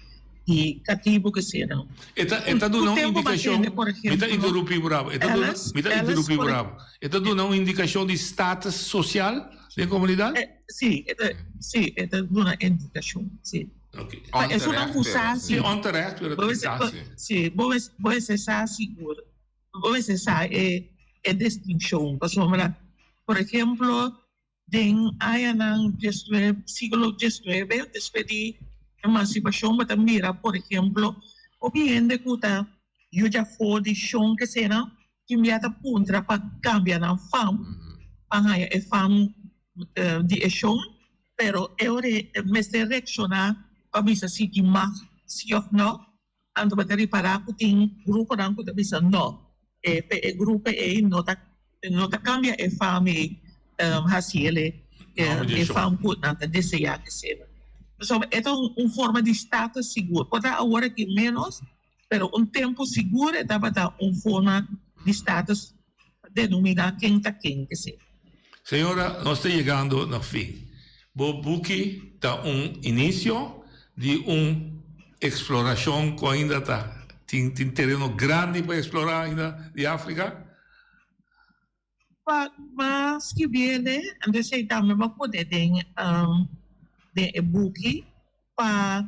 L: di katibu ke sera.
O: E ta e ta duna un indikashon, mi ta interumpi bo rabo, e ta duna, mi ta interumpi bo rabo, e ta duna un indikashon di status sosial den komunidat?
L: Si, e ta, si, e ta duna indikashon, si.
O: Ok.
L: Pa esunnan ku sa
O: si. Si, onterecht, pero ta sa si.
L: Si, bo mester, bo mester sa sigur, bo mester sa e e distinshon, pasobra, por ehemplo, Den añanan diesnuebe, siglo diesnuebe, despues di emansipashon bo ta mira por ehemplo hopi hende ku ta yuda afó di shon kesenan tin bia ta puntra pa kambia nan fam pa haña e fam di e shon pero e ora e mester reakshoná pa bisa si tin mag si òf nò anto bo ta ripará ku tin gruponan ku ta bisa no e e grupo ei no ta no ta kambia e fam ei hasi el e fam ku nan ta deseá ke sera. Pasobra e ta un forma di status sigur. Por ta awor aki ménos, pero un tempu sigur e tabata un forma di status pa denominá ken ta ken ke sera.
O: Señora, nos ta yegando na fin. Bo buki ta un inicio di un exploracion cu ainda ta tin tin tereno grandi pa explora ainda di Africa?
L: Pa mas ki biene, anto esey tambe bo a pone den den e buki pa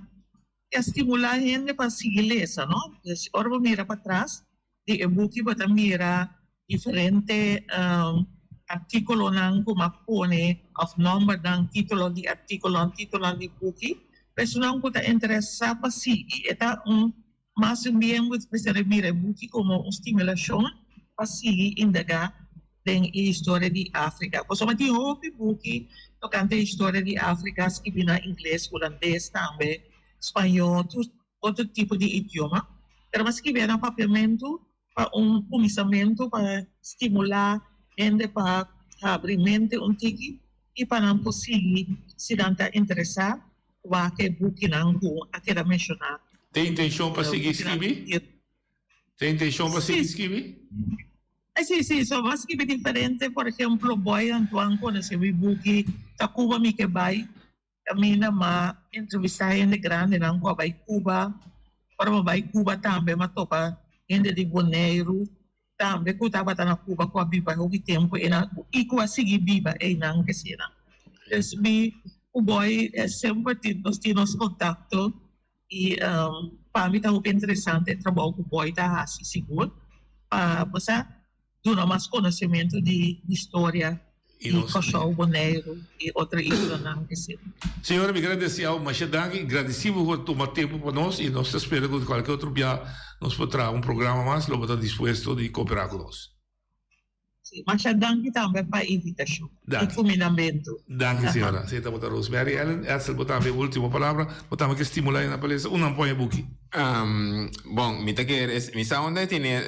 L: estimula hende pa sigui lesa, no? Dus ora bo mira patras di e buki bo ta mira diferente artíkulonan ku m'a pone òf nòmbernan, título di artíkulonan, títulonan di buki, pa esunnan ku ta interesá pa sigui. E ta un mas bien bo mester a mira e buki komo un stimulashon pa sigui indagá den e historia di Afrika. Pasobra tin hopi buki. tokante historia di Afrika, skibi na ingles, hulandes tambe, spañó, tur otro tipo di idioma. Pero mi a skibi na papiamentu pa un kuminsamentu pa stimulá hende pa habri mente un tiki i pa nan por sigui si nan ta interesá wak e bukinan ku a keda menshoná.
O: Tin intenshon pa sigui skibi? Tin intenshon pa sigui skibi?
L: Si, si, so bo a skibi diferente, por ehemplo, Boy Antoine konosé mi buki Ta Cuba Mi Ke Bai, kaminda m'a entrevistá hende grandenan ku a bai Cuba, ora m'a bai Cuba tambe m'a topa hende di Boneiru tambe ku tabata na Cuba ku a biba hopi tempu einan i ku a sigui biba einan kesinan. Dus mi ku Boy semper tin nos tin nos kontakto I pa mi ta hopi interesante e trabou ku Boy ta hasi sigur pa bo sa duna mas konosementu di historia di Kòrsou, Boneiru i otro islanan esei.
O: Señora mi gradesi awo masha danki, gradesi bo por tuma tempu pa nos i nos ta spera ku kualke otro bia nos por traha un programa mas lo bo ta dispuesto di koperá ku nos.
L: Sí, masha danki tambe pa e invitashon i kumindamentu.
O: Danki señora. Esei tabata Rosemary Ellen. Edsel bo tambe ultimo palabra. Bo tambe ke stimula e na palesa un nan pon e buki.
P: Bon, mi ta kere, mi sa unda e tene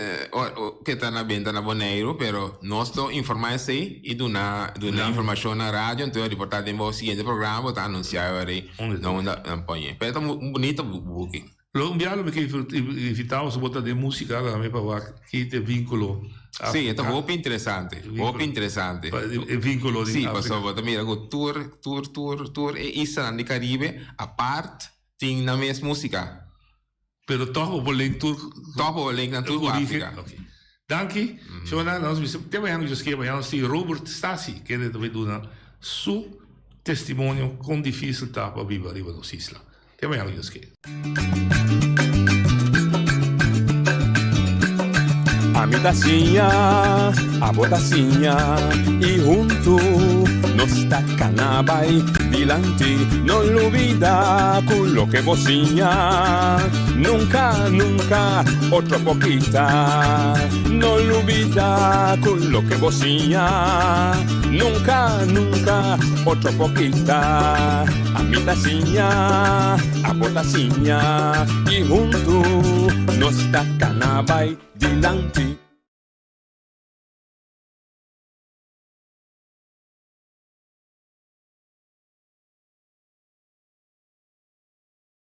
P: ke ta na benta na Boneiru, pero nos lo informa esei i duna duna informashon na radio, entonces riporta den bo siguiente programa bo ta anunsia e ora ei na unda nan pon e. Pero ta un bunito buki.
O: Lo un biaha lo mi ke invita bo si bo ta den musica tambe pa wak ki ta e vinculo
P: Africa. Sí, e ta hopi interesante, hopi interesante.
O: E vinculo di
P: Sí, pasobra bo ta mira ku tur, tur, tur, tur e islanan di Caribe apart tin nan mes musica.
O: Pero tòg bo por link tur.
P: Tòg bo por link nan tur ku Africa.
O: Ok. Danki. Shona, nos bisa te mañana ku Dios kier, mañana nos tin Robert Stasi kende ta bai duna su testimonio kon dificil ta pa biba riba nos isla. Te mañana Dios ke.
N: Ami ta siña, abo ta siña y huntu nos ta cana bay dilanti. No lubida cu loke bo siña nunca, nunca otro por kita. No lubida cu loke bo siña nunca, nunca otro por kita. Ami ta siña, abo ta siña y huntu nos ta cana bay dilanti.